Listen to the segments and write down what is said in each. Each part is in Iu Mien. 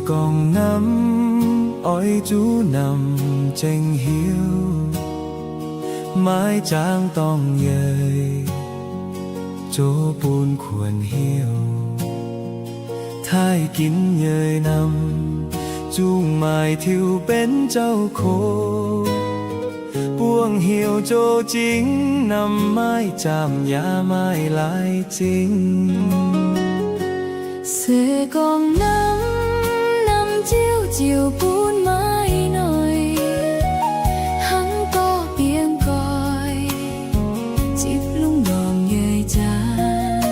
Gorngv namv oix zuqc namv ceng hiuv, maiv zaangc dorngc yeic zoux bun kuonx hiuv. Taaih ginv yeic namv zungh maaih tiux benx zaux kox, buangh heuc zoux zingx namv maiv zaamc yaac maiv laaix zingh. Se gorngv namv, namv ziouc ziouc bun maiv noic, hnangv dorh biengh goiv zipv lungh ndorm yeic zaangc.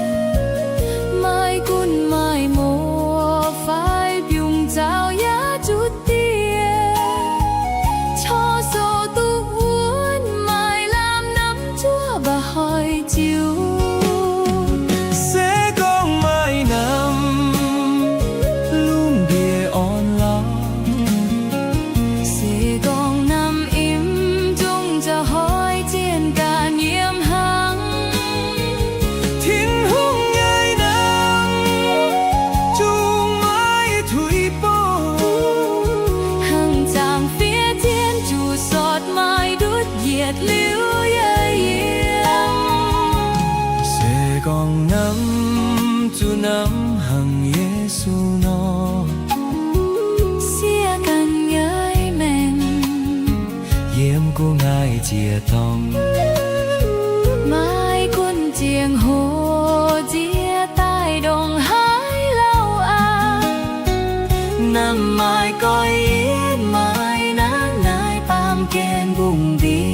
Maiv gunv maiv mouz fai biungh zaux yaac zuqc diex, corc sou duqv wuonv, maiv lamh namv zuov mba'hnoi ziux. Se gorngv maiv namv, lungh ndiev orn lauh. Se gorngv namv im zungv zaux hoic zienh ganh yiem hnangv. Tin-Hungh nyei namv zungh maiv tuix bouh, hnangv zaangc fiev zienh zuqc sortv maiv ndutv yietc liuz yeic yiem. Se gorngv namv zuqc namv hnangv Yesu nor, siev ganh nyei maengc yiem gu'nguaaic ziec-dorngh. Maiv gunv ziangh hoc nziex daaih ndongc haaix lauh aqv, namv maaih goiv yietv maaih nangv naaiv baamh gen mbungh mbienc.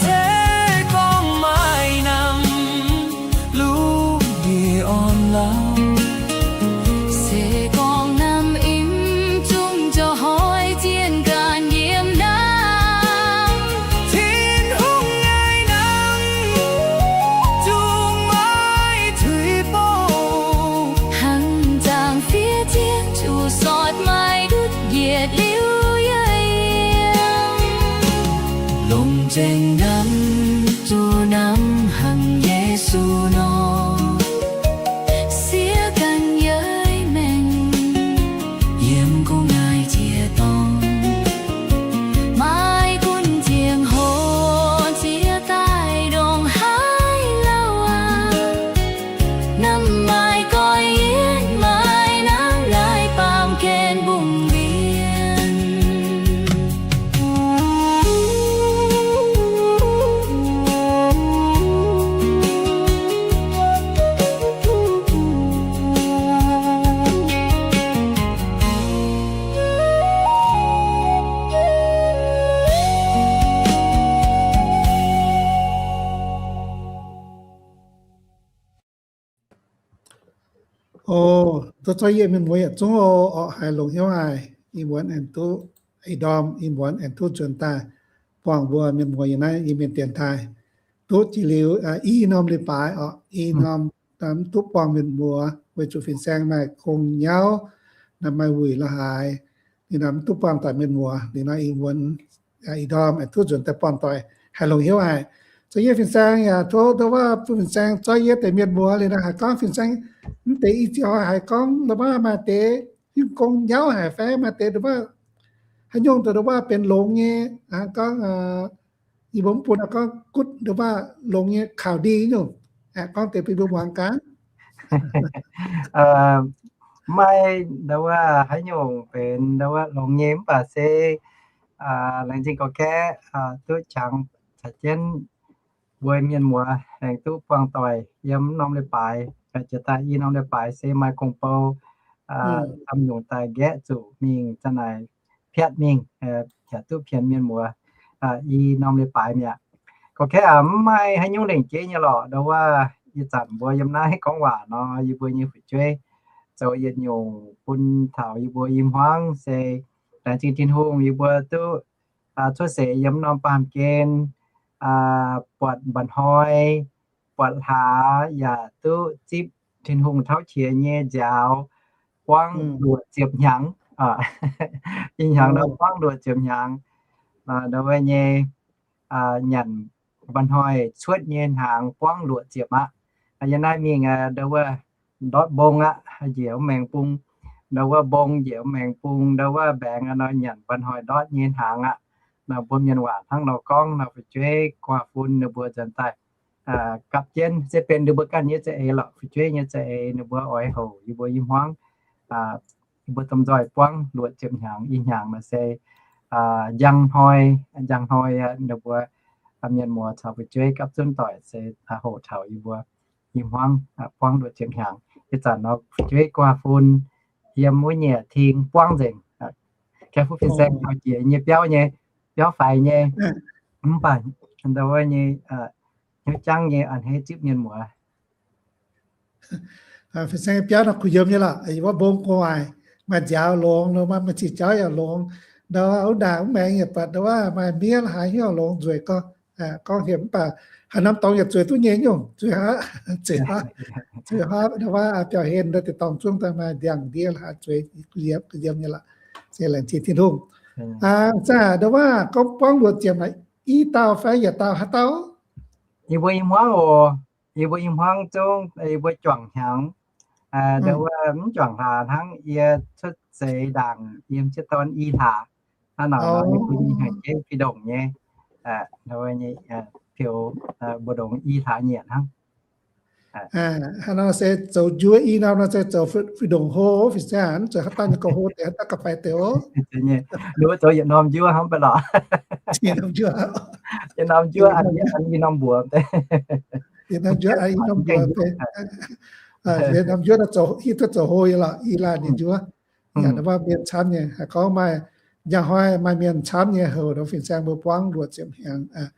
Se gorngv maiv namv, lungh ndiev orn lauh. Se gorngv namv im zungv zaux hoic zienh ganh yiem hnangv. Tin-Hungh nyei namv zungh maiv tuix bouh, hnangv zaangc fiev zienh zuqc sortv maiv ndutv yietc liuz yeic yiem. Longc zengc namv zuqc namv hnangv Yesu nor, siev ganh nyei maengc yiem gu'nguaaic ziec-dorngh. Maiv gunv ziangh hoc nziex daaih ndongc haaix lauh aqv, namv maaih goiv yietv maaih nangv naaiv baamh gen mbungh mbienc. O, duqv zorqv yie mienh muoz yietc zungv oc, haiz longx hnyouv haic. Ih muonz aengx duqv, ih ndorm ih muonz aengx duqv nzuonx daaih buangh mbuo mienh muoz yiem naaiv Iu-Mienh dienx taaih. Duqv jiex liuz i norm leiz-baaix oc, i norm mv duqv buangh mienh muoz weic zuqc fin-saeng maaih gong nyauv, naaiv maaih wuic la'haaix. Liuz naaiv mv duqv buangh doic mienh muoz. Liuz nor ih muonz, ih ndorm aengx duqv nzuonx daaih buangh doic, haiz longx hnyouv haic. Zoux yie fin-saeng yaac tov ndau wuov bun fin-saeng zorqv yie deix mienh muoz. Liuz naaiv haiz gorngv fin-saeng mv deix i ziouc haiz gorngv ndau wuov maaih deix hiuv gong nyauv haic fai maaih deix ndau wuov haaix nyungc ndau wuov benx longx nyei, gorngv ih mbuo mv bun gorngv gutv ndau wuov longx nyei kaux ndie nyungc, aengx gorngv deix bun mbuo muangx gaax. Mv maaih ndau wuov haaix nyungc benx ndau wuov longx nyei mv baac se laengz zingh gorx-kaeqv duqv qangx caux jienv mbuo mienh muoz aengx duqv buangh doic yiem norm leiz-baaix, jiex daaih i norm leiz-baaix se maaih gong-bou camv nyungc daaih nqaeqv zuqc mingh za'naaic piatv mingh, yaac duqv pienx mienh muoz i norm leiz-baaix mi'aqv. Gorx-kaeqv aac, mv maaih haaix nyungc lengc jeiv nyei lorqc. Ndau wuov ih zanc mbuo yiem naaiv gorngv waac nor, yie mbuo nyei fu'jueiv zoux yietc nyungc bun taux yie mbuo i hmuangv se laengz zingh Tin-Hungh yie mbuo duqv cuotv seix yiem norm baamh gen, buatc mba'hnoi, buatc hlaax, yaac duqv zipv Tin-Hungh tauv qiex nyei nziaaux buangv luoqc ziepc hnyangx. Ih hnyangx nor buangv luoqc ziepc hnyangx. Ndau wuov nyei nyanc mba'hnoi cuotv nyei hnaangx buangv luoqc ziepc aqv. Yiem naaiv mingh ndau wuov ndortv mbong aqv, njiec mv maengx bung. Ndau wuov mbong njiec mv maengx bung, ndau wuov mbaengx nor nyanc mba'hnoi ndortv nyei hnaangx aqv. Nor mbuo mienh waac hnangv nor gorngv nor fu'jueiv gu'nguaaz-fun ninh mbuo nzuonx daaih gapv jienv se benx ninh mbuo ganh nyei za'eix lorqc, fu'jueiv nyei za'eix ninh mbuo oix houc yie mbuo i hmuangv, yie mbuo domh nzoih buangv luoqc ziepc hnyangx. Ih hnyangx nor se njang hnoi, njang hnoi ninh mbuo mienh muoz caux fu'jueiv gapv zunv doic se houc taux yie mbuo i hmuangv buangv luoqc ziepc hnyangx. Ih zanc nor fu'jueiv gu'nguaaz-fun yiem wuov nyei ting buangv nzengc. Kaeqv fuqv fin-saeng taux jiex nyei biauv nyei, biauv faix nyei, mv baac ndau wuov nyei hnyouv jangv nyei a'hneiv zipv mienh muoz. Fin-saeng biauv nor kuh yiem nyei lorqc, yie mbuo mbong gu'nguaaic, maaih nziaaux longx nor, maaih ziex jauv yaac longx. Ndau wuov ndaangc mv maengx yaac buatc ndau wuov maaih miev la'haaix hnyouv longx nzueic gorngv, gorngv hemx mv baac haaix norm dorngx yaac zueiz duqv nyei nyungc, zueiz haav, zueiz haav, zueiz haav ndau wuov biauv-hlen ndau deix dorngx zungv daaih maaih ndiangx-ndiev la'haaix zueiz, kuh yiem, kuh yiem nyei lorqc. Se laengz zingh Tin-Hungh. Zaah ndau wuov gorngv buangv luoqc ziepc naaic, i dauh fai yietc dauh haaix dauh? Yie mbuo i hmuangv oc. Yie mbuo i hmuangv zungv yie mbuo juangc hnyangx. Ndau wuov mv juangc hlaax hnangv, yie cuotv seix ndaangc yiem sieqv dorn i hlaax. Hnangv naaic nor yie mbuo haiz jeiv fih ndongc nyei, ndau wuov nyei, piou mbu'ndongx i hlaax nyietc hnangv. Hnangv nor se zoux njuov i norm nor se zoux fih ndongc hlo, fin-saeng, mv zeiz haaix dauh nyei gauh hlo deix, haaix dauh gauh faix deix oc. Ninh mbuo zoux yietc norm njuov hnangv mv baac lorqc. Yietc norm njuov, yietc norm mbuox, yietc norm njuov, yietc norm mbuox, yietc norm njuov, hiuv duqv zoux hlo nyei lorqc, i laanh nyei njuov. Yaac ndau wuov mienh camv nyei, haiz gorngv maaih njang hnoi maaih mienh camv nyei houc ndau fin-saeng mbuo buangv luoqc ziepc hnyangx.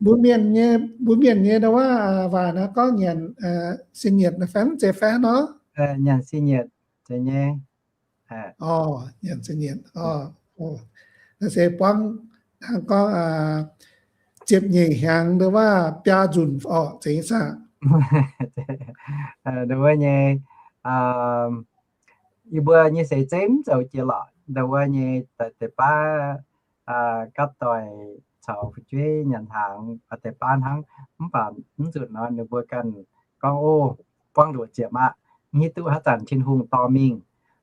Mbuo mienh nyei, mbuo mienh nyei ndau wuov waac naaiv gorngv nyanc se nyietc naaiv fai mv zeiz fai nor? Nyanc se nyietc, zeiz nyei. Orqc, nyanc se nyietc. Naaiv se buangv hnangv gorngv ziepc nyeic hnyangx ndau wuov biaa nzunc orqc, zeiz nyei saah? Ndau wuov nyei, yie mbuo nyei seix zeiv mv zoux jiex lorqc. Ndau wuov nyei deix baav gapv doic caux fu'jueiv nyanc hnaangx deix baav hnangv, mv baac mv nzunc nor ninh mbuo ganh gorngv, Ov, buangv luoqc ziepc aqv, mv hiuv duqv haaix zanc Tin-Hungh dorh mingh.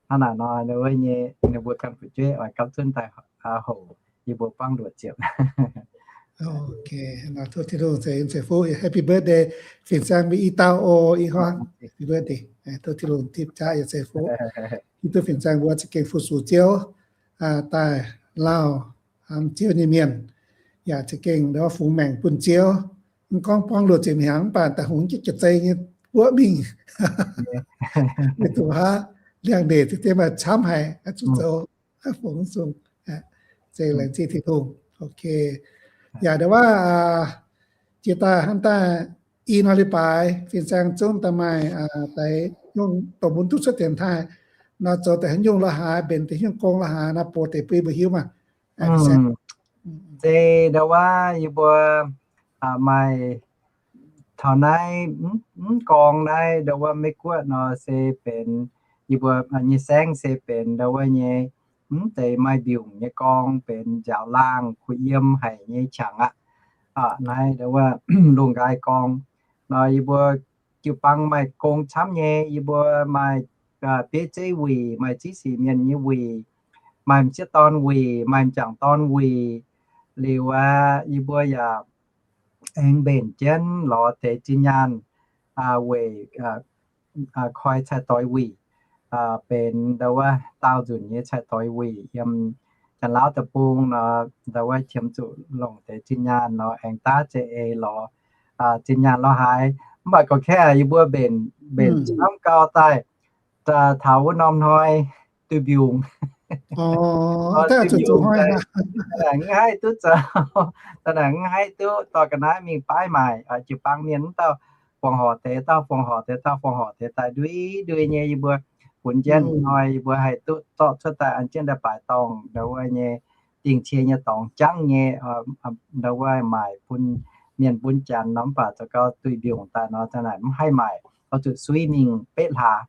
Hnangv naaic nor, ndau wuov nyei ninh mbuo ganh fu'jueiv oix gapv zunv daaih houc yie mbuo buangv luoqc ziepc. Tov Tin-Hungh ceix fuqv, happy birthday fin-saeng mbuo i dauh oc, i hmuangv, happy birthday. Tov Tin-Hungh tipv jaav yaac ceix fuqv. Hiuv duqv fin-saeng mbuo za'gengh fu-sux Ziouv, daaih lauh hnamv Ziouv nyei mienh, yaac za'gengh ndau wuov fungx maengc bun Ziouv. Mv gorngv buangv luoqc ziepc hnyangx mv baac daaih hungx jienv jiex zei nyei guoqv mingh, weic zuqc haaix liangx-ndeic za'gengh maaih camv haic, zuqc zoux fungx sung. Zengc laengz zingh Tin-Hungh. Ok. Yaac ndau wuov jiex daaih hnangv daaih i nor leiz-baaix fin-saeng zungv daaih maaih deix nyungc dongh mbuo duqv cuotv dienx taaih nor, zoux deix haaix nyungc la'haaix, mbenc deix haaix nyungc gong la'haaix nor, bun deix bun mbuo hiuv maah. Se ndau wuov yie mbuo maaih taux naaiv mv gorngv naaiv ndau wuov Meiv Guoqv nor se benx yie mbuo nyei saengv se benx ndau wuov nyei mv deix maaih mbiungc nyei gorngv, benx nziaaux laangh kuh yiem haic nyei qangx aqv. Naaiv ndau wuov lungh nqaai gorngv nor yie mbuo jiu-baang maaih gong camv nyei. Yie mbuo maaih bieiv zeiv wuic, maaih ziqv sic mienh nyei wuic, maaih m'sieqv dorn wuic, maaih m'jangc dorn wuic. Liuz aqv, yie mbuo yaac aengx mbenc jienv lorz deix zinh nyaanh weic koi cai-doix wuic, benx ndau wuov daauh nzunc nyei cai-doix wuic yiem Janx-Laauv deic-bung nor, ndau wuov qiemx zuqc longc deix zinh nyaanh nor aengx daav za'eix lorz zinh nyaanh lorz haaix. Mv baac gorngv kaeqv yie mbuo mbenc, mbenc camv gau daaih taux wuov norm hnoi duih mbiungc. Mv haih duqv zoux, mv haih duqv dorh ga'naaiv mingh baav maaic. Jiu-baang mienh wuov dauh fongc horc deix, dauh fongc horc deix, dauh fongc horc deix daaih ndui ndui nyei. Yie mbuo funx jienv hnoi yie mbuo haih duqv zorqv cuotv daaih an jienv daaih baaic dorngh ndau wuov nyei dingh cie nyei dorngx jangv nyei, ndau wuov maaic bun mienh bun janx nor, mv baac zoux gau duih mbiungc daaih nor, za'naaic mv haih maaic, oix zuqc suiv mingh betv hlaax,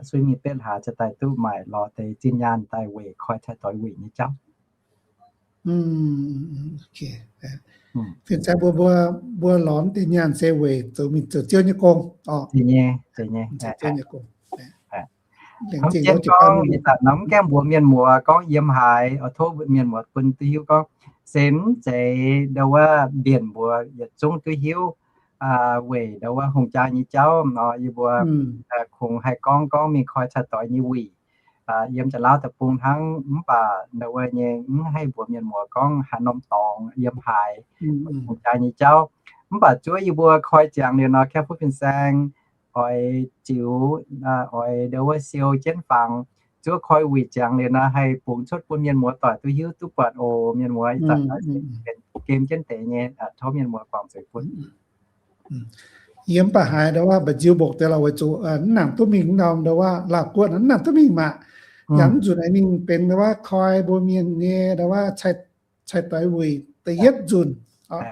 suiv mingh betv hlaax ziouc daaih duqv maaic lorz deix zinh nyaanh daaih weic koi cai-doix wuic nyei jauv. Fin-saeng mbuo, mbuo, mbuo lorz deix nyaanh se weic zoux mingh zoux Ziouv nyei gong oc. Zeiz nyei, zeiz nyei. Hnangv jienv gorngv ih zanc nor mv gaengh mbuox mienh muoz gorngv yiem haaix, oix tov mienh muoz bun duqv hiuv gorngv se mv zeiz ndau wuov mbienc mbuox yietc zungv duqv hiuv weic ndau wuov hungh jaa nyei jauv nor, yie mbuo kungx haih gorngv gorngv mingh koi cai-doix nyei wuic yiem Janx-Laauv deic-bung hnangv, mv baac ndau wuov nyei mv haih mbuox mienh muoz gorngv haaix norm dorngx yiem haaix hungh jaa nyei jauv. Mv baac zuov yie mbuo koi ziangx liuz nor, Careful Fin-Saeng oix ziux, oix ndau wuov siou jienv fangx, zuov koi wuic ziangx liuz nor haih bungx cuotv bun mienh muoz doic duqv hiuv duqv buatc oc. Mienh muoz ih zanc benx game jienv deix nyei, tov mienh muoz guangc zuiz bun. Yie mv baac haiz ndau wuov mba'nziu mbokc deix lorqc, weic zuqc mv nangc duqv mingh norm ndau wuov Laauv Guoqv, mv nangc duqv mingh maah. Yaac mv nzunc aengx mingh benx ndau wuov koi mbuo mienh nyei ndau wuov cai-doix wuic da'yietv nzunc,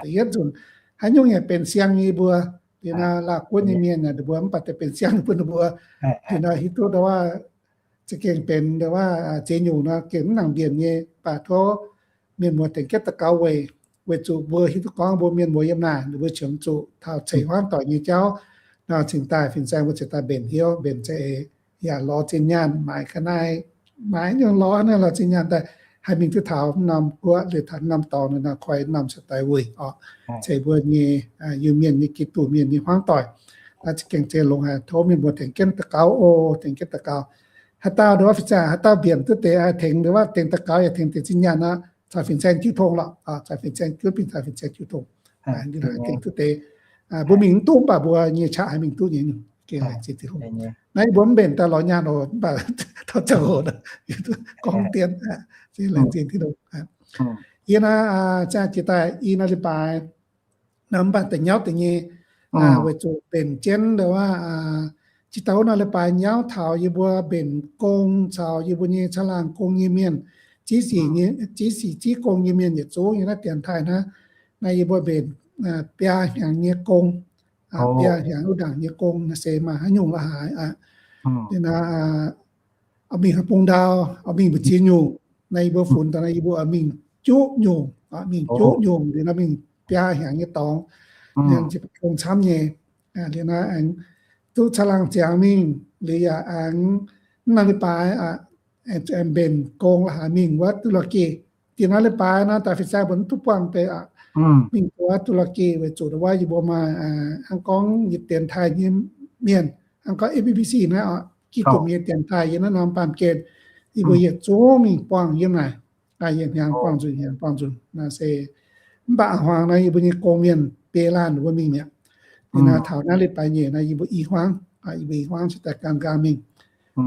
da'yietv nzunc. Haaix nyungc yaac benx siang nyei mbuo. Liuz nor Laauv Guoqv nyei mienh ninh mbuo mv baac deix benx siang bun ninh mbuo. Liuz nor hiuv duqv ndau wuov za'gengh benx ndau wuov ziex nyungc nor gengh mv nangc mbienc nyei, baac tov mienh muoz tengx jienv daux gaux weic, weic zuqc mbuo hiuv duqv gorngv mbuo mienh muoz yiem naaic ninh mbuo qiemx zuqc taux ceix huaangv doic nyei jauv nor, cingx daaih Fin-Saeng mbuo cingx daaih mbenc hnyouv, mbenc za'eix, yaac lorz zinh nyaanh maaiz ga'naaiv, maaiz nyungc lorz naaiv lorz zinh nyaanh daaih haih mingh duqv taux norm guoqv liuz taux norm dorngx nor koi norm cai-doix wuic oc, ceix mbuo nyei Iu-Mienh nyei Giduc mienh nyei huaangv doic. Naaiv za'gengh zeiz longx haic, tov mienh muoz tengx jienv daux gaux oc, tengx jienv daux gaux. Haaix dauh ndau wuov Fin-Saeng, haaix dauh mbienc duqv deix tengx ndau wuov tengx daux gaux yaac tengx deix zinh nyaanh nor, caux Fin-Saeng jiu tong lorqc, caux Fin-Saeng jiu, bun caux Fin-Saeng jiu tong. Tengx duqv deix, mbuo mingh mv duqv mv baac mbuo nyei qaqv haih mingh duqv nyei. Naaiv mbuo mv mbenc daaih lorz nyaanh oc, mv baac taux ziangh hoc gorngv dien, laengz zingh Tin-Hungh. Yie naaiv ziangh jiex daaih i naaiv leiz-baaix nor mv baac da'nyauv deix nyei, weic zuqc mbenc jienv ndau wuov, jiex daaih wuov naaiv leiz-baaix nyauv taux yie mbuo mbenc gong caux yie mbuo nyei caangh laangh gong nyei mienh, ziex sic, ziex sic ziex gong nyei mienh yietc zungv yiem naaiv dienx taaih naaiv. Naaiv yie mbuo mbenc biaa hnyangx nyei gong, biaa hnyangx wuov ndaangc nyei gong naaiv se maaih haaix nyungc la'haaix aqv. Liuz naaiv oix mingh haaix bung ndau, oix mingh mbu'ziex nyungc. Naaiv yie mbuo funx daaih naaiv yie mbuo oix mingh juqv nyungc, mingh juqv nyungc liuz naaiv mingh biaa hnyangx nyei dorngx, gong camv nyei. Liuz naaiv aengx duqv caangh laangh ziangx mingh, liuz yaac aengx naaiv leiz-baaix aengx mbenc gong la'haaix mingh wuov Du La'gi. Diex naaiv leiz-baaix naaiv daaih Fin-Saeng mbuo mv duqv buangh deix aqv. Mingh wuov Du La'gi weic zuqc wuov yie mbuo maaih hnangv gorngv yietc dienx taaih nyei mienh, hnangv gorngv F E B C naaiv oc, Giduc nyei dienx taaih yiem naaiv norm baamh gen, yie mbuo yietc zungv mingh buangh yiem naaic. Yietc hnyangx buangh nzunc, hnyangx buangh nzunc naaiv se. Mv baac a'hmuangx naaiv yie mbuo nyei gong mienh biei laanh mbuo mingh mi'aqv. Liuz naaiv taux naaiv leiz-baaix nyeic naaiv yie mbuo i hmuangv, yie mbuo i hmuangv cingx daaih gaang gaang mingh.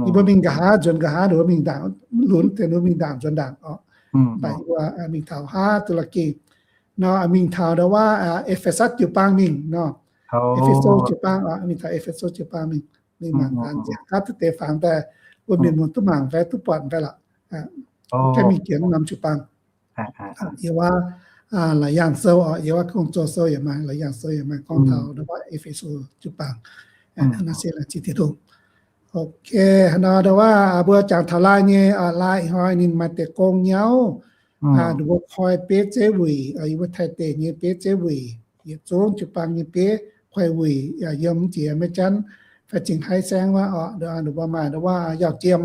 Yie mbuo mingh nqa'haav nzuonx nqa'haav, mbuo mingh ndaangc lunx deix, mbuo mingh ndaangc nzuonx ndaangc oc. Mv baac yie mbuo mingh taux haav Du La'gi nor, mingh taux ndau wuov E^fe^satv jiu-baang mingh nor. E^fe^so jiu-baang oc, mingh taux E^fe^so jiu-baang mingh, mingh mangc gaax nziaauc gapv duqv deix fangx daaih, mbuo mienh muoz duqv mangc fai duqv buatc fai lorqc. Gaengh mingh jiex norm jiu-baang. Yiem wuov Laauc Yaangh Sou oc, yiem wuov Gong-Zoh Sou yaac maaih, Laauc Yaangh Sou yaac maaih gorngv taux ndau wuov E^fe^so jiu-baang. Naaiv se laengz zingh Tin-Hungh. Ok, hnangv nor ndau wuov mbuo jangx taux laai nyei, laai ih hnoi ninh maaih deix gong nyauv. Ninh mbuo koi bieiv zeiv wuic, yie mbuo Taiv deic nyei bieiv zeiv wuic, yietc zungv jiu-baang nyei bieiv koi wuic, yiem jiex maiv janv fai cingx haiv saengv wuov oc, ninh mbuo maaih ndau wuov Yaauh Jiem,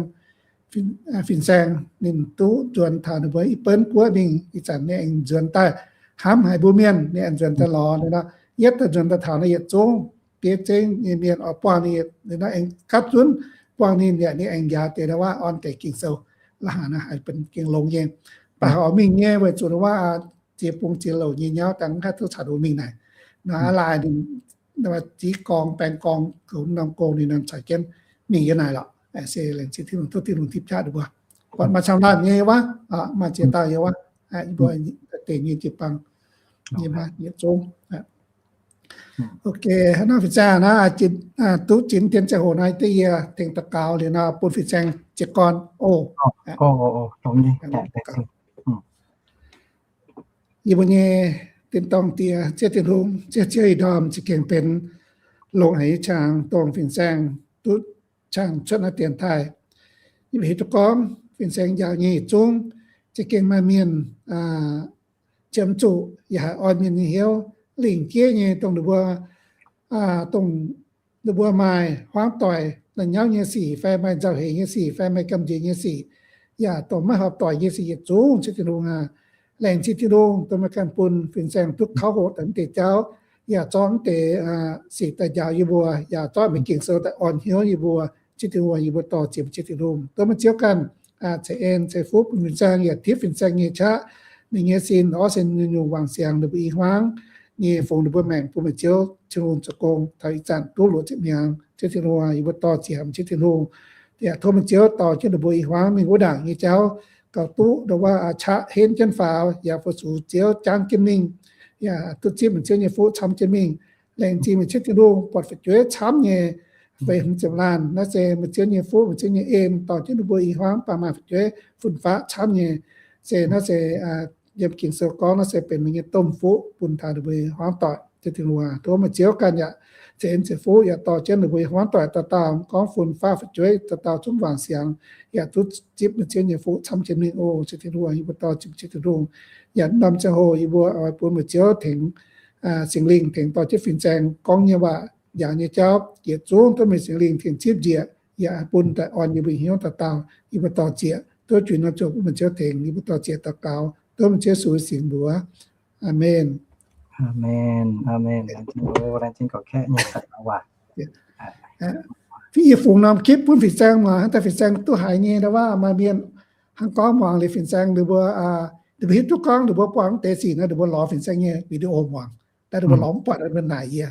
Fin-Saeng ninh duqv nzuonx taux ninh mbuo i Beiv Guoqv mingh. Ih zanc ninh aengx nzuonx daaih hnamv haic mbuo mienh, ninh aengx nzuonx daaih lorz nor, yietv daaih nzuonx daaih taux naaiv yietc zungv bieiv zeiv nyei mienh oix buangh ninh, naaiv aengx gapv zunv buangh ninh yaac ninh aengx njaaux deix ndau wuov orn deix Ging-Sou, la'haaix naaiv haih benx gengh longx nyei. Mv baac oix mingh nyei weic zuqc ndau wuov ziex bung ziex louc nyei nyauv dangh mv haih duqv caux mbuo mingh naaic. Nor aav laai ninh ziqv gorngv baeng gorngv goux norm gong ninh nor caux jienv mingh yiem naaic lorqc. Se laengz zingh Tin-Hungh, tov Tin-Hungh tipv qaqv ninh mbuo. Buatc maaih camv laanh nyei wuov, maaih ziex dauh yiem wuov, yie mbuo deic nyei jiu-baang, yiem wuov yietc zungv. Ok, hnangv nor fin-saeng naaiv, duqv zinh dien ziangh hoc naaiv deix yie tengx daux gaux liuz nor bun fin-saeng jiez gorn oc. Yie mbuo nyei tin-dorngh Diex, Ziouv Tin-Hungh, Ziouv, Ziouv ih ndorm za'gengh benx longc haic nyei qangx dongh fin-saeng duqv qangx cuotv naaiv dienx taaih. Yie mbuo hiuv duqv gorngv fin-saeng njaaux nyei yietc zungv za'gengh maaih mienh qiemx zuqc yaac haih orn mienh nyei hnyouv, lingc jeiv nyei dongh ninh mbuo, dongh ninh mbuo maaih hmuangv doic la'nyauv nyei sic fai maaih nzauh heix nyei sic fai maaih gamh nziex nyei sic, yaac dongh maiv horpc doic nyei sic yietc zungv, Ziouv Tin-Hungh aac. Laengz zingh Tin-Hungh dongh meih ganh bun fin-saeng duqv kauv hoqc daaih mv deix jauv, yaac zorqv mv deix sic daaih njaaux yie mbuo, yaac zorqv meih Ging-Sou daaih orn hnyouv yie mbuo. Ziouv Tin-Hungh, yie mbuo dor-ziec meih, Ziouv Tin-Hungh, dongh meih Ziouv ganh ceix en ceix fuqv bun fin-saeng, yaac tipv fin-saeng nyei qaqv, ninh nyei sin orv se nyungc-nyungc wangc siangx ninh mbuo i hmuangv nyei, fungx ninh mbuo maengc bun meih Ziouv Tin-Hungh zoux gong taux ih zanc duqv luoqc ziepc hnyangx. Ziouv Tin-Hungh, yie mbuo dor-ziec meih, Ziouv Tin-Hungh, yaac tov meih Ziouv dorh jienv ninh mbuo i hmuangv mingh wuov ndaangc nyei jauv gauh duqv ndongc wuov qaqv henv jienv faaux, yaac fu-sux Ziouv jangv jienv mingh, yaac duqv zipv meih Ziouv nyei fuqv camv jienv mingh. Laengz zingh meih Ziouv Tin-Hungh, buatc fu'jueiv camv nyei feix hmz ziepc laanh, naaiv se meih Ziouv nyei fuqv, meih Ziouv nyei en dorh jienv ninh mbuo i hmuangv baac maaih fu'jueiv fun-faqv camv nyei. Se naaiv se yiem Ging-Sou gorngv naaiv se benx meih nyei domh fuqv bun taux ninh mbuo i hmuangv doic. Ziouv Tin-Hungh, tov meih Ziouv ganh yaac ceix en ceix fuqv yaac dorh jienv ninh mbuo i hmuangv doic dauh dauh, gorngv fun-faqv fu'jueiv dauh dauh zungv wangc siangx, yaac duqv zipv meih Ziouv nyei fuqv camv jienv mingh oc. Ziouv Tin-Hungh, yie mbuo dor-ziec meih, Ziouv Tin-Hungh, yaac norm ziangh hoc yie mbuo oix bun meih Ziouv tengx Singx Lingh tengx dorh jienv fin-saeng gorngv nyei waac, njaaux nyei jauv yietc zungv duqv meih Singx Lingh tengx zipv njiec, yaac bun daaih orn yie mbuo hnyouv dauh dauh. Yie mbuo dor-ziec duqv juix norm ziangh hoc bun meih Ziouv tengx, yie mbuo dor-ziec daux gaux duqv meih Ziouv Yesu nyei singx mbuox. Aamen. Aamen. Aamen. Laengz zingh gorqv-kaeqv nyei waac. Fih yie fungx norm คลิป bun fin-saeng muangx, hnangv daaih fin-saeng duqv haiz nyei ndau wuov maaih mienh hnangv gorngv muangx liuz fin-saeng ninh mbuo, ninh mbuo hiuv duqv gorngv ninh mbuo buangh deix sic nor, ninh mbuo lorz fin-saeng nyei video muangx, daaih ninh mbuo lorz mv buatc, ninh mbuo naaic yie.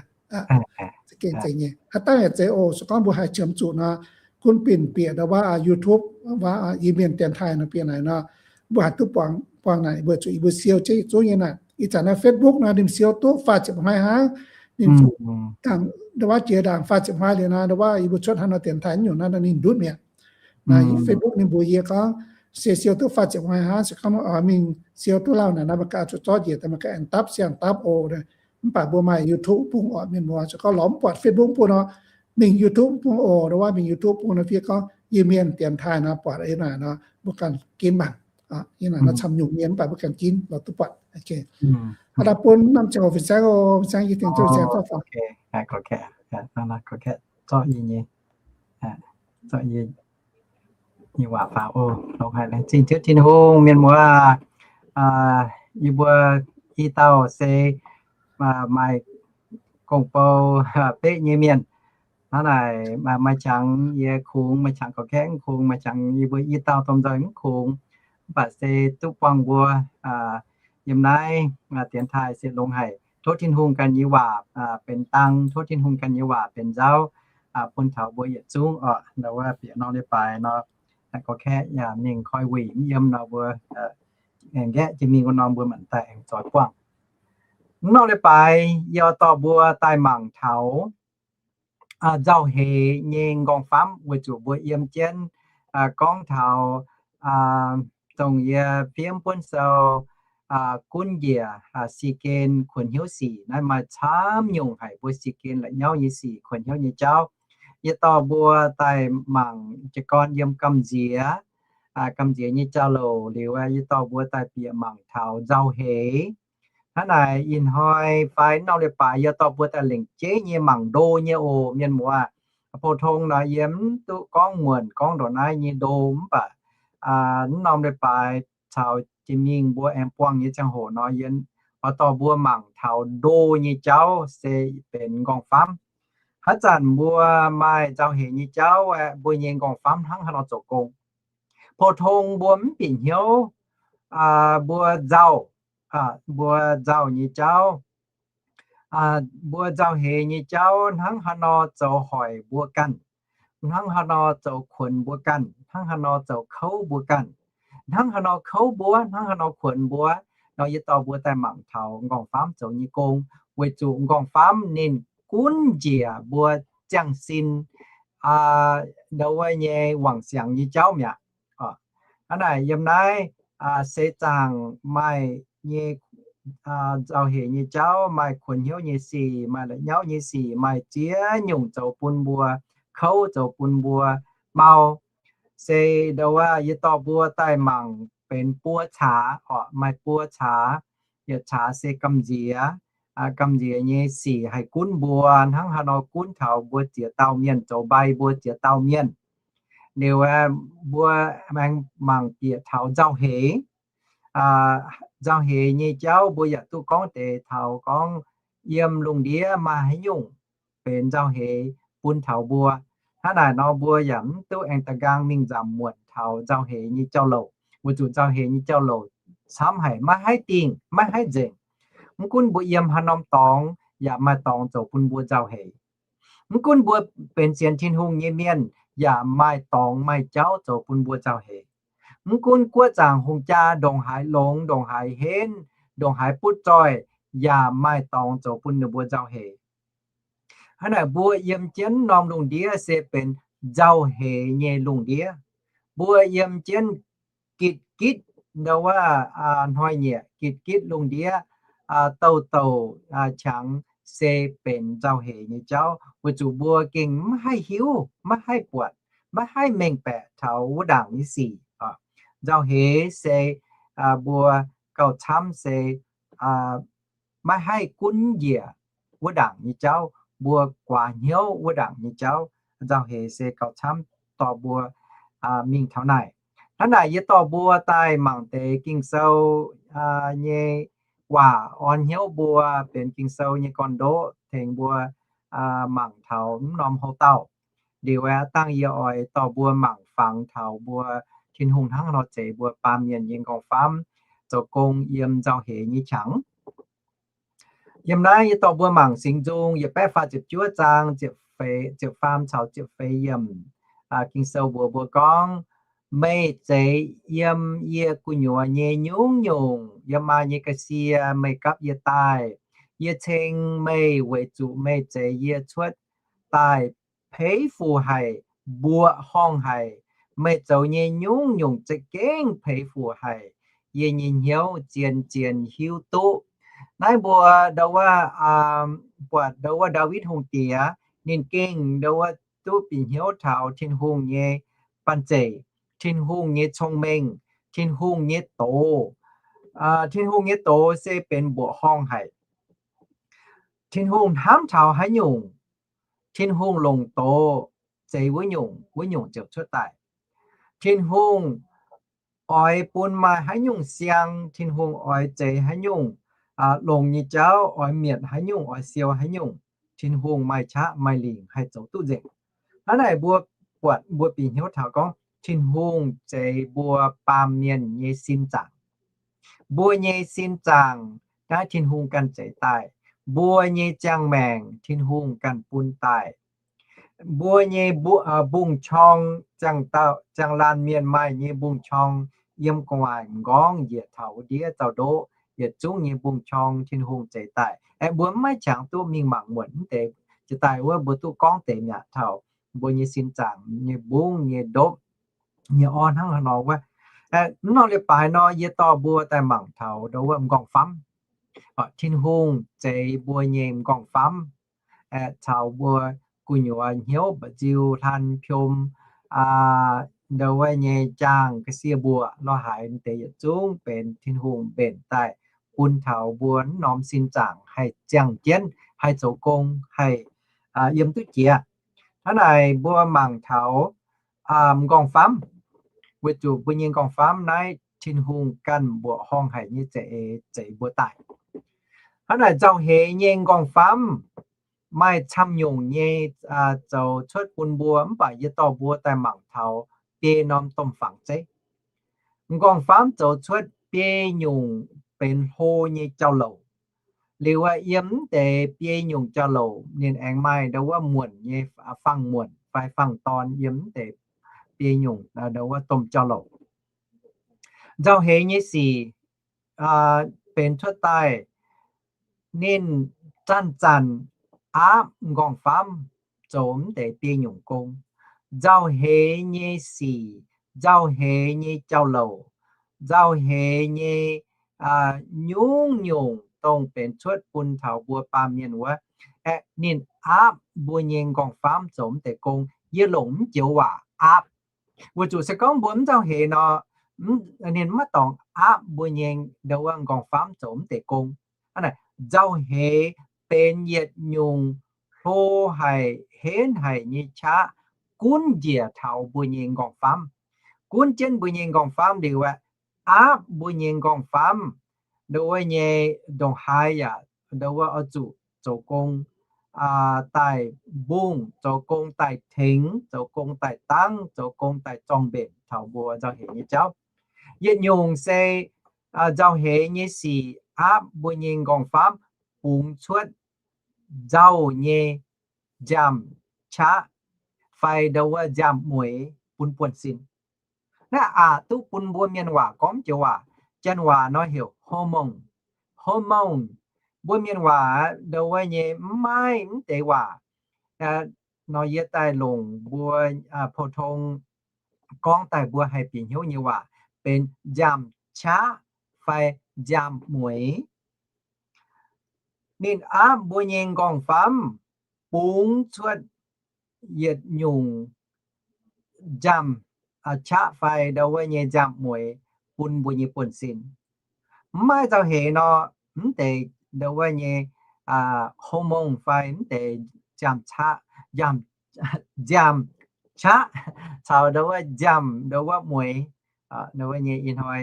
Za'gengh zeiz nyei. Haaix dauh yaac zeiz oc. Se gorngv mbuo haih qiemx zuqc nor, gunv binc bieqc ndau wuov YouTube, wuov Iu-Mienh dienx taaih nor, bieqc naaic nor, mbuo haih duqv buangh, buangh naaic, mbuo zuqc yie mbuo siou jienv yietc zungv nyei naaic. Ih zanc naaiv Facebook nor ninh siou duqv faah ziepc hnoi hnangv. Ninh ndau wuov jiex ndaangc faah ziepc hnoi liuz nor, ndau wuov yie mbuo cuotv hnangv nor dienx taaih nyungc naaiv nor ninh ndutv mi'aqv. Naaiv Facebook ninh mbuox yie gorngv se siou duqv faah ziepc hnoi hnangv, se gorngv oix mingh siou duqv lauh naaic nor, meih ganh zuqc zorqv njiec daaih, meih ganh aengx dapv siang dapv oc. Mv baac mbuo maaih YouTube bung oc, mienh muoz. Se gorngv lorz mv buatc Facebook bung nor, mingh YouTube bung oc. Ndau wuov mingh YouTube bung nor fiev gorngv Iu-Mienh dienx taaih nor, buatc yiem naaic nor mbuo ganh ginv mangc. Yiem naaic nor camv nyungc mienh mv baac mbuo ganh ginv lorz duqv buatc. Aa, daaih bun norm ziangh hoc fin-saeng oc, fin-saeng yie tengx Ziouv Singx Dorh faaux. Zorqv yie nyei, zorqv yie nyei waac faaux oc. Longx haic, laengz zingh Ziouv Tin-Hungh. Mienh muoz aac, yie mbuo i dauh se maaih gong-bou beqv nyei mienh. Hnangv naaic maaih qangx yie kungx, maaih qangx gorqv-kaeqv mv kungx, maaih qangx yie mbuo i dauh domh nzoih mv kungx. Mv baac se duqv buangh mbuo yiem naaiv dienx taaih se longx haic. Tov Tin-Hungh ganh nyei waac benx dang, tov Tin-Hungh ganh nyei waac benx nzauv bun taux mbuo yietc zungv oc. Ndau wuov bieqc norm leiz-baaix nor, gorqv-kaeqv yaac mingh koi wuic mv yiem nor, mbuo aengx nqaeqv jienv mingh wuov norm mbuo manc daaih aengx zoix buangh. Mv norm leiz-baaix yie oix dorh mbuo daaih mangc taux nzauh heix nyei nqorngv-famv, weic zuqc mbuo yiem jienv gorngv taux dongh yie fiev buonv sou gunv njiec si gen kuonx hnyouv sic naaiv maaih camv nyungc haic mbuo si gen la'nyauv nyei sic, kuonx hnyouv nyei jauv. Yie dorh mbuo daaih mangc jiez gorn yiem gamh nziex, gamh nziex nyei jauv-louc liuz, yie dorh mbuo daaih bieqc mangc taux nzauh heix. Hnangv naaic ih hnoi fai norm leiz-baaix yie dorh mbuo daaih lengc jeiv nyei mangc ndo nyei oc, mienh muoz. Pou-tong nor yie mv duqv gorngv muonc gorngv ndongc naaiv nyei ndo, mv baac mv norm leiz-baaix caux jiex mingh mbuo aengx buangh nyei ziangh hoc nor, yie oix dorh mbuo mangc taux ndo nyei jauv se benx nqorngv-famv. Haaix zanc mbuo maaih nzauh heix nyei jauv aeqv, mbuo nyei nqorngv-famv hnangv haaix nor zoux gong. Pou-tong mbuo mv bieqc hnyouv, mbuo nzauh, mbuo nzauh nyei jauv, mbuo nzauh heix nyei jauv hnangv haaix nor zoux hoic mbuo ganh, hnangv haaix nor zoux kuonx mbuo ganh, hnangv haaix nor zoux kouv mbuo ganh, hnangv haaix nor kouv mbuo, hnangv haaix nor kuonx mbuo. Nor yie dorh mbuo daaih mangc taux nqorngv-famv zoux nyei gong. weic zuqc m'nqorngv-famv ninh gunv njiec mbuo ziangh sin ndau wuov nyei wangc siangx nyei jauv mi'aqv. Hnangv naaic yiem naaiv se zaangc maaih nyei nzauh heix nyei jauv, maaih kuonx hnyouv nyei sic, maaih la'nyauv nyei sic, maaih ziex nyungc zoux bun mbuo kouv, zoux bun mbuo mau. Se ndau wuov yie dorh mbuo daaih mangc benx buo caax oc, maaih buo caax. Yietc caax se gamh nziex. Gamh nziex nyei sic haih gunv mbuo hnangv haaix nor gunv taux mbuo ziex dauh mienh, zoux mbai mbuo ziex dauh mienh. Liuz mbuo aengx mangc bieqc taux nzauh heix. Nzauh heix nyei jauv mbuo yaac duqv gorngv deix taux gorngv yiem lungh ndiev maaih haaix nyungc benx nzauh heix bun taux mbuo. Hnangv naaic nor mbuo yaac mv duqv aengx da'nqaang mingh nzamc muonc taux nzauh heix nyei jauv-louc, weic zuqc nzauh heix nyei jauv-louc camv haic, maiv haih dingh, maiv haih nzengc. Mv gunv mbuo yiem haaix norm dorngx, yaac maaih dorngx zoux bun mbuo nzauh heix. Mv gunv mbuo benx sienx Tin-Hungh nyei mienh, yaac maaih dorngx maaih jauv zoux bun mbuo nzauh heix. Mv gunv guoqv zaangc hungh jaa ndongc haaix longx, ndongc haaix henv, ndongc haaix butv zoih, yaac maaih dorngx zoux bun ninh mbuo nzauh heix. Hnangv naaic mbuo yiem jienv norm lungh ndiev se benx nzauh heix nyei lungh ndiev. Mbuo yiem jienv gitv-gitv ndau wuov hnoi-nyieqc, gitv-gitv lungh ndiev, douh douc qangx se benx nzauh heix nyei jauv, weic zuqc mbuo gengh maiv haih hiuv, maiv haih buatc, maiv haih mengh baeqc taux wuov ndaangc nyei sic. Nzauh heix se mbuo gauh camv se maiv haih gunv njiec wuov ndaangc nyei jauv, mbuo guaax hnyouv wuov ndaangc nyei jauv. Nzauh heix se gauh camv dorh mbuo mingh taux naaic. Hnangv naaic yie dorh mbuo daaih mangc deix Ging-Sou nyei waac orn hnyouv mbuo benx Ging-Sou nyei gorn-ndoqv tengx mbuo mangc taux mv norm houv dauh. Liuz aqv, dangh yie oix dorh mbuo mangc fangx taux mbuo Tin-Hungh hnangv haaix nor zeix mbuo baamh mienh nyei m'nqorngv-famv zoux gong yiem nzauh heix nyei qangx. Yiem naaiv yie dorh mbuo mangc Singx Nzung yietc baeqv faah ziepc juov zaang ziepc faam caux ziepc feix yiemc. Ging-Sou mbuox mbuo gorngv, meih zeix yiem yie gu'nyuoz nyei nyungc-nyungc, yiem maa nyei ga'sie meih gapv yie daaih. Yie ceng meih weic zuqc meih zeix yie cuotv daaih peix fuc haic, mbuoqc horngh haic. Meih zoux nyei nyungc-nyungc za'gengh peix fuc haic. Yie nyei hnyouv zien-zien hiuv duqv. Naaiv mbuo ndau wuov, buatc ndau wuov Ndaawitv Hungh Diex, ninh gengh ndau wuov duqv bieqc hnyouv taux Tin-Hungh nyei banh zeic, Tin-Hungh nyei cong-mengh, Tin-Hungh nyei doz. Tin-Hungh nyei doz se benx mbuoqc horngh haic. Tin-Hungh hnamv taux haaix nyungc, Tin-Hungh longc doz zeix wuov nyungc, wuov nyungc ziouc cuotv daaih. Tin-Hungh oix bun maaih haaix nyungc siang, Tin-Hungh oix zeix haaix nyungc longx nyei jauv, oix mietc haaix nyungc, oix siou haaix nyungc, Tin-Hungh maaih qaqv maaih lingc haih zoux duqv nzengc. Hnangv naaic mbuo buatc mbuo bieqc hnyouv taux gorngv Tin-Hungh zeix mbuo baamh mienh nyei sin zaangc. Mbuo nyei sin zaangc naaiv Tin-Hungh ganh zeix daaih. Mbuo nyei ziangh maengc Tin-Hungh ganh bun daaih. Mbuo nyei mbungh-qorng, ziangh laanh mienh maaih nyei mbungh-qorng, yiem gu'nguaaic m'nqorngv njiec taux wuov ndiev zaux-ndoqv, yietc zungv nyei mbungh-qorng Tin-Hungh zeix daaih. Aeqv, mbuo maiv qangx duqv mingh mangc muonc mv deix, jiex daaih wuov mbuo duqv gorngv deix mi'aqv taux mbuo nyei sin zaangc nyei mbungv nyei ndopv nyei orn hnangv haaix nor wuov. Mv norm leiz-baaix nor yie dorh mbuo daaih mangc taux ndau wuov m'nqorngv-famv. Tin-Hungh zeix mbuo nyei m'nqorngv-famv caux mbuo gu'nyuoz hnyouv mba'nziu hlan piom ndau wuov nyei jaang ga'sie mbuoqc lorh haaix deix yietc zungv benx Tin-Hungh mbenc daaih bun taux mbuo mv norm sin zaangc haih ziangh jienv, haih zoux gong, haih yiem duqv jiex. Hnangv naaic mbuo mangc taux m'nqorngv-famv, weic zuqc mbuo nyei m'nqorngv-famv naaiv Tin-Hungh ganh mbuoqc horngh haic nyei za'eix zeix mbuo daaih. Hnangv naaic nzauh heix nyei m'nqorngv-famv maaih camv nyungc nyei zoux cuotv bun mbuo, mv baac yie dorh mbuo daaih mangc taux biei norm domh fangx zeiv. M'nqorngv-famv zoux cuotv biei nyungc benx hlo nyei jauv-louc. Liuz yiem mv deix biei nyungc jauv-louc ninh aengx maaih ndau wuov muonc nyei, fangx muonc fai fangx dorn yiem mv deix biei nyungc ndau wuov domh jauv-louc. Nzauh heix nyei sic benx cuotv daaih, ninh Zanc-zanc aapv m'nqorngv-famv zoux mv deix biei nyungc gong. Nzauh heix nyei sic, nzauh heix nyei jauv-louc, nzauh heix nyei nyungc-nyungc dongh benx cuotv bun taux mbuo baamh mienh wuov, aeqv, ninh aapv mbuo nyei m'nqorngv-famv zoux mv deix gong, yie longc mv joux waac aapv. Weic zuqc se gorngv mbuo mv nzauh heix nor, ninh maiv dorngc aapv mbuo nyei ndo wuov m'nqorngv-famv zoux mv deix gong. Nzauh heix benx yietc nyungc hlo haic, henv haic nyei qaqv gunv njiec taux mbuo nyei m'nqorngv-famv. Gunv jienv mbuo nyei m'nqorngv-famv liuz aeqv, aapv mbuo nyei m'nqorngv-famv ndo wuov nyei ndongc haaix yaac ndo wuov oix zuqc zoux gong daaih mbungh, zoux gong daaih tengx, zoux gong daaih dangv, zoux gong daaih zorng-mbenc taux mbuo nzauh heix nyei jauv. Yietc nyungc se nzauh heix nyei sic aapv mbuo nyei m'nqorngv-famv bungx cuotv nzauh nyei nziaamv-qaqv fai ndo wuov nziaamv-mueiz bun buonv-sin. Naaiv aqc duqv bun mbuo mienh waac gorngv mv joux waac, janx waac nor heuc hormone. Hormone, mbuo mienh waac ndo wuov nyei mv maaih mv deix waac. Nor yie daaih longc mbuo pou-tong gorngv daaih mbuo haih bieqc hnyouv nyei waac benx nziaamv-qaqv fai nziaamv-mueiz. Ninh aapv mbuo nyei m'nqorngv-famv bungx cuotv yietc nyungc nziaamv-qaqv fai ndo wuov nyei nziaamv-mueiz bun mbuo nyei buonv-sin. Mv maaih nzauh heix nor, mv deix ndo wuov nyei hormone fai mv deix nziaamv-qaqv, nziaamv-qaqv caux ndo wuov nziaamv ndo wuov mueiz, ndo wuov nyei ih hnoi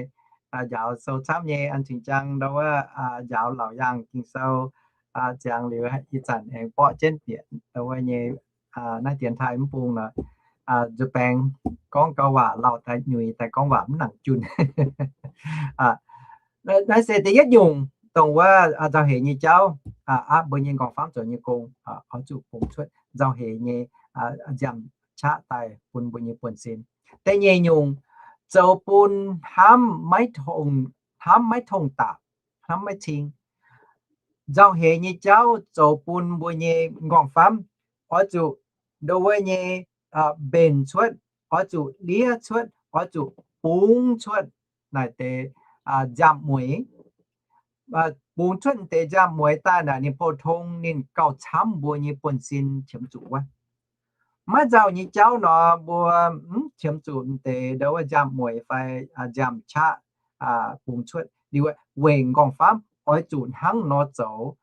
njaaux sou camv nyei an cingx jaang ndo wuov njaaux laauc yaangh Ging-Sou ziangx liuz ih zanc aengx borqv jienv bieqc ndo wuov nyei naaiv dienx taaih mv bung nor, nzuih baengx gorngv gau waac lauh daaih nyuix daaih gorngv waac mv nangc junh. Naaiv se da'yietv nyungc dongh wuov nzauh heix nyei jauv, aapv mbuo nyei m'nqorngv-famv zoux nyei gong, oix zuqc bungx cuotv nzauh heix nyei nziaamv-qaqv daaih bun mbuo nyei buonv-sin. Da'nyeic nyungc, zoux bun hnamv maiv tong, hnamv maiv tong dapc, hnamv maiv cing. Nzauh heix nyei jauv zoux bun mbuo nyei m'nqorngv-famv oix zuqc ndo wuov nyei mbenc cuotv, oix zuqc liev cuotv, oix zuqc bungx cuotv naaic deix nziaamv-mueiz. Bungx cuotv deix nziaamv-mueiz daaih naaic ninh pou-tong ninh gauh camv mbuo nyei buonv-sin qiemx zuqc wuov. Maiv nzauh nyei jauv nor mbuo mv qiemx zuqc deix ndo wuov nziaamv-mueiz fai nziaamv-qaqv bungx cuotv liuz, weic m'nqorngv-famv oix zuqc hnangv nor zoux,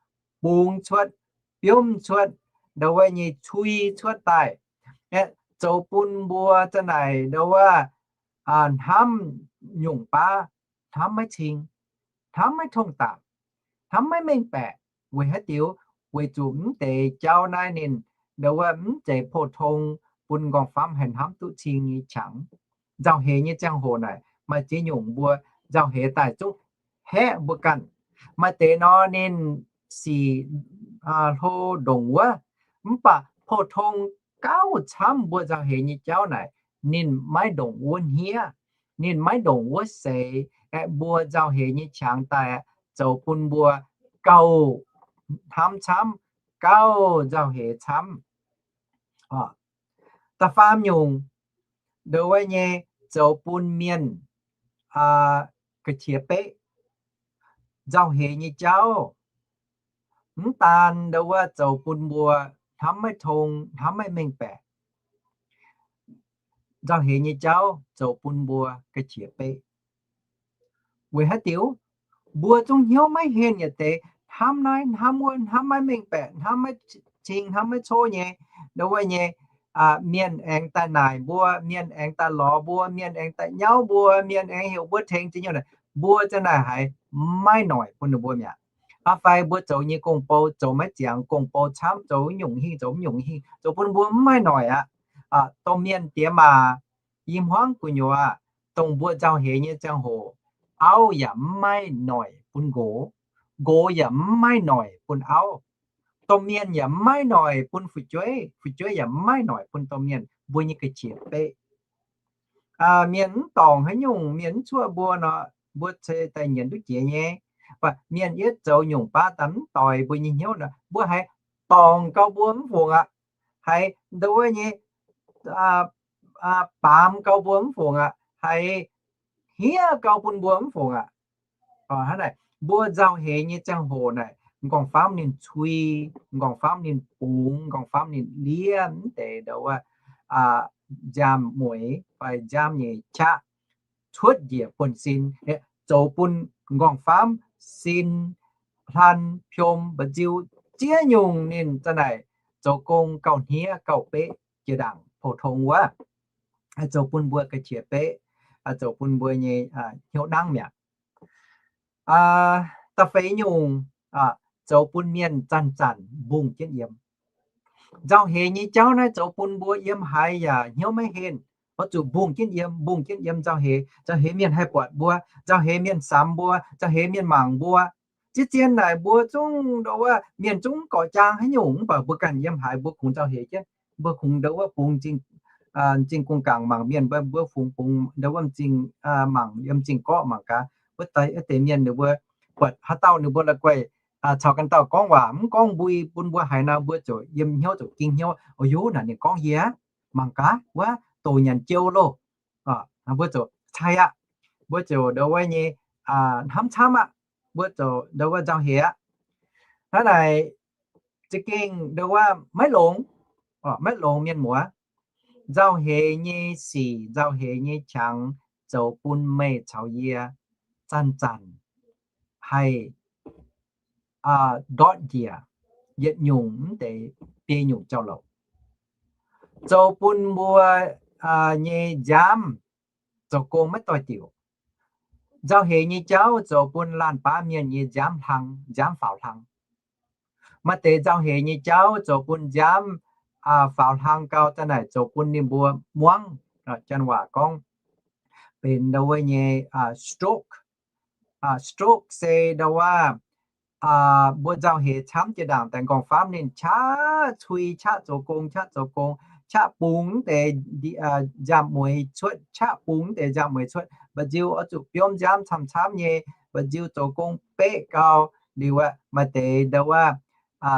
bungx cuotv, biomv cuotv, ndo wuov nyei cui cuotv daaih, zoux bun mbuo za'naaic ndo wuov hnamv nyungc baav, hnamv maiv cing, hnamv maiv tong dapc, hnamv maiv mengh baeqc. Weic haaix diuc? Weic zuqc mv deix jauv naaiv ninh ndo wuov mv zeiz pou-tong bun m'nqorngv-famv haih hnamv duqv cing nyei qangx. Nzauh heix nyei ziangh hoc naaic maaih ziex nyungc mbuo nzauh heix daaih zungv haeqv mbuo ganh. Maaih deix nor ninh sic hlo ndongc wuov, mv baac pou-tong gauh camv mbuo nzauh heix nyei jauv naaic, ninh maiv ndongc wuov hniev, ninh maiv ndongc wuov seix, aeqv, mbuo nzauh heix nyei qangx daaih zoux bun mbuo gauh hnamv camv, gauh nzauh heix camv. Da'faam nyungc, ndo wuov nyei zoux bun mienh ga'qiex beqv. Nzauh heix nyei jauv mv daan ndo wuov zoux bun mbuo hnamv maiv tong, hnamv maiv mengh baeqc. Nzauh heix nyei jauv zoux bun mbuo ga'qiex beqv. Weic haaix diuc? Mbuo zungv hnyouv maiv henh yietc deix, hnamv naaiv hnamv wuov, hnamv maiv mengh baeqc, hnamv maiv cing, hnamv maiv coqv nyei. Ndo wuov nyei, mienh aengx daaih naaic mbuo, mienh aengx daaih lorz mbuo, mienh aengx daaih nyauv mbuo, mienh aengx heuc mbuo tengx ziex nyungc naaic, mbuo za'naaic haiz maiv noic bun ninh mbuo mi'aqv. Aa, fai mbuo zoux nyei gong-bou zoux maiv ziangx, gong-bou camv, zoux nyungc hingh zoux mv nyungc hingh, zoux bun mbuo mv maaih noic aqv. Domh mienh diex maac, i hmuangv gu'nyuoz, dongh mbuo nzauh heix nyei ziangh hoc, auv yaac mv maaih noic bun nqox, nqox yaac mv maaih noic bun auv, domh mienh yaac mv maaih noic bun fu'jueiv, fu'jueiv yaac mv maaih noic bun domh mienh, mbuo nyei ga'qiex beqv. Mienh mv dorngc haaix nyungc, mienh mv cuoqv mbuo nor, mbuo se daaih nyienz duqv jiex nyei. Mienh yietv zoux nyungc baav daaih mv doix mbuo nyei hnyouv nor, mbuo haiz dorngc gau mbuo mv fungc aqv. Haiz ndo wuov nyei baamz gau mbuo mv fungc aqv. Haiz hniev gau bun mbuo mv fungc aqv. Hnangv naaic, mbuo nzauh heix nyei ziangh hoc naaic, m'nqorngv-famv ninh cui, m'nqorngv-famv ninh bungx, m'nqorngv-famv ninh liev mv deix ndo wuov nziaamv mueiz fai nziaamv nyei qaqv cuotv njiec buonv-sin, zoux bun m'nqorngv-famv sin, hlan, piom, mba'nziu, ziex nyungc ninh za'naaic zoux gong gauh hniev gauh beqv jiex ndaangc pou-tong wuov, zoux bun mbuo ga'qiex beqv, zoux bun mbuo nyei hnyouv nangv mi'aqv. Da'feix nyungc, zoux bun mienh zanc-zanc mbungh jienv yiem. Nzauh heix nyei jauv naaiv zoux bun mbuo yiem haaix yaac hnyouv maiv henh, oix zuqc mbungh jienv yiem, mbungh jienv yiem nzauh heix. Nzauh heix mienh haih buatc mbuo, nzauh heix mienh samx mbuo, nzauh heix mienh mangc mbuo. Ziex zien naaic mbuo zungv ndo wuov mienh zungv gorqv-jaang haaix nyungc, mv baac mbuo ganh yiem haaix mbuo kungx nzauh heix jienv. Mbuo kungx ndo wuov bungx m'zing gong-gaangc mangc mienh, mbuo fungx bungx ndo wuov m'zing, mangc yiem m'zing gorqv mangc gaax, wuov deix mienh ninh mbuo buatc haaix dauh ninh mbuo la'guaih caux ganh dauh gorngv waac mv gorngv mbui bun mbuo haiz nor, mbuo ziouc yiem hnyouv ziouc ging hnyouv, o, yie naaic ninh gorngv yie aqv, mangc gaax wuov doqc nyanc jiou loh. Mbuo ziouc cai aqv. Mbuo ziouc ndo wuov nyei hnamv camv aqv. Mbuo ziouc ndo wuov nzauh heix aqv. Hnangv naaic za'gengh ndo wuov maiv longx, maiv longx mienh muoz. Nzauh heix nyei sic, nzauh heix nyei qangx zoux bun meih caux yie zanc-zanc haih ndortv njiec yietc nyungc mv deix biei nyungc jauv-louc, zoux bun mbuo nyei nziaamv zoux gong maiv doix-diuc. Nzauh heix nyei jauv zoux bun laanh baav mienh nyei nziaamv hlang, nziaamv faaux hlang. Maaih deix nzauh heix nyei jauv zoux bun nziaamv faaux hlang gau, za'naaic zoux bun ninh mbuo muangv, janx waac gorngv benx ndo wuov nyei stroke. Stroke se ndo wuov mbuo nzauh heix camv jiex ndaangc daaih m'nqorngv-famv ninh qaqv cui, qaqv zoux gong, qaqv zoux gong, qaqv bungx deix nziaamv mueiz cuotv, qaqv bungx deix nziaamv mueiz cuotv. Mba'nziu oix zuqc biomv nziaamv camv-camv nyei, mba'nziu zoux gong beqv gau. Liuz maaih deix ndo wuov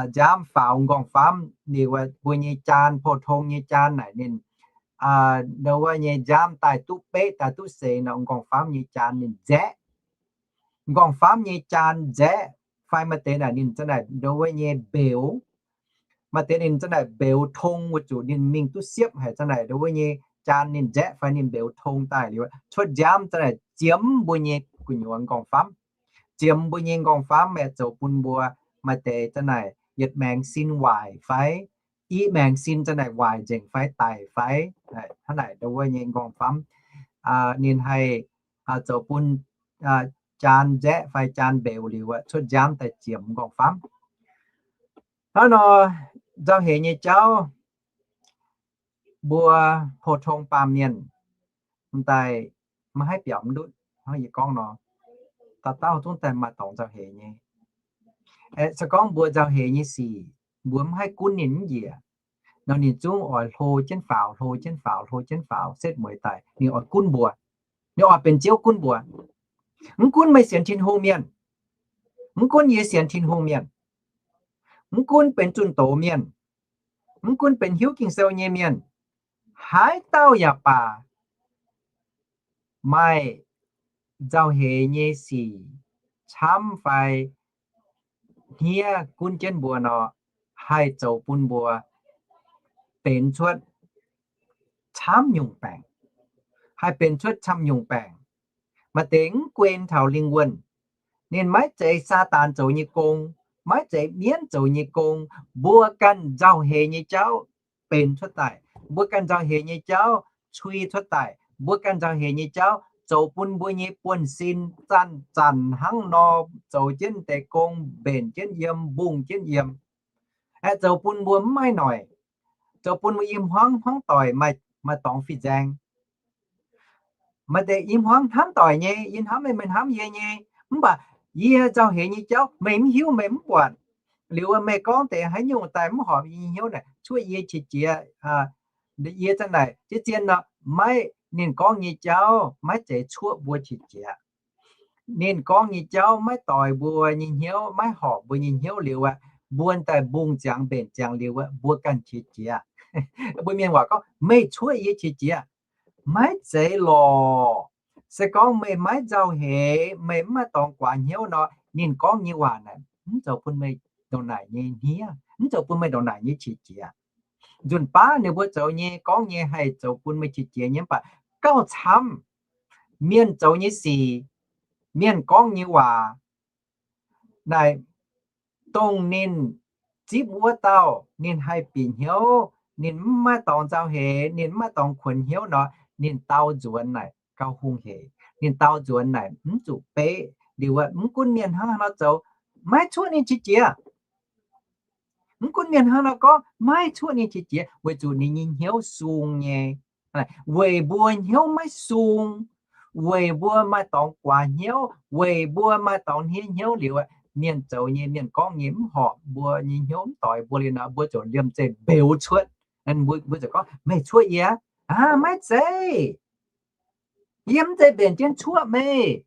nziaamv faaux m'nqorngv-famv, liuz mbuo nyei jaan, pou-tong nyei jaan naaic ninh ndo wuov nyei nziaamv daaih duqv beqv daaih duqv seix nor, m'nqorngv-famv nyei jaan ninh nzaeqv. M'nqorngv-famv nyei jaan nzaeqv fai maaih deix naaic ninh za'naaic ndo wuov nyei mbeux. Maaih deix ninh za'naaic mbeux tong weic zuqc ninh mingh duqv siepv haic, za'naaic ndo wuov nyei jaan ninh nzaeqv fai ninh mbeux tong daaih liuz cuotv nziaamv za'naaic ziemx mbuo nyei gu'nyuoz m'nqorngv-famv. Ziemx mbuo nyei m'nqorngv-famv aeqv, zoux bun mbuo maaih deix za'naaic yietc maengx sin waaic fai i maengx sin za'naaic waaic nzengc fai daic fai hnangv naaic ndo wuov nyei m'nqorngv-famv ninh haih zoux bun jaan nzaeqv fai jaan mbeux liuz cuotv nziaamv daaih ziemx m'nqorngv-famv. Hnangv nor, nzauh heix nyei jauv mbuo pou-tong baamh mienh m'daaih maiv haih biaux mv ndutv. Hnangv yie gorngv nor, dauh dauh zungv daaih maaih dorngx nzauh heix nyei. Aeqv, se gorngv mbuo nzauh heix nyei sic mbuo maiv haih gunv ninh mv njiec nor, ninh zungv oix hlo jienv faaux, hlo jienv faaux, hlo jienv faaux setv mueiz daaih, ninh oix gunv mbuo. Ninh oix benx Ziouv gunv mbuo. Mv gunv meih sienx Tin-Hungh mienh, mv gunv yie sienx Tin-Hungh mienh, mv gunv benx zunh doz mienh, mv gunv benx hiuv Ging-Sou nyei mienh, haaix dauh yaac baac, maaih nzauh heix nyei sic camv fai hniev gunv jienv mbuo nor, haih zoux bun mbuo benx cuotv camv nyungc baengc, haih benx cuotv camv nyungc baengc. Maaih deix mv guen taux lingh wuonh, ninh maiv zeiz Saadaan zoux nyei gong, maiv zeiz mienv zoux nyei gong. Mbuo ganh nzauh heix nyei jauv benx cuotv daaih, mbuo ganh nzauh heix nyei jauv cui cuotv daaih, mbuo ganh nzauh heix nyei jauv zoux bun mbuo nyei buonv-sin zanc-zanc hnangv nor zoux jienv deix gong, mbenc jienv yiem, mbungh jienv yiem, aeqv, zoux bun mbuo mv maaih noic, zoux bun mbuo i hmuangv hmuangv doic maaih dorngx fih nzaeng. Maaih deix i hmuangv hnamv doic nyei, yie hnamv meih, meih hnamv yie nyei, mv baac yie nzauh heix nyei jauv meih mv hiuv, meih mv buatc. Liuz meih gorngv deix haaix nyungc daaih mv horpc yie nyei hnyouv naaic, cuoqv yie qiex jiez. Yie za'naaic zien-zien nor, maiv, ninh gorngv nyei jauv maiv zeiz cuoqv mbuo qiex jiez. ninh gorngv nyei jauv maiv doix mbuo nyei hnyouv, maiv horpc mbuo nyei hnyouv liuz aqv, mbuo daaih mbungh ziangx mbenc ziangx liuz aqv, mbuo ganh qiex jiez. Mbuo mienh waac gorngv, meih cuoqv yie qiex jiez. Maiv zeiz lorqc. Se gorngv meih maiv nzauh heix, meih mv maaih dorngx guaax hnyouv nor, ninh gorngv nyei waac naaic mv zoux bun meih ndongc naaic nyei hniev, mv zoux bun meih ndongc naaic nyei qiex jiez. Nzunc baav ninh mbuo zoux nyei, gorngv nyei haih zoux bun meih qiex jiez nyei, mv baac gauh camv mienh zoux nyei sic, mienh gorngv nyei waac naaic, dongh ninh zipv wuov dauh ninh haih bieqc hnyouv, ninh mv maaih dorngx nzauh heix, ninh mv maaih dorngx kuonx hnyouv nor, ninh dau nzuonx naaic gauh hungh hec. Ninh dau nzuonx naaic mv zuqc beiv. Liuz aqv, mv gunv mienh hnangv haaix nor zoux, maiv cuoqv ninh qiex jiez. Mv gunv mienh hnangv haaix nor gorngv, maiv cuoqv ninh qiex jiez, weic zuqc ninh nyei hnyouv sung nyei. Weic mbuo hnyouv maiv sung, weic mbuo maaih dorngx guaax hnyouv, weic mbuo maaih dorngx hniev hnyouv liuz, mienh zoux nyei, mienh gorngv nyei mv horpc mbuo nyei hnyouv, mv doix mbuo liuz nor, mbuo ziouc liemh zeih mbeux cuotv. Mbuo ziouc gorngv, meih cuoqv yie? Aav, maiv zeiz. Yie mv zeiz mbenc jienv cuoqv meih.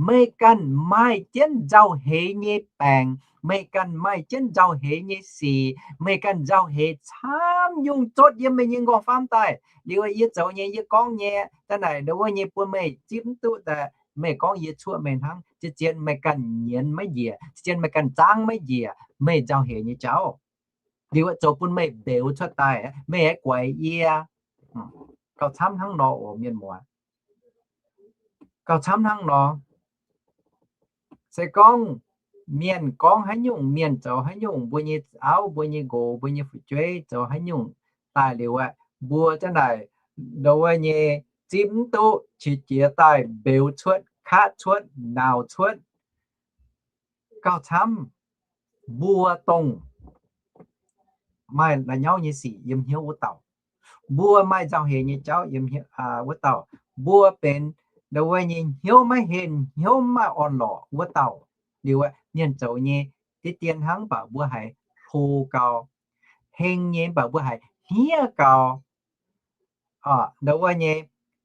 Meih ganh maaih jienv nzauh heix nyei baengc, meih ganh maaih jienv nzauh heix nyei sic, meih ganh nzauh heix camv nyungc zotv yiem meih nyei nqorngv-famv daaih. Liuz yie zoux nyei, yie gorngv nyei, da'naaic ndau wuov nyei bun meih zipv mv duqv daaih, meih gorngv yie cuoqv meih hnangv. Zien-zien meih ganh nyienz maiv njiec, zien-zien meih ganh zaangv maiv njiec meih nzauh heix nyei jauv. Liuz zoux bun meih mbeux cuotv daaih, meih aengx guaix yie. Gauh camv hnangv nor oc, mienh muoz. Gauh camv hnangv nor. Se gorngv mienh gorngv haaix nyungc, mienh zoux haaix nyungc, mbuo nyei auv, mbuo nyei nqox, mbuo nyei fu'jueiv zoux haaix nyungc daaih liuz aqv, mbuo za'naaic ndau wuov nyei zipv mv duqv, qiex jiez daaih mbeux cuotv, katv cuotv, nauc cuotv. Gauh camv mbuo dongh maaih la'nyauv nyei sic yiem hnyouv wuov dauh, mbuo maaih nzauh heix nyei jauv yiem wuov dauh, mbuo benx ndau wuov nyei hnyouv maiv henh, hnyouv maiv orn-lorqc wuov dauh. Liuz aqv, mienh zoux nyei deix dien hnangv, mv baac mbuo haiz hlo gau. Heng nyei, mv baac mbuo haiz hniev gau. Ndau wuov nyei,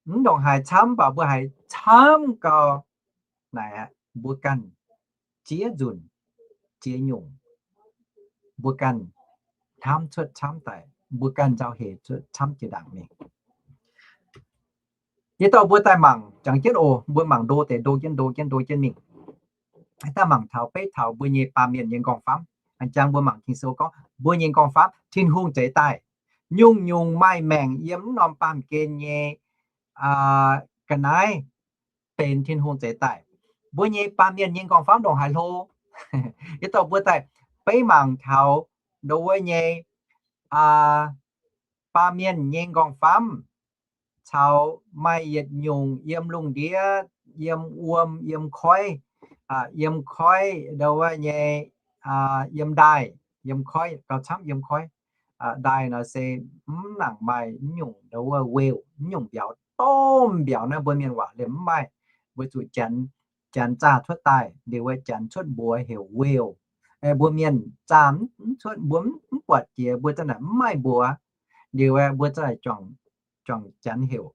mv ndongc haaix camv, mv baac mbuo haiz camv gau. Naaic aqv, mbuo ganh ziex nzunc ziex nyungc, mbuo ganh hnamv cuotv camv daaih, mbuo ganh nzauh heix cuotv camv jiex ndaangc mingh. Yie dorh mbuo daaih mangc jangx jienv oc. Mbuo mangc ndo deix ndo jienv ndo jienv ndo jienv mingh. Daaih mangc taux beiv taux mbuo nyei baamh mienh nyei nqorngv-famv. A'jang mbuo mangc Ging-Sou gorngv mbuo nyei nqorngv-famv Tin-Hungh zeix daaih. Nyungc-nyungc maaih maengc yiem mv norm baamh gen nyei ga'naaiv benx Tin-Hungh zeix daaih. Mbuo nyei baamh mienh nyei nqorngv-famv ndongc haaix hlo? Yie dorh mbuo daaih beiv mangc taux ndo wuov nyei baamh mienh nyei nqorngv-famv caux maaih yietc nyungc yiem lungh ndiev, yiem wuom, yiem koiv, yiem koiv ndo wuov nyei, yiem ndaaih, yiem koiv, gauh camv yiem koiv. Ndaaih nor se mv nangc maaih mv nyungc ndo wuov whale, mv nyungc mbiauz, domh mbiauz naaiv mbuo mienh waac liemh mv maaih, weic zuqc Janx, Janx zaah cuotv daaih, liuz wuov Janx cuotv mbuox heuc whale. Mbuo mienh zaah mv cuotv, mbuo mv buatc jiex, mbuo za'naaic mv maaih mbuox. Liuz wuov mbuo za'naaic juangc Janx heuc.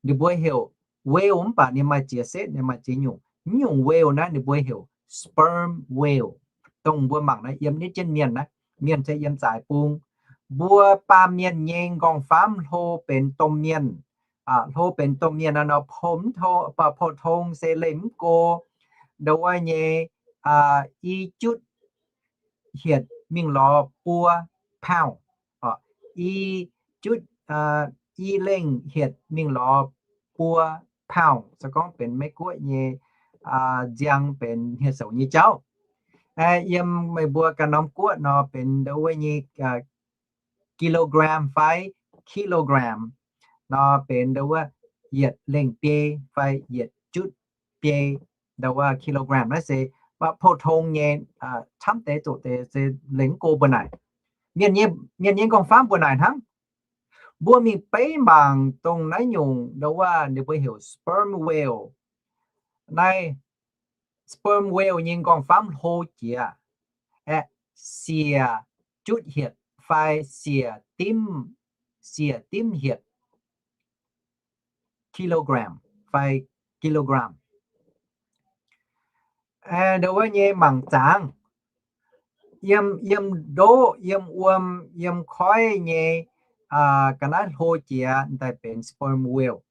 Ninh mbuo heuc whale mv baac ninh maaih ziex setv, ninh maaih ziex nyungc. Mv nyungc whale naaiv ninh mbuo heuc sperm whale. Dongh mbuo mangc naaiv yiem niv jienv mienh naaiv, mienh se yiem zaaix bung. Mbuo baamh mienh nyei nqorngv-famv hlo benx domh mienh, hlo benx domh mienh nor, pou tong se leih mv go. Ndo wuov nyei i jutv hietc mingh lorz buo pound. I jutv, i lengh hietc mingh lorz buo pound. Se gorngv benx Meiv Guoqv nyei nziang benx hniev-soux nyei jauv. Yiem meih mbuo ganh norm guoqv nor benx ndo wuov nyei kilogram fai kilogram nor benx ndo wuov yietc lengh biei fai yietc jutv biei ndo wuov kilogram. Naaiv se mv baac pou tong nyei camv deix zoqc deix se lengh mv go mbuo naaic. Mienh nyei nqorngv-famv mbuo naaic hnangv. Mbuo mingh beiv mangc dongh naaiv nyungc ndo wuov ninh mbuo heuc sperm whale. Naaiv sperm whale nyei nqorngv-famv hlo jiex, aeqv, siec jutv hietc fai siec dimv, siec dimv hietc kilogram fai kilogram. Ndongc wuov nyei mangc zaangc, yiem, yiem ndoqv, yiem wuom, yiem koiv nyei ga'naaiv hlo jiex daaih benx sperm whale.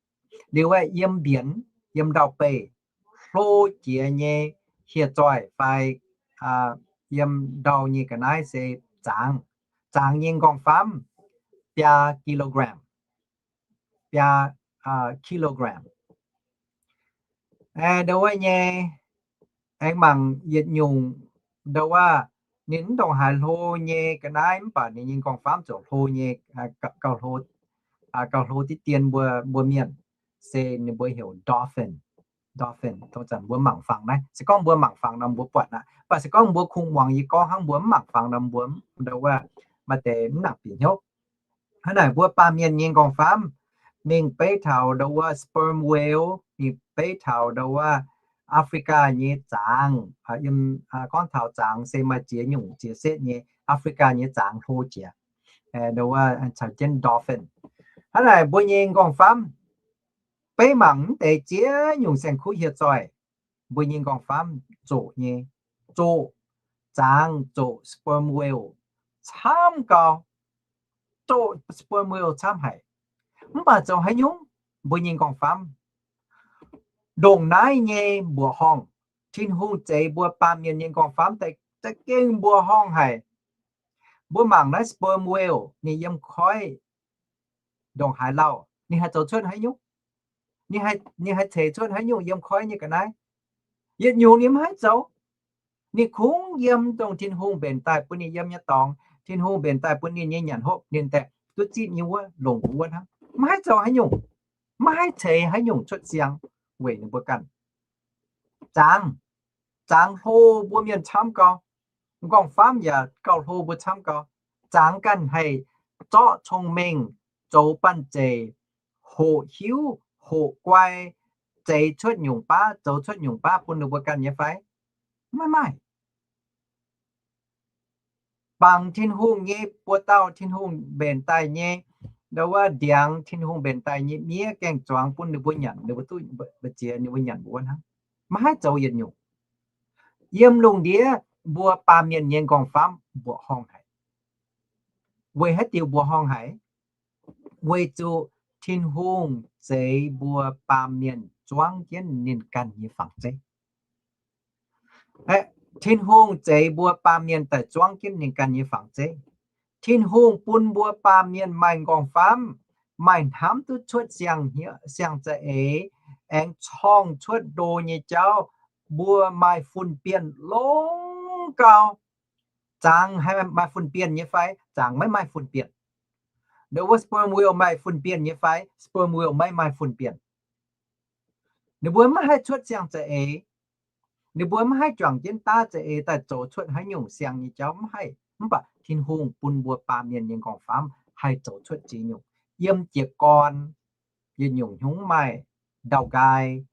Liuz aeqv, yiem mbienx, yiem ndau-beih hlo jiex nyei hieh zoih fai yiem ndau nyei ga'naaiv se zaangc. Zaangc nyei nqorngv-faamv biaa kilogram, biaa kilogram. Ndongc wuov nyei aengx mangc yietc nyungc, ndongc wuov ninh mv ndongc haaix hlo nyei ga'naaiv mv baac ninh nyei nqorngv-faamv ziouc hlo nyei, gauh hlo, gauh hlo diqv dien mbuo, mbuo mienh, se ninh mbuo heuc dolphin. Dolphin, dongh zanc mbuo mangc fangx naaiv. Se gorngv mbuo mangc fangx nor mbuo buatc aqv. Mv baac se gorngv mbuo kungx muangx yie gorngv hnangv mbuo mv mangc fangx nor mbuo ndongc wuov maaih deix mv nangc bieqc hnyouv. Hnangv naaic mbuo baamh mienh nyei nqorngv-faamv mingh beiv taux ndongc wuov sperm whale, mingh beiv taux ndongc wuov Africa nyei zaangc. Yiem, gorngv taux zaangc se maaih ziex nyungc ziex setv nyei. Africa nyei zaangc hlo jiex, ndongc wuov caux jienv dolphin. Hnangv naaic mbuo nyei nqorngv-faamv beiv mangc mv deix ziex nyungc saeng-kuv hieh zoih, mbuo nyei nqorngv-faamv zoqc nyei, zoqc zaangc, zoqc sperm whale camv gau, zoqc sperm whale camv haic. Mv baac zoux haaix nyungc mbuo nyei nqorngv-faamv ndongc naaiv nyei mbuoqc horngh, Tin-Hungh zeix mbuo baamh mienh nyei nqorngv-faamv daaih za'gengh mbuoqc horngh haic. Mbuo mangc naaiv sperm whale ninh yiem koiv ndongc haaix lauh, ninh haih zoux cuotv haaix nyungc? Ninh haih ceix cuotv haaix nyungc yiem koiv nyei ga'naaiv? Yietc nyungc ninh maiv haih zoux. Ninh kungx yiem dongh Tin-Hungh mbenc daaih bun ninh yiem nyei dorngx. Tin-Hungh mbenc daaih bun ninh nyei nyanc hopv, ninh daaih duqv zipv nyei wuov, longc wuov hnangv. Maiv haih zoux haaix nyungc, maiv haih ceix haaix nyungc cuotv siang weic ninh mbuo ganh. Zaangc, zaangc hlo mbuo mienh camv gau. Nqorngv-faamv yaac gauh hlo mbuo camv gau. Zaangc ganh haih zorqv cong-mengh, zoux banh zeic, hoqc hiuv, hoqc guai, zeix cuotv nyungc baav, zoux cuotv nyungc baav bun ninh mbuo ganh nyei fai? Maiv maaih. Bangc Tin-Hungh nyei buoz-dauh, Tin-Hungh mbenc daaih nyei, ndongc wuov ndiangx, Tin-Hungh mbenc daaih nyei miev gaeng-zuangx bun ninh mbuo nyanc, ninh mbuo duqv mbu'ziex ninh mbuo nyanc mbuo wuov hnangv. Maiv haih zoux yietc nyungc. Yiem lungh ndiev mbuo baamh mienh nyei nqorngv-faamv mbuoqc horngh haic. Weic haaix diuc mbuoqc horngh haic? Weic zuqc Tin-Hungh zeix mbuo baamh mienh zuangv jienv ninh ganh nyei fangx zeiv. Tin-Hungh zeix mbuo baamh mienh daaih zuangv jienv ninh ganh nyei fangx zeiv. Tin-Hungh bun mbuo baamh mienh maaih nqorngv-faamv, maaih hnamv duqv cuotv siang-za'eix, aengx corngh cuotv ndo nyei jauv. Mbuo maaih fun-bienh longx gau. Zaangc haih maaih fun-bienh nyei fai? Zaangc maiv maaih fun-bienh. Ndongc wuov sperm whale maaih fun-bienh nyei fai? Sperm whale maiv maaih fun-bienh. Ninh mbuo maiv haih cuotv siang-za'eix. Ninh mbuo maiv haih juangc jienv daav za'eix daaih zoux cuotv haaix nyungc siang nyei jauv, maiv haih. Mv baac Tin-Hungh bun mbuo baamh mienh nyei nqorngv-faamv haih zoux cuotv ziex nyungc yiem jiez gorn, yietc nyungc hnyungv maaih ndau-nqaai,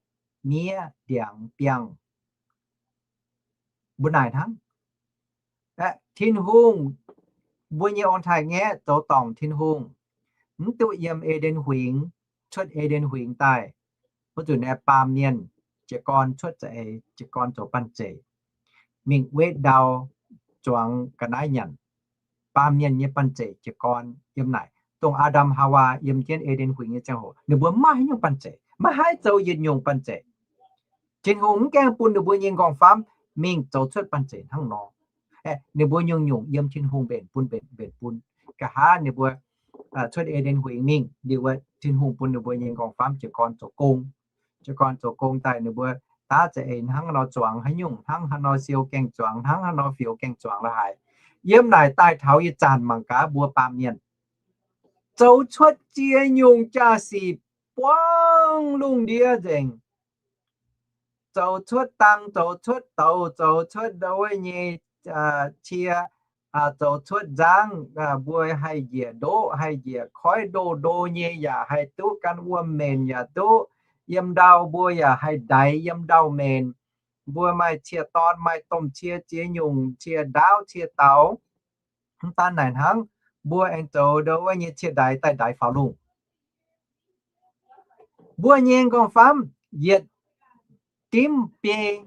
miev, ndiangx, biangh, mbuo naaic hnangv. Tin-Hungh, mbuo nyei ong-taaix-ngaeqv zoux dorngc Tin-Hungh, mv duqv yiem E^nden Huingx. Cuotv E^nden Huingx daaih, wuov nzunc naaiv baamh mienh jiez gorn cuotv za'eix, jiez gorn zoux banh zeic, mingh wetv ndau, zuangx ga'naaiv nyanc. Baamh mienh nyei banh zeic jiez gorn yiem naaic. Dongh Aa^ndam Haawaa yiem jienv E^nden Huingx nyei ziangh hoc, ninh mbuo maiv maaih haaix nyungc banh zeic, maiv haih zoux yietc nyungc banh zeic. Tin-Hungh mv gaengh bun ninh mbuo nyei nqorngv-faamv mingh zoux cuotv banh zeic hnangv nor. Ninh mbuo nyungc-nyungc yiem Tin-Hungh mbenc bun, mbenc, mbenc bun. Nqa'haav ninh mbuo cuotv E^nden Huingx mingh liuz, Tin-Hungh bun ninh mbuo nyei nqorngv-faamv jiez gorn zoux gong. Jiez gorn zoux gong daaih ninh mbuo daav za'eix hnangv haaix nor zuangx haaix nyungc, hnangv haaix nor siou gaeng-zuangx, hnangv haaix nor fioux gaeng-zuangx la'haaix. Yiem naaic daaih taux ih zanc mangc gaax mbuo baamh mienh zoux cuotv ziex nyungc jaa-sic buangv lungh ndiev nzengc. Zoux cuotv dang, zoux cuotv douz, zoux cuotv ndo wuov nyei cie, zoux cuotv nzangv, mbuo haih njiec ndoqv, haih njiec koiv ndo ndo nyei yaac haih duqv, gan wuom-menc yaac duqv. Yiem ndau mbuo yaac haih ndaix yiem ndau-menc. Mbuo maaih cie-dorn, maaih domh cie, ziex nyungc cie ndaauv, cie daaux. Mv daan naaic hnangv, mbuo aengx zoux ndo wuov nyei cie-ndaix daaih ndaix faaux lungh. Mbuo nyei nqorngv-faamv yietc dimv biei,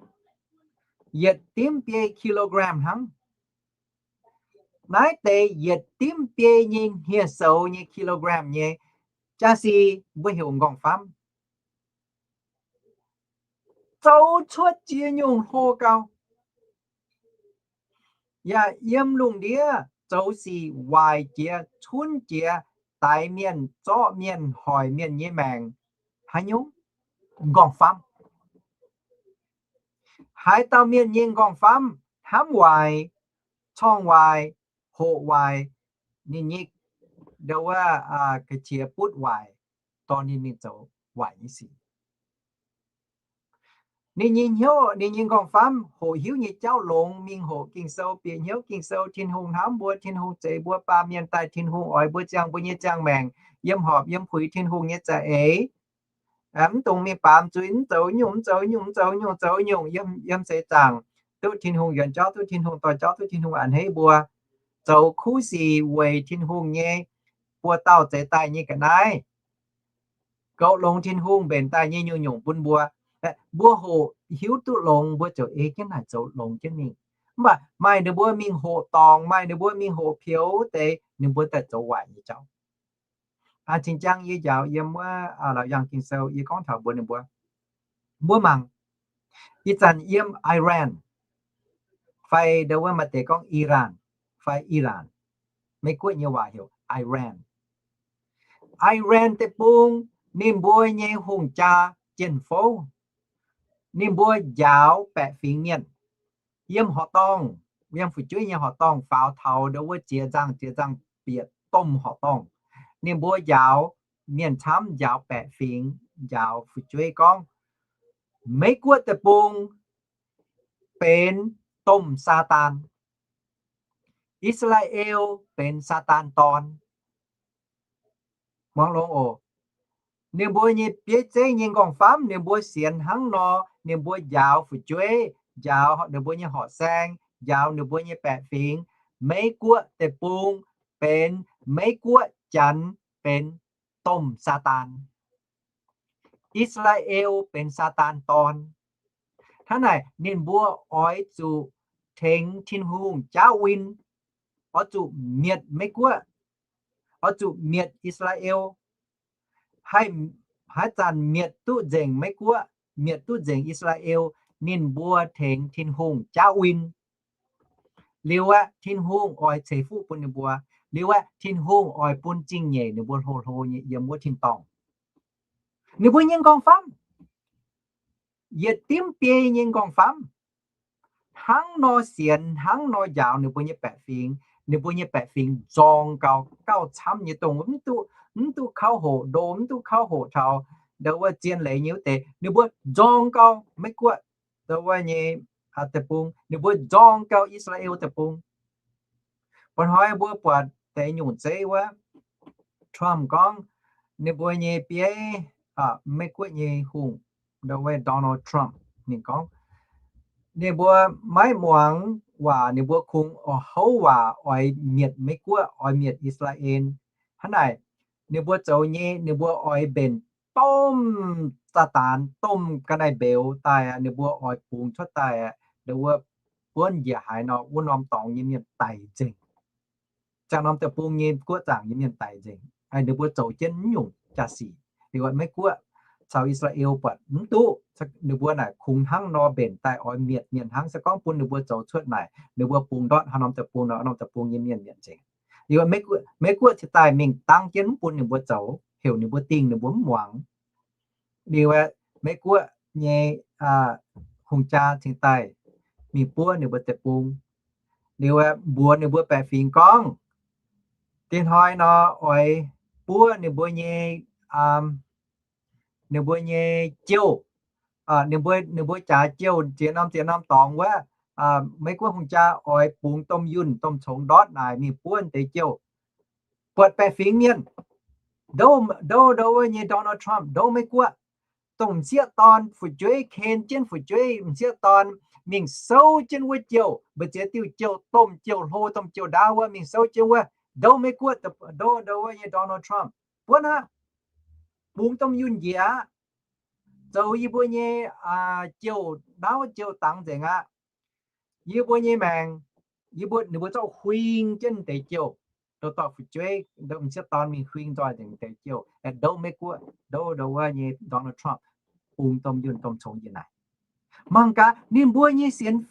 yietc dimv biei kilogram hnangv. Naaiv deix yietc dimv biei nyei hniev-soux nyei kilogram nyei jaa-si mbuo heuc nqorngv-famv, zoux cuotv ziex nyungc hlo gau. Yaac yiem lungh ndiev zoux sic waaic jiex, cunv jiex, daix mienh, zorqv mienh, hoic mienh nyei maengc. Haaix nyungc? Nqorngv-famv. Haaix dauh mienh nyei nqorngv-famv hnamv waaic, corngh waaic, hoqc waaic, ninh nyei, ndo wuov, ga'qiex butv waaic, dorh ninh mingh zoux waaic nyei sic. Ninh nyei hnyouv, ninh nyei nqorngv-famv hoqc hiuv nyei jauv longx, mingh hoqc Ging-Sou, bieqc hnyouv Ging-Sou, Tin-Hungh hnamv mbuo, Tin-Hungh zeix mbuo, baamh mienh daaih, Tin-Hungh oix mbuo ziangh mbuo nyei ziangh maengc, yiem horpc yiem puix Tin-Hungh nyei za'eix. Mv dungx mingh baamz zuiz, mv zoux nyungc, mv zoux nyungc, mv zoux nyungc, zoux nyungc, yiem, yiem seix zaangc duqv Tin-Hungh yuonx jauv, duqv Tin-Hungh dorh jauv, duqv Tin-Hungh a'hneiv mbuo, zoux kuv sic weic Tin-Hungh nyei buoz-dauh zeix daaih nyei ga'naaiv, goux longx Tin-Hungh mbenc daaih nyei nyungc-nyungc bun mbuo. Mbuo hoqc hiuv duqv longx, mbuo ziouc ei jienv naaic zoux longx jienv mingh. Mv baac maaih ninh mbuo mingh hoqc dorngc, maaih ninh mbuo mingh hoqc pieux deix, ninh mbuo daaih zoux waaic nyei jauv. Cing-jang yie njaaux yiem wuov Laauc Yaangh Ging-Sou, yie gorngv taux mbuox ninh mbuo, mbuo mangc, ih zanc yiem Iran, fai ndo wuov maaih deix gorngv Iran, fai Iran, Meiv-Guoqv nyei waac heuc Iran. Iran deic-bung, ninh mbuo nyei hungh jaa jien-fouv, ninh mbuo njaaux baeqc fingx mienh yiem horqc dorngh, yiem fu'jueiv nyei horqc dorngh faaux taux ndo wuov jiex nzangh, jiex nzangh bieqc domh horqc dorngh. Ninh mbuo njaaux mienh camv, njaaux baeqc fingx, njaaux fu'jueiv gorngv, Meiv-Guoqv deic-bung benx domh Saadaan. I^saa^laa^en benx Saadaan dorn. Muangx longx oc. Ninh mbuo nyei bieiv zeiv nyei nqorngv-famv, ninh mbuo sienx hnangv nor, ninh mbuo njaaux fu'jueiv, njaaux ninh mbuo nyei horqc saeng, njaaux ninh mbuo nyei baeqc fingx. Meiv-Guoqv deic-bung benx Meiv-Guoqv, Janx benx domh Saadaan. I^saa^laa^en benx Saadaan dorn. Hnangv naaic ninh mbuo oix zuqc tengx Tin-Hungh jauv win, oix zuqc mietc Meiv-Guoqv, oix zuqc mietc I^saa^laa^en. Haih, haaix zanc mietc duqv nzengc Meiv-Guoqv, mietc duqv nzengc I^saa^laa^en, ninh mbuo tengx Tin-Hungh jauv win. Liuz aeqv, Tin-Hungh oix ceix fuqv bun ninh mbuo. Liuz aeqv, Tin-Hungh oix bun zingh nyeic ninh mbuo hlo hlo nyei yiem wuov tin-dorngh. Ninh mbuo nyei nqorngv-famv, yietc dimv biei nyei nqorngv-famv, hnangv nor sienx, hnangv nor njaaux ninh mbuo nyei baeqc fingx. Ninh mbuo nyei baeqc fingx nzorng gau, gauh camv nyei dongh mv duqv, mv duqv kauv hoqc ndo, mv duqv kauv hoqc taux ndo wuov zien leiz nyei wuov deix. Ninh mbuo nzorng gau Meiv-Guoqv ndo wuov nyei deic-bung, ninh mbuo nzorng gau I^saa^laa^en deic-bung. Mba'hnoi mbuo buatc deix nyungc zeiv wuov, Trump gorngv ninh mbuo nyei bieiv, Meiv-Guoqv nyei hungh, ndo wuov Donald Trump, ninh gorngv ninh mbuo maiv muangx waac, ninh mbuo kungx oix houv waac oix mietc Meiv-Guoqv, oix mietc I^saa^laa^en. Hnangv naaic, ninh mbuo zoux nyei, ninh mbuo oix mbenc domh Saadaan, domh ga'naaiv-mbeux daaih, ninh mbuo oix bungx cuotv daaih, ndo wuov buonv njiec haaix nor, wuov norm dorngx nyei mienh daic nzengc. Ziangh norm deic-bung nyei guoqv zaangc nyei mienh daic nzengc. Ninh mbuo zoux jienv mv nyungc jaa-sic. Liuz Meiv-Guoqv caux I^saa^laa^en buatc mv duqv, ninh mbuo naaic kungx hnangv nor mbenc daaih oix mietc mienh hnangv. Se gorngv bun ninh mbuo zoux cuotv naaic, ninh mbuo bungx ndortv haaix norm deic-bung nor, norm deic-bung nyei mienh mietc nzengc. Liuz Meiv-Guoqv, Meiv-Guoqv cingx daaih mingh dangv jienv mv bun ninh mbuo zoux, heuc ninh mbuo dingh ninh mbuo mv muangx. Liuz Meiv-Guoqv nyei hungh jaa cingx daaih mingh buov ninh mbuo deic-bung. Liuz mbuox ninh mbuo baeqc fingx gorngv, dinh hnoi nor oix buov ninh mbuo nyei, ninh mbuo nyei jouh, ninh mbuo, ninh mbuo jaax jouh ziex norm ziex norm dorngx wuov, Meiv-Guoqv hungh jaa oix bungx domh yunh domh congx ndortv naaic mingh buov deix jouh. Buatc baeqc fingx mienh, ndo, ndo, ndo wuov nyei Donald Trump, ndo Meiv-Guoqv, dongh m'sieqv dorn fu'jueiv, ken jienv fu'jueiv m'sieqv dorn mingh souv jienv wuov jouh, mbu'ziex diuh jouh, domh jouh hlo, domh jouh ndaauv wuov mingh souv jienv wuov, ndo Meiv-Guoqv, ndo, ndo wuov nyei Donald Trump, buonv aqv, bungx domh yunh njiec aqv, zoux yie mbuo nyei jouh ndaauv jouh dangx nzengc aqv. Yie mbuo nyei maengc, yie mbuo, ninh mbuo zorqv huing jienv deix jouh, douc dorh fu'jueiv, m'sieqv dorn mingh huing nzoih nzengc deix jouh, aengx ndouv Meiv Guoqv, ndouv ndouv wuov nyei Donald Trump, bungx domh yunh domh congx njiec naaic. Mangc gaax ninh mbuo nyei sienx,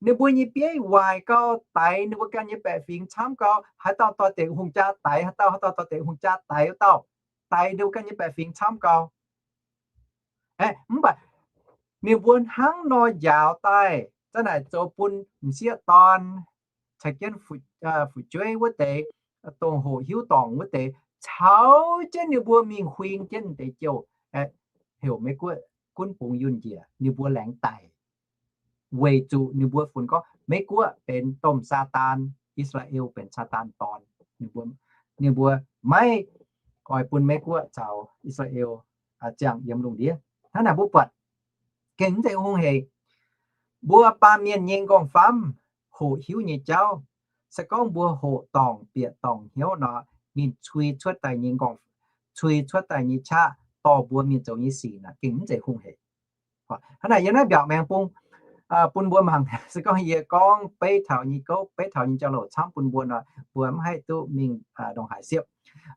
ninh mbuo nyei bieiv waaic gau, daix ninh mbuo ganh nyei baeqc fingx camv gau, haaix dauh dorh deix hungh jaa daix haaix dauh, haaix dauh dorh deix hungh jaa daix wuov dauh, daix ninh mbuo ganh nyei baeqc fingx camv gau. Mv baac ninh mbuo hnangv nor njaaux daaih, za'naaic zoux bun m'sieqv dorn caux jienv fu'jueiv wuov deix, dongh hoqc hiuv dorngc wuov deix, caux jienv ninh mbuo mingh huing jienv deix jouh, heuc Meiv Guoqv gunv bungx yunh njiec, ninh mbuo laengz daic. Weic zuqc ninh mbuo funx gorngv Meiv Guoqv benx domh Saadaan, I^saa^laa^en benx Saadaan dorn. Ninh mbuo maiv oix bun Meiv Guoqv caux I^saa^laa^en ziangh yiem lungh ndiev. Hnangv naaic mbuo buatc gengh mv zeiz hungh heic. Mbuo baamh mienh nyei nqorngv-famv hoqc hiuv nyei jauv, se gorngv mbuo hoqc dorngc bieqc dorngc hnyouv nor, ninh cui cuotv daaih nyei nqorngv, cui cuotv daaih nyei qaqv dorh mbuo mingh zoux nyei sic naaic gengh mv zeiz hungh heic. Hnangv naaic yiem naaiv mbiaauc maengx bung bun mbuo mangc, se gorngv yie gorngv beiv taux nyei gouv, beiv taux nyei jauv-louc camv bun mbuo nor, mbuo mv haih duqv mingh ndongc haaix siepv.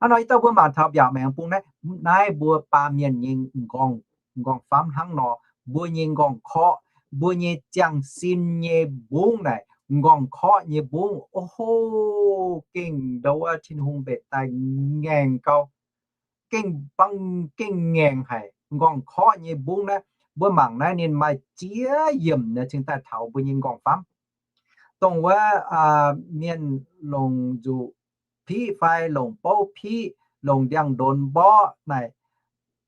Hnangv nor ih dauh mbuo mangc taux mbiaauc maengx bung naaiv, naaiv mbuo baamh mienh nyei nqorngv, nqorngv-famv hnangv nor, mbuo nyei nqorngv-korqv, mbuo nyei ziangh sin nyei mbungv naaic, nqorngv-korqv nyei mbungv, o ho, gengh ndouv wuov Tin-Hungh mbenc daaih ngaengc gau, gengh bang gengh ngaengc haic. Nqorngv-korqv nyei mbungv naaiv, mbuo mangc naaiv ninh maaih ziex yiemc naaiv cingx daaih taux mbuo nyei nqorngv-famv. Dongh wuov mienh longc nzuqc piqv fai longc bouv piqv, longc ndiangx-ndonx mborqv naaic,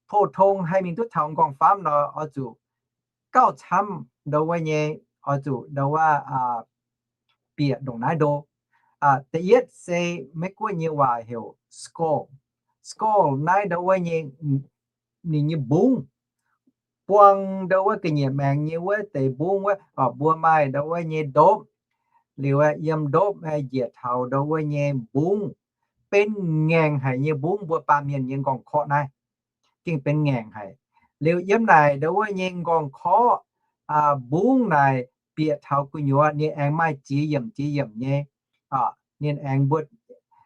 pou-tong haih mingh duqv taux nqorngv-famv nor, oix zuqc gauh camv ndau wuov nyei, oix zuqc ndau wuov bieqc ndongc naaiv ndo. Da'yietv se Meiv Guoqv nyei waac heuc skull. Skull naaiv ndau wuov nyei, ninh nyei mbungv, buang ndau wuov ga'nyiec maengx nyei wuov deix mbungv wuov, mbuo maaih ndau wuov nyei ndopv, liuz yiem ndopv njiec taux ndau wuov nyei mbungv, benx ngaengc haic nyei mbungv, mbuo baamh mienh nyei nqorngv-korqv naaiv gengh benx ngaengc haic. Liuz yiem naaic ndau wuov nyei nqorngv-korqv mbungv naaic bieqc taux gu'nyuoz ninh aengx maaih ziex yiemc ziex yiemc nyei. Ninh aengx mbuo,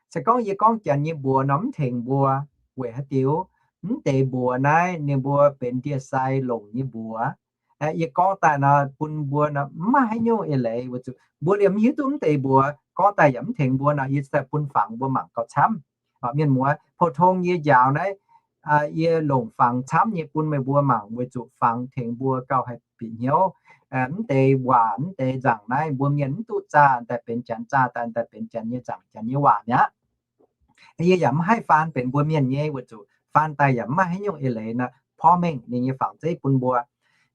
se gorngv yie gorngv janx nyei mbuox nor mv tengx mbuo. Weic haaix diuc? Mv deix mbuox naaiv ninh mbuo benx ndie-sai longc nyei mbuox. Yie gorngv daaih nor bun mbuo nor mv maaih haaix nyungc eix leiz, weic zuqc mbuo liemh mv hiuv duqv mv deix mbuox, gorngv daaih yaac mv tengx mbuo nor, yie daaih bun fangx mbuo mangc gauh camv. Mienh muoz, pou-tong yie njaaux naaiv, yie longc fangx camv nyei bun meih mbuo mangc, weic zuqc fangx tengx mbuo gauh haih bieqc hnyouv. Mv deix waac, mv deix nzaangc naaiv mbuo mienh mv duqv zaah daaih benx janx, zaah daaih benx janx nyei nzaangc, janx nyei waac mi'aqv. Yie yaac mv haih faan benx mbuo mienh nyei, weic zuqc faan daaih yaac mv maaih haaix nyungc eix leiz nor, porv mengh ninh nyei fangx zeiv bun mbuo.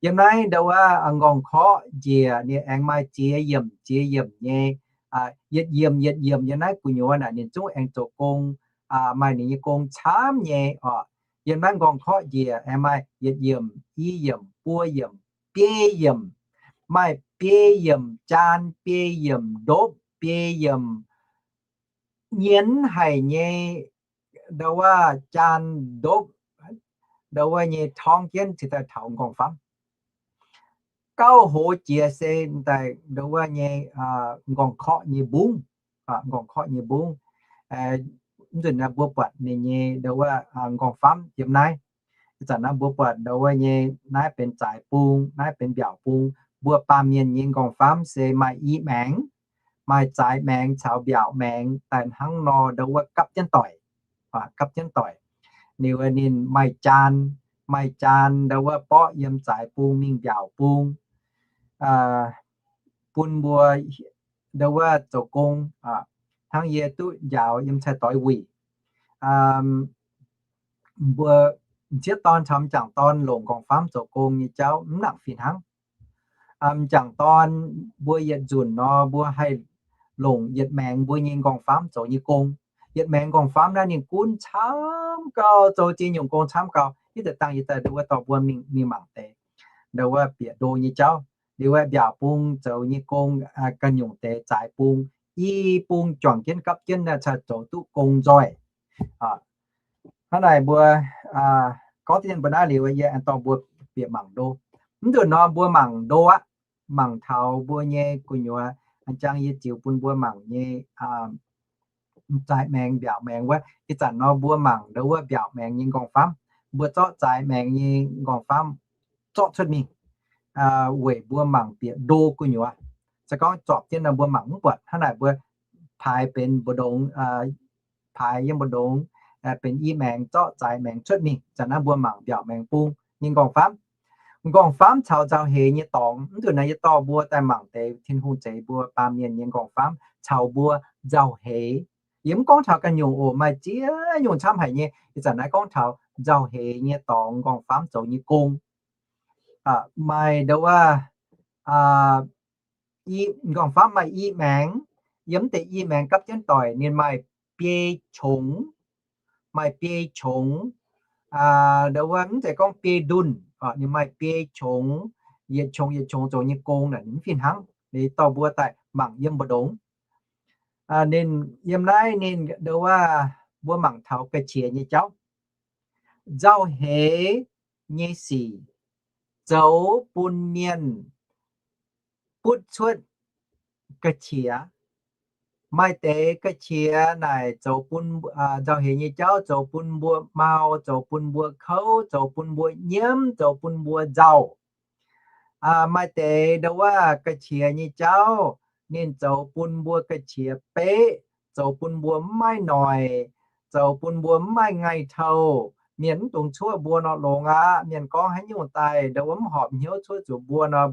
Yiem naaiv ndau wuov nqorngv-korqv njiec ninh aengx maaih ziex yiemc ziex yiemc nyei, yietc yiemc yietc yiemc yiem naaiv gu'nyuoz naaic ninh zungv aengx zoux gong, maaih ninh nyei gong camv nyei oc. Yiem naaiv nqorngv-korqv njiec aengx maaih yietc yiemc, i yiemc, buo yiemc, biei yiemc, maaih biei yiemc jaan, biei yiemc ndopv, biei yiemc nyienz haic nyei, ndau wuov jaan ndopv, ndau wuov nyei torngv jienv cingx daaih taux nqorngv-famv. Gauh hoz jiex se daaih ndau wuov nyei nqorngv-korqv nyei mbungv, nqorngv-korqv nyei mbungv. Mv nzunc naaiv mbuo buatc ninh nyei ndau wuov nqorngv-famv yiem naaiv. Ih zanc naaiv mbuo buatc ndau wuov nyei naaiv benx zaaix bung, naaiv benx mbiaauc bung. Mbuo baamh mienh nyei nqorngv-famv se maaih i maengx, maaih zaaix maengx caux mbiaauc maengx daaih hnangv nor ndau wuov gapv jienv doic, gapv jienv doic. Liuz ninh maaih jaan, maaih jaan ndau wuov borqv yiem zaaix bung mingh mbiaauc bung, bun mbuo ndau wuov zoux gong. Hnangv yie duqv njaaux yiem Cai Doix Wuic, mbuo m'sieqv dorn caux m'jangc dorn longc nqorngv-famv zoux gong nyei jauv mv nangc fih hnangv. M'jangc dorn mbuo yietc nzunc nor mbuo haih longc yietc maengx mbuo nyei nqorngv-famv zoux nyei gong. Yietc maengx nqorngv-famv naaiv ninh gunv camv gau, zoux ziex nyungc gong camv gau. Hitv deix dangh yie daaih ndau wuov dorh mbuo mingh mangc deix ndau wuov bieqc ndo nyei jauv. Liuz mbiaauc bung zoux nyei gong ganh nyungc deix, zaaix bung, i bung juangc jienv gapv jienv naaiv cingx zoux duqv gong nzoih. Hnangv naaic mbuo gorngv dien mbuo naaiv liuz yie aengx dorh mbuo bieqc mangc ndo. Mv nzunc nor mbuo mangc ndo aqv. mangc taux mbuo nyei gu'nyuoz, jang yie ziux bun mbuo mangc nyei, zaaix maengx mbiaauc maengx wuov. Ih zanc nor mbuo mangc ndau wuov mbiaauc maengx nyei m'nqorngv-famv, mbuo zorqv zaaix maengx nyei m'nqorngv-famv zorqv cuotv mingh, weic mbuo mangc bieqc ndo gu'nyuoz. Se gorngv zorpc jienv nor mbuo mangc mv buatc. Hnangv naaic mbuo paaix benx mbu'ndongx, paaix yiem mbu'ndongx, benx i maengx zorqv zaaix maengx cuotv mingh. Zanc naaiv mbuo mangc mbiaauc maengx bung nyei m'nqorngv-famv. M'nqorngv-famv caux nzauh heix nyei dorngx. Mv nzunc naaiv yie dorh mbuo daaih mangc deix Tin-Hungh zeix mbuo baamh mienh nyei m'nqorngv-famv caux mbuo nzauh heix. Yie mv gorngv taux ganh nyungc oc, maaih ziex nyungc camv haic nyei. Ih zanc naaiv gorngv taux nzauh heix nyei dorngx m'nqorngv-famv zoux nyei gong. Maaih ndau wuov, m'nqorngv-famv maaih i maengx. Yiem mv deix i maengx gapv jienv doic ninh maaih biei qongx, maaih biei qongx. Ndau wuov mv zeiz gorngv biei ndunh, ninh maaih biei qongx, yietc qongx yietc qongx zoux nyei gong naaic ninh mv fih hnangv. Ninh dorh mbuo daaih mangc yiem mbu'ndongx. Ninh yiem naaiv ninh ndau wuov mbuo mangc taux ga'qiex nyei jauv. Nzauh heix nyei sic zoux bun mienh butv cuotv ga'qiex. Maaih deix ga'qiex naaic zoux bun, nzauh heix nyei jauv zoux bun mbuo mau, zoux bun mbuo kouv, zoux bun mbuo nyiemv, zoux bun mbuo nzauh. Maaih deix ndau wuov ga'qiex nyei jauv ninh zoux bun mbuo ga'qiex beqv, zoux bun mbuo mv maaih noic, zoux bun mbuo mv maaih ngaih tou. Mienh mv dungx cuoqv mbuo nor longx aqv. Mienh gorngv haaix nyungc daaih ndau wuov mv horpc hnyouv cuoqv zuqc mbuo nor,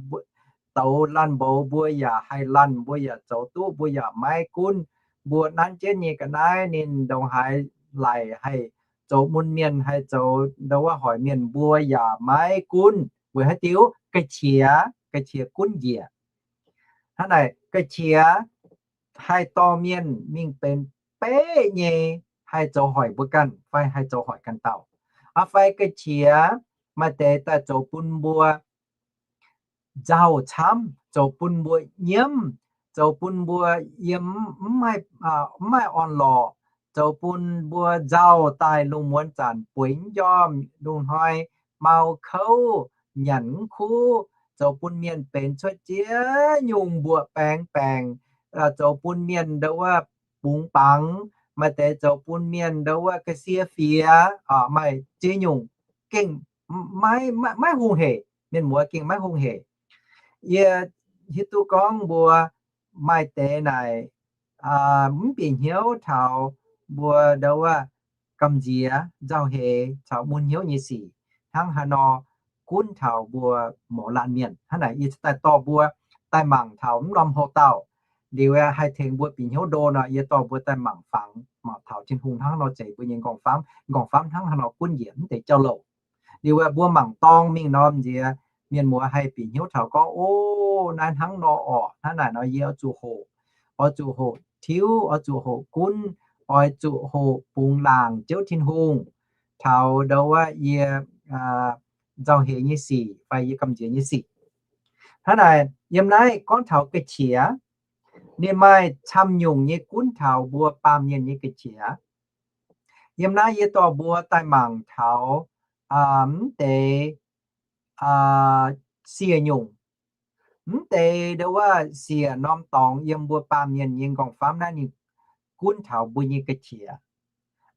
douz laanh mboux mbuo yaac haih laanh, mbuo yaac zoux duqv, mbuo yaac maiv gunv. Mbuo nanv jienv nyei ga'naaiv ninh ndongc haaix laic haih zoux mun mienh, haih zoux ndau wuov hoic mienh mbuo yaac maiv gunv. Weic haaix diuc? Ga'qiex, ga'qiex gunv njiec. Hnangv naaic ga'qiex haih dorh mienh mingh benx beqv nyei, haih zoux hoic mbuo ganh fai haih zoux hoic ganh dauh. Fai ga'qiex maaih deix daaih zoux bun mbuo nzauh camv, zoux bun mbuo nyiemv, zoux bun mbuo yiem mv maaih orn-lorqc, zoux bun mbuo nzauh daaih lungh muonz zanc bueix mv njormh, lungh hnoi mau kouv, nyanc mv kuv, zoux bun mienh benx cuotv ziex nyungc mbuoqc baengx baengc, zoux bun mienh ndau wuov bungx bangx, maaih deix zoux bun mienh ndau wuov ga'sie fiex, maaih ziex nyungc gengh maiv hungh hec. Mienh muoz gengh maiv hungh hec. Yie hiuv duqv gorngv mbuo maaih deix naaic mv bieqc hnyouv taux mbuo ndau wuov gamh nziex, nzauh heix caux mun hnyouv nyei sic hnangv haaix nor gunv taux mbuo mouz laanh mienh. Hnangv naaic yie daaih dorh mbuo daaih mangc taux mv norm houc dauh. Liuz haih tengx mbuo bieqc hnyouv ndo nor, yie dorh mbuo daaih mangc fangx, mangc taux Tin-Hungh hnangv haaix nor zeix mbuo nyei m'nqorngv-famv, m'nqorngv-famv hnangv haaix nor gunv njiec mv deix jauv-louc. Liuz mbuo mangc dorng mingh norm nziex, mienh muoz haih bieqc hnyouv taux gorngv, O, naaiv hnangv nor orqc. Hnangv naaic nor yie oix zuqc hoqc, oix zuqc hoqc tiuv, oix zuqc hoqc gunv, oix zuqc hoqc bungx laangc Ziouv Tin-Hungh taux ndau wuov yie nzauh heix nyei sic fai yie gamh nziex nyei sic. Hnangv naaic yiem naaiv gorngv taux ga'qiex, ninh maaih camv nyungc nyei gunv taux mbuo baamh mienh nyei ga'qiex. Yiem naaiv yie dorh mbuo daaih mangc taux mv deix siec nyungc. Mv deix ndau wuov siec norm dorngx yiem mbuo baamh mienh nyei m'nqorngv-famv naaiv ninh gunv taux mbuo nyei ga'qiex.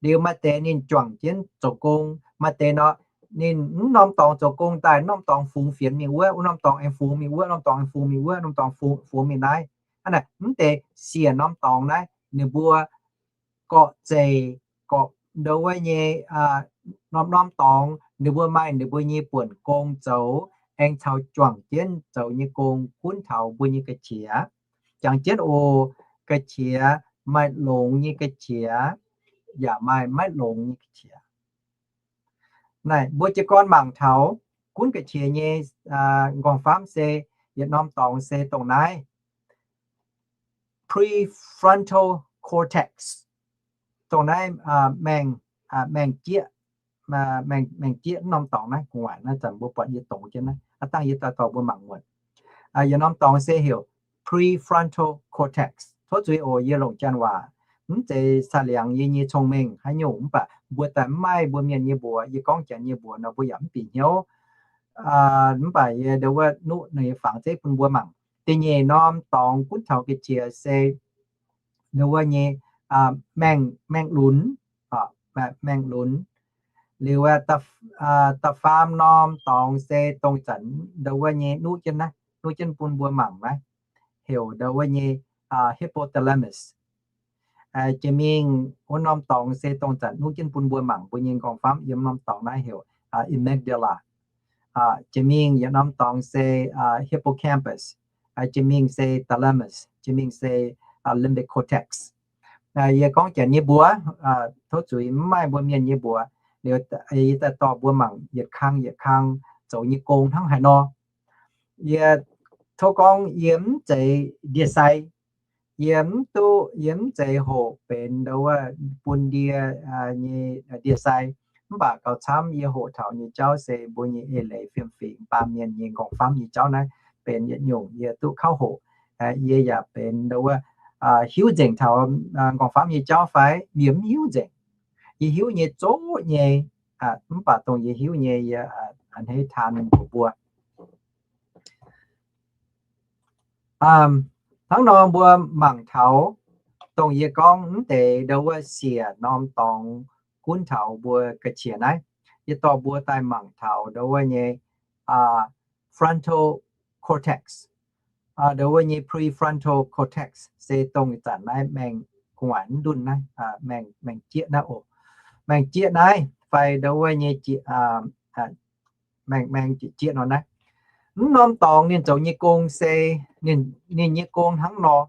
Liuz maaih deix ninh juangc jienv zoux gong, maaih deix nor ninh mv norm dorngx zoux gong daaih, norm dorngx fungx fienx mingh wuov, wuov norm dorngx aengx fungx mingh wuov, norm dorngx aengx fungx mingh wuov, norm dorngx fungx, fungx mingh naaiv. Hnangv naaic mv deix siec norm dorngx naaiv ninh mbuo gorqv-zeih, gorqv ndau wuov nyei norm-norm dorngx ninh mbuo maaih ninh mbuo nyei buonc gong zoux, aengx caux juangc jienv zoux nyei gong gunv taux mbuo nyei ga'qiex. Jangx jienv oc, ga'qiex maaih longx nyei ga'qiex, yaac maaih maiv longx nyei ga'qiex. Naaic mbuo jiez gorn mangc taux gunv ga'qiex nyei m'nqorngv-famv se yietc norm dorngx se dongh naaiv prefrontal cortex, dongh naaiv maengh, maengh jieqv, maengh jieqv norm dorngx naaiv. Gu'nguaaic naaiv zanc mbuo buatc yie dongz jienv naaiv, aav dangh yie daaih dorh mbuo mangc muonc. Yietc norm dorngx se heuc prefrontal cortex. Tov zuiz oc, yie longc Janx waac, mv zeiz saah liangx yie nyei cong-mengh haaix nyungc, mv baac mbuo daaih mv maaih mbuo mienh nyei mbuox, yie gorngv Janx nyei mbuox nor mbuo yaac mv bieqc hnyouv. Mv baac yie ndo wuov nuqv ninh nyei fangx zeiv bun mbuo mangc. Da'nyeic norm dorngx gunv taux ga'qiex se ndo wuov nyei maeng, maeng-lunx, maeng-lunx. Liuz da'faam norm dorngx se dongh zanc ndo wuov nyei nuqv jienv naaiv, nuqv jienv bun mbuo mangc naaiv, heuc ndo wuov nyei hypothalamus. Jiex mingh wuov norm dorngx se dongh zanc nuqv jienv bun mbuo mangc mbuo nyei nqorngv-famv yiem norm dorngx naaiv heuc amygdala. Jiex mingh yietc norm dorngx se hippocampus. Jiex mingh se thalamus. Jiex mingh se limbic cortex. Yie gorngv janx nyei mbuox, tov zuiz mv maaih mbuo mienh nyei mbuox. Liuz yie daaih dorh mbuo mangc yietc kang yietc kang zoux nyei gong hnangv haaix nor. Yie tov gorngv yie mv zeiz ndie-sai. Yie mv duqv, yie mv zeiz hoqc benx ndo wuov bun ndie nyei ndie-sai. Mv baac gauh camv yie hoqc taux nyei jauv se mbuo nyei eix leiz fiem-fingx baamh mienh nyei nqorngv-famv nyei jauv naaiv benx yietc nyungc yie duqv kauv hoqc. Yie yaac benx ndo wuov hiuv nzengc taux nqorngv-famv nyei jauv fai yie mv hiuv nzengc. Yie hiuv nyei zoqv nyei, mv baac dongh yie hiuv nyei yie a'hneiv taan mbuox mbuo. Hnangv nor mbuo mangc taux dongh yie gorngv mv deix ndo wuov siec norm dorngx gunv taux mbuo ga'qiex naaiv. Yie dorh mbuo daaih mangc taux ndo wuov nyei frontal cortex, ndo wuov nyei prefrontal cortex se dongh ih zanc naaiv maengx gu'nguaaic mv ndunh naaiv, maengx, maengx jieqv naaiv oc. Maengx jieqv naaiv fai ndo wuov nyei jieqv, maengx, maengx jieqv nor naaiv. Mv norm dorngx ninh zoux nyei gong se, ninh nyei gong hnangv nor.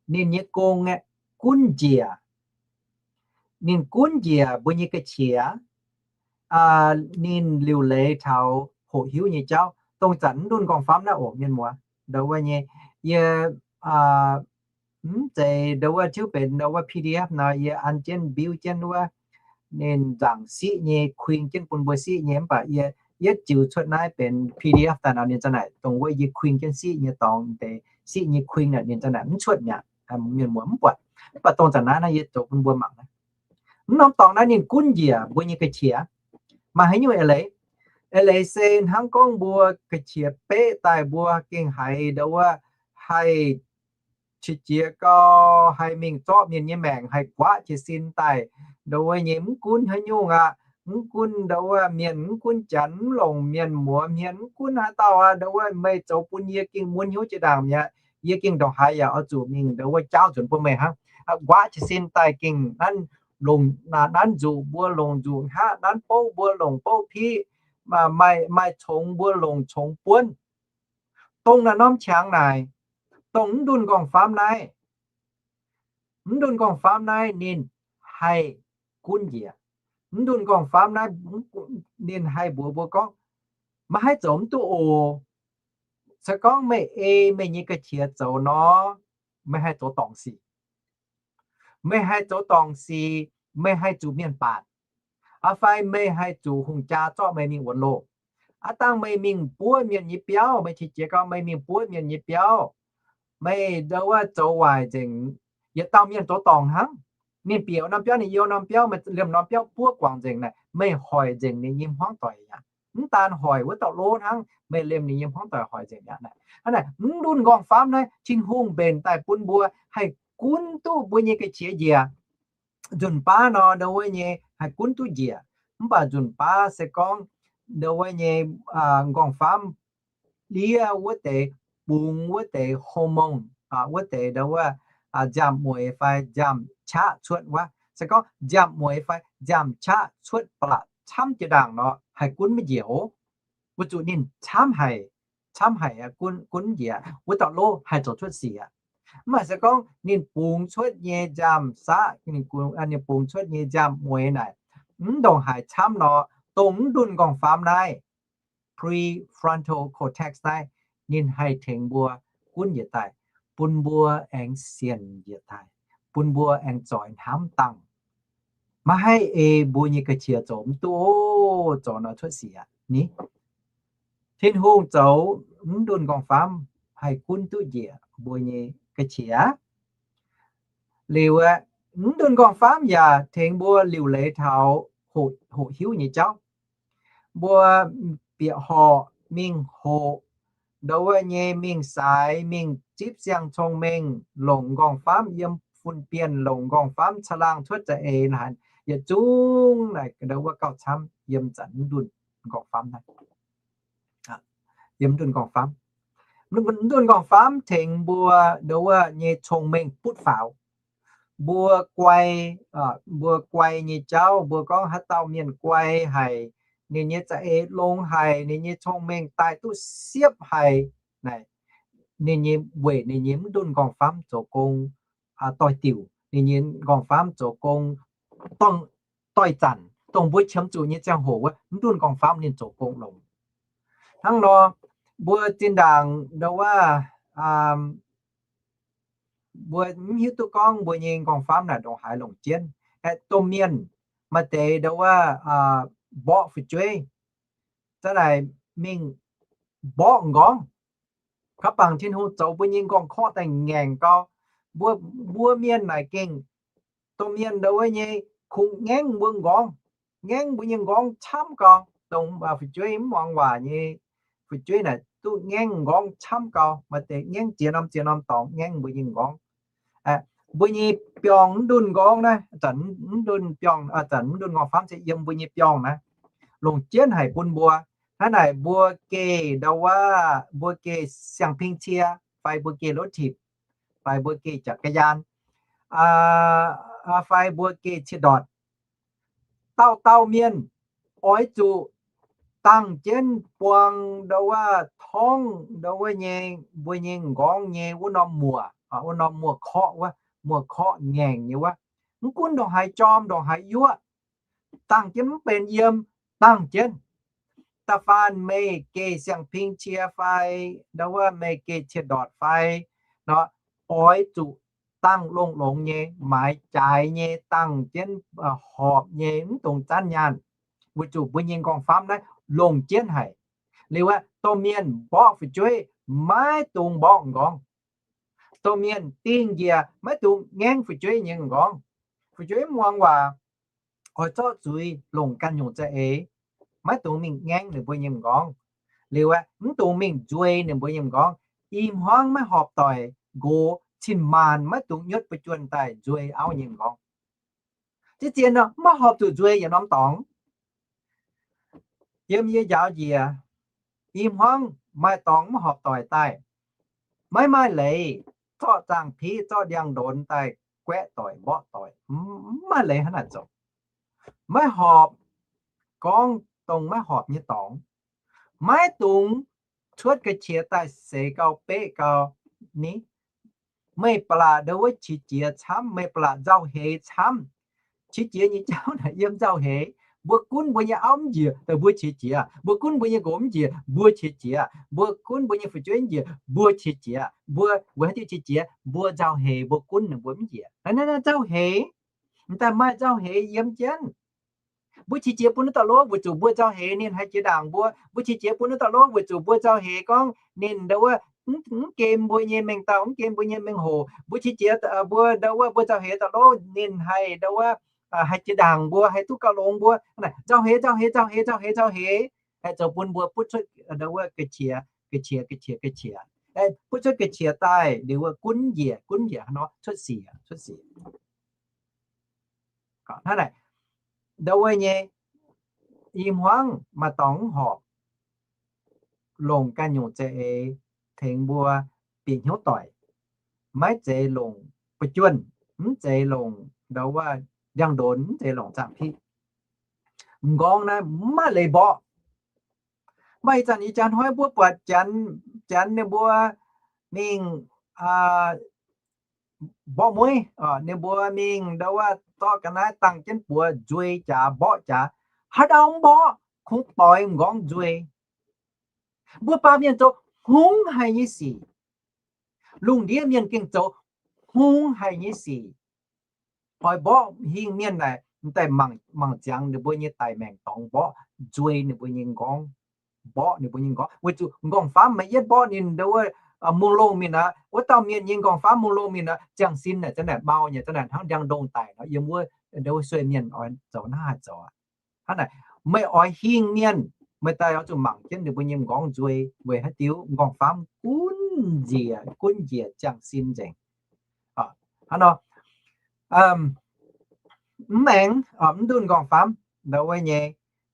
Ninh nyei gong aeqv, gunv njiec. Ninh gunv njiec mbuo nyei ga'qiex. Ninh liuc leiz taux hoqc hiuv nyei jauv. Dongh zanc mv ndunh nqorngv-famv naaiv oc mienh muoz. Ndo wuov nyei, yie mv zeiz ndo wuov tiuv benx ndo wuov P D F nor, yie an jienv mbiuv jienv wuov ninh nzaangc siqv nyei kuing jienv bun mbuo siqv nyei. Mv baac yie yietv ziux cuotv naaiv benx P D F daaih nor ninh za'naaic dongh wuov yie kuing jienv siqv nyei dorngx deix siqv nyei kuing naaic ninh za'naaic mv cuotv mi'aqv. Mienh muoz mv buatc. Mv baac dongh zanc naaiv naaiv yie zoux bun mbuo mangc naaiv. Mv norm dorngx naaiv ninh gunv njiec mbuo nyei ga'qiex. Maaih haaix nyungc eix leiz? Eix leiz se hnangv gorngv mbuo ga'qiex beqv daaih mbuo gengh haiz ndo wuov haih qiex jiez gau, haih mingh zorqv mienh nyei maengc, haih guaatv jiez sin daaih ndo wuov nyei mv gunv haaix nyungc aqv. Mv gunv ndo wuov mienh, mv gunv janx, mv longc mienh muoz hmien, mv gunv haaix dauh aqv, ndo wuov meih zoux bun yie gengh mun hnyouv jiex ndaangc mi'aqv. Yie gengh ndongc haaix yaac oix zuqc mingh ndo wuov jaauv nzunc bun meih hnangv. Guaatv jiez sin daaih gengh nanv longc, nanv nzuqc mbuo longc nzuqc hngaqv, nanv bouv mbuo longc bouv piqv, maaih, maaih congx mbuo longc congx buonv. Dongh naaiv norm qangx naaic, dongh mv ndunh nqorngv-famv naaiv, mv ndunh nqorngv-famv naaiv ninh haih gunv njiec. Mv ndunh nqorngv-famv naaiv ninh haih mbuox mbuo gorngv, maiv haih zoux mv duqv oc. Se gorngv meih ei meih nyei ga'qiex zoux nor, meih haih zoux dorngc sic. Meih haih zoux dorngc sic, meih haih zuqc mienh baatc, fai meih haih zuqc hungh jaa zorqv meih mingh wuonx loh. Aav dangh meih mingh buov mienh nyei biauv, meih qiex jiez gau meih mingh buov mienh nyei biauv, meih ndo wuov zoux waaic nzengc. Yietc dauh mienh zoux dorngc hnangv. Ninh bieqc norm biauv, ninh youh norm biauv, meih liemh norm biauv buov guangc nzengc naaic, meih hoic nzengc ninh nyei hmuangv doic aqv. Mv daan hoic wuov dauh lov hnangv, meih liemh ninh nyei hmuangv doic hoic nzengc aqv. Hnangv naaic, mv ndunh nqorngv-famv naaiv, Tin-Hungh mbenc daaih bun mbuo haih gunv duqv mbuo nyei ga'qiex njiec. Nzunc baav nor, ndo wuov nyei haih gunv duqv njiec. Mv baac nzunc baav se gorngv ndo wuov nyei nqorngv-famv ndiev wuov deix, bungx wuov deix hormone, wuov deix ndo wuov nziaamv-mueiz fai nziaamv-qaqv cuotv wuov. Se gorngv nziaamv-mueiz fai nziaamv-qaqv cuotv ba'laqc camv jiex ndaangc nor, haih gunv maiv njiec oc. Weic zuqc ninh camv haic, camv haic gunv, gunv njiec, wuov dauh lov haih zoux cuotv sic aqv. Mv baac se gorngv ninh bungx cuotv nyei nziaamv-saqv, ninh bungx cuotv nyei nziaamv-mueiz naaic, mv ndongc haaix camv nor, dongh mv ndunh nqorngv-famv naaiv, prefrontal cortex naaiv, ninh haih tengx mbuo gunv njiec daaih, bun mbuo aengx sienc njiec daaih, bun mbuo aengx zoix hnamv dangh. Maiv haih ei mbuo nyei ga'qiex zoux mv duqv oc, zoux nor cuotv sic aqv ni. Tin-Hungh zoux mv ndunh nqorngv-famv haih gunv duqv njiec mbuo nyei ga'qiex. Liuz aeqv, mv ndunh nqorngv-famv yaac tengx mbuo liuc leiz taux hoqc hiuv nyei jauv. Mbuo bieqc horqc mingh hoqc, ndau wuov nyei mingh saaix, mingh zipv siang-cong-mengh, longc m'nqorngv-famv yiem fun-bienh, longc m'nqorngv-famv caangh laangh cuotv za'eix naaic, yietc zungv naaic ndau wuov gauh camv yiem zanc mv ndunh m'nqorngv-famv naaiv. Yiem mv ndunh m'nqorngv-famv. Mv ndunh m'nqorngv-famv tengx mbuo ndau wuov nyei cong-mengh butv faaux. Mbuo guai, mbuo guai nyei jauv, mbuo gorngv haaix dauh mienh guai haic, ninh nyei za'eix longx haic, ninh nyei cong-mengh daaih duqv siepv haic, naaic, ninh nyei weic ninh nyei mv ndunh m'nqorngv-famv zoux gong doix-diuc, ninh nyei m'nqorngv-famv zoux gong doix-zanc, dongh mbuo qiemx zuqc nyei ziangh hoc wuov, mv ndunh m'nqorngv-famv ninh zoux gong longx. Hnangv nor, mbuo zinh ndaangc ndau wuov, mbuo mv hiuv duqv gorngv mbuo nyei m'nqorngv-famv naaic ndongc haaix longc jienv. Aeqv, domh mienh maaih deix ndau wuov mborqv fu'jueiv, za'naaic mingh mborqv m'nqorngv. Kaux bangc Tin-Hungh zoux mbuo nyei m'nqorngv-korqv daaih ngaengc gau. Mbuo, mbuo mienh naaic gengh, domh mienh ndau wuov nyei kungx ngaengv mbuo m'nqorngv, ngaengv mbuo nyei m'nqorngv camv gau. Dongh fu'jueiv mv muangx waac nyei fu'jueiv naaic duqv ngaengv m'nqorngv camv gau, maaih deix ngaengv ziex norm ziex norm dorngx ngaengv mbuo nyei m'nqorngv. Mbuo nyei biorngh mv ndunh m'nqorngv naaiv, zanc mv ndunh biorngh, zanc mv ndunh m'nqorngv-famv se yiem mbuo nyei biorngh naaiv, longc jienv haic bun mbuo. Hnangv naaic mbuo geh ndau wuov, mbuo geh siang-ping cie, fai mbuo geh รถถีบ, fai mbuo geh จักรยาน, fai mbuo geh cie-ndortc, dauh dauh mienh oix zuqc dangh jienv buang ndau wuov torngv ndau wuov nyei, mbuo nyei m'nqorngv nyei wuov norm muoc, wuov norm muoc-korqv wuov, muoc-korqv ngaengc nyei wuov. Mv gunv ndongc haaix jorm ndongc haaix yuoqv, dangh jienv mv benx yiem, dangh jienv. Da'faanh meih geh siang-ping cie fai, ndau wuov meih geh cie-ndortc fai nor, oix zuqc dangh longx-longx nyei, maaiz jaaix nyei, dangh jienv horpc nyei, mv dungx zanv nyaanh, weic zuqc mbuo nyei m'nqorngv-famv naaiv longc jienv haic. Liuz aeqv, domh mienh mborqv fu'jueiv maiv dungx mborqv m'nqorngv. Domh mienh dingh njiec maiv dungx ngaengv fu'jueiv nyei m'nqorngv. Fu'jueiv mv muangx waac, oix zorqv zuiz longc ganh nyungc za'eix, maiv dungx mingh ngaengv ninh mbuo nyei m'nqorngv. Liuz aeqv, mv dungx mingh nzuei ninh mbuo nyei m'nqorngv. I hmuangv maiv horpc doic nqox cin-maanc maiv dungx nyutv buo juonh daaih nzuei auv nyei m'nqorngv. Diqv zien nor maiv horpc zuqc nzuei yietc norm dorngx. Yiem yie njaaux njiec, i hmuangv maaih dorngx mv horpc doic daaih, maiv maaih leiz zorqv zaangh piqv zorqv ndiangx-ndonx daaih guaeqv doic mborqv doic. Mv maaih leiz hnangv naaic zoux. Maiv horpc, gorngv dongh maiv horpc nyei dorngx. Maiv dungx cuotv ga'qiex daaih seix gau beqv gau ni. Meih ba'laqc ndau wuov qiex jiez camv, meih ba'laqc nzauh heix camv. Qiex jiez nyei jauv naaic yiem nzauh heix. Mbuo gunv mbuo nyei auv mv njiec, mbuo qiex jiez. Mbuo gunv mbuo nyei nqox mv njiec, mbuo qiex jiez. Mbuo gunv mbuo nyei fu'jueiv mv njiec, mbuo qiex jiez. Mbuo weic haaix diuc qiex jiez? Mbuo nzauh heix, mbuo gunv ninh mbuo mv njiec. Naaiv nzauh heix, m'daaih maaih nzauh heix yiem jienv. Mbuo qiex jiez bun naaiv dauh lov weic zuqc mbuo nzauh heix ninh haih jiex ndaangc mbuo. Mbuo qiex jiez bun naaiv dauh lov weic zuqc mbuo nzauh heix gorngv ninh ndau wuov mv gem mbuo nyei mengh dauh, mv gem mbuo nyei mengh hoc. Mbuo qiex jiez mbuo ndau wuov mbuo nzauh heix dauh lov ninh haih ndau wuov haih jiex ndaangc mbuo, haih duqv gauh longx mbuo. Nzauh heix, nzauh heix, nzauh heix, nzauh heix, nzauh heix, haih zoux bun mbuo butv cuotv ndau wuov ga'qiex, ga'qiex, ga'qiex, ga'qiex, butv cuotv ga'qiex daaih liuz wuov gunv njiec, gunv njiec hnangv nor cuotv sic, cuotv sic. Hnangv naaic, ndau wuov nyei i hmuangv maaih dorngx mv horpc, longc ganh nyungc za'eix tengx mbuo bieqc hnyouv doic, maiv zeiz longc buoz-juonh, mv zeiz longc ndau wuov ndiangx-ndonx, mv zeiz longc zaangh piqv. M'nqorngv naaiv maiv maaih leiz mborqv. Maaih ih zanc ih jaax hnoi mbuo buatc Janx, Janx ninh mbuo mingh mborqv mueiv, ninh mbuo mingh ndau wuov zorqv ga'naaiv dangh jienv buoz nzuei jaax mborqv jaax. Haaix dauh mv mborqv kungx doix m'nqorngv nzuei. Mbuo baamh mienh zoux hungx haic nyei sic. Lungh ndiev mienh gengh zoux hungx haic nyei sic. Oix mborqv hingh mienh naaic, m'daaih mangc ziangx ninh mbuo nyei daic maengc dorngx mborqv nzuei ninh mbuo nyei m'nqorngv, mborqv ninh mbuo nyei m'nqorngv. Weic zuqc m'nqorngv-famv maaih yietv mborqv ninh ndau wuov mungh longh mingh aqv. Wuov dauh mienh nyei m'nqorngv-famv mungh longh mingh aqv, ziangh sin naaic zanc naaic mau nyei, zanc naaic hnangv ndiangx-ndongh daic nor, yiem wuov ndau wuov sueih mienh oix zoux hnangv haaix zoux aqv. Hnangv naaic, meih oix hingh mienh, meih daaih oix zuqc mangc jienv ninh mbuo nyei m'nqorngv nzuei weic haaix diuc m'nqorngv-famv gunv njiec, gunv njiec ziangh sin nzengc. Hnangv nor, mv aengx, mv ndunh m'nqorngv-famv ndau wuov nyei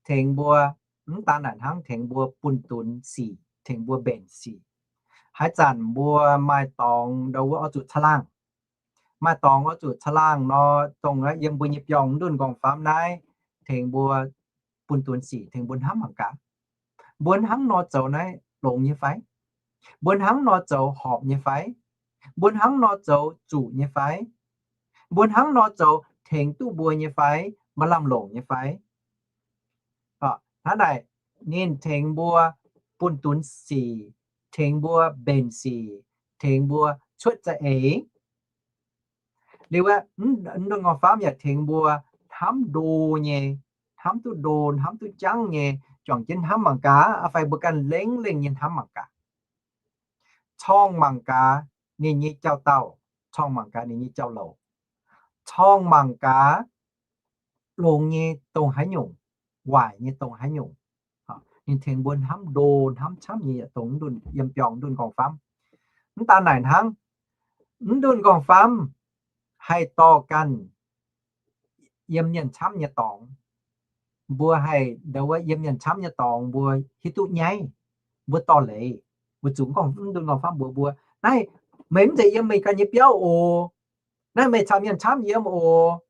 tengx mbuo, mv daan naaic hnangv, tengx mbuo bun dunx sic, tengx mbuo mbenc sic. Haaix zanc mbuo maaih dorngx ndau wuov oix zuqc caangh laangh, maaih dorngx oix zuqc caangh laangh nor, dongh yiem mbuo nyei biorngh mv ndunh m'nqorngv-famv naaiv tengx mbuo bun dunx sic, tengx mbuo hnamv mangc gaax, mbuo hnangv nor zoux naaiv longx nyei fai? Mbuo hnangv nor zoux horpc nyei fai? Mbuo hnangv nor zoux zuqc nyei fai? Mbuo hnangv nor zoux tengx duqv mbuo nyei fai? Maaih lamh longc nyei fai? Hnangv naaic, ninh tengx mbuo bun dunx sic, tengx mbuo mbenc sic, tengx mbuo cuotv za'eix. Liuz wuov, mv ndunh m'nqorngv-famv yaac tengx mbuo hnamv ndo nyei, hnamv duqv ndo, hnamv duqv jangv nyei, juangc jienv hnamv mangc gaax, fai mbuo ganh lengh lengh nyei hnamv mangc gaax, corngh mangc gaax ninh nyei jauv-dauh, corngh mangc gaax ninh nyei jauv-louc, corngh mangc gaax longx nyei dongh haaix nyungc, waaic nyei dongh haaix nyungc. Ninh tengx mbuo hnamv ndo hnamv camv nyei yietc dongh yiem biorngh ndunh m'nqorngv-famv. Mv daan naaic hnangv, mv ndunh m'nqorngv-famv haih dorh ganh yiem mienh camv nyei dorngx. Mbuo haih ndau wuov yiem mienh camv nyei dorngx mbuo hiuv duqv nyaiv, mbuo dorh leiz, mbuo zuqc m'nqorngv, mv ndunh m'nqorngv-famv mbuox mbuo, naaiv meih mv zeiz yiem meih ganh nyei biauv oc. Naaiv meih caux mienh camv yiem oc.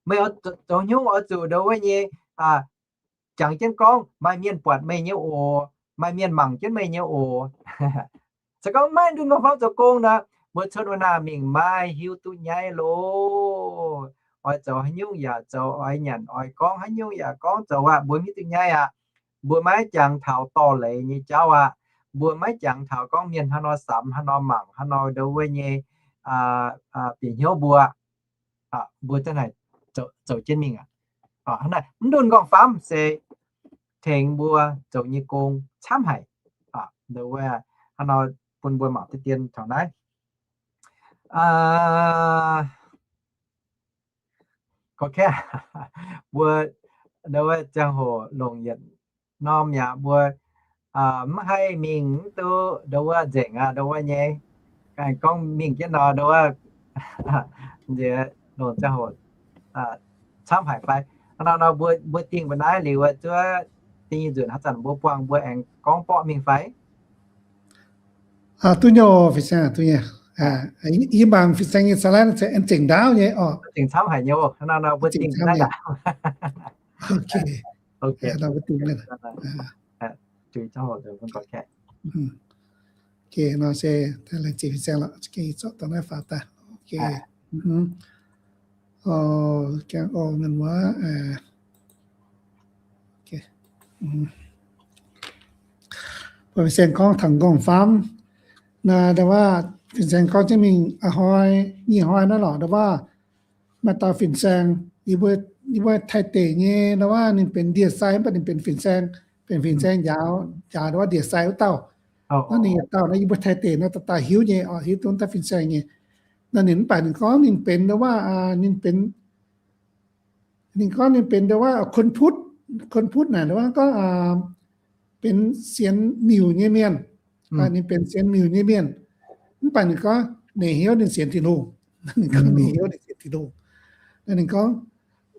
Meih oix zoux haaix nyungc oix zuqc ndau wuov nyei jangx jienv gorngv maaih mienh buatc meih nyei oc, maaih mienh mangc jienv meih nyei oc. Se gorngv maiv ndunh m'nqorngv-famv zoux gong nor, mbuo cuotv wuov naaic mingh maiv hiuv duqv nyaiv loh. Oix zoux haaix nyungc yaac zoux, oix nyanc oix gorngv haaix nyungc yaac gorngv zoux aqv, mbuo mv hiuv duqv nyaiv aqv. Mbuo maiv jangx taux dorh leiz nyei jauv aqv. Mbuo maiv jangx taux gorngv mienh haaix nor samx, haaix nor mangc, haaix nor ndau wuov nyei bieqc hnyouv mbuo. Mbuo za'naaic zoux jienv mingh aqv. Hnangv naaic, mv ndunh m'nqorngv-famv se tengx mbuo zoux nyei gong camv haic. Ndau wuov, hnangv nor bun mbuo mangc deix dien taux naaiv. Gorqv-kaeqv, mbuo ndau wuov ziangh hoc longc yietc norm yaac mbuo mv haih mingh mv duqv ndau wuov nzengc aqv, ndau wuov nyei. Gorngv mingh jienv nor ndau wuov nziex longc ziangh hoc camv haic fai? Hnangv nor mbuo, mbuo dingh mbuo naaiv liuz zuov dingh nzunc haaix zanc mbuo buangh mbuo aengx gorngv borqv mingh fai? Duqv nyei, fin-saeng duqv nyei. Yie mangc fin-saeng nyei slide se aengx zengc ndaauv nyei oc. Zengc camv haic nyei oc. Hnangv nor mbuo dingh camv naaiv. Ok, nor se laengz zingh fin-saeng lorqc, gengh zorqv dongh naaiv faaux daaih. Ok. Gaengh orn mienh muoz. Bun fin-saeng gorngv taux m'nqorngv-famv. Naaiv ndau wuov fin-saeng gorngv jienv mingh a'hnoi, nyic hnoi naaiv lorqc, ndau wuov maaih dauh fin-saeng, yie mbuo, yie mbuo Taiv deic nyei, ndau wuov ninh benx ndie-sai mv baac ninh benx fin-saeng, benx fin-saeng njaaux, njaaux ndau wuov ndie-sai wuov dauh. Naaiv ninh yietc dauh naaiv yie mbuo Taiv deic naaiv dauh dauh hiuv nyei oc, hiuv duqv daaih fin-saeng nyei. Naaiv ninh mv baac ninh gorngv ninh benx ndau wuov, ninh benx, ninh gorngv ninh benx ndau wuov คนพุทธ, คนพุทธ naaic ndau wuov gorngv benx sienx miuc nyei mienh. Ninh benx sienx miuc nyei mienh. Mv baac ninh gorngv ninh hnyouv ninh sienx Tin-Hungh. Ninh gorngv ninh hnyouv ninh sienx Tin-Hungh. Naaiv ninh gorngv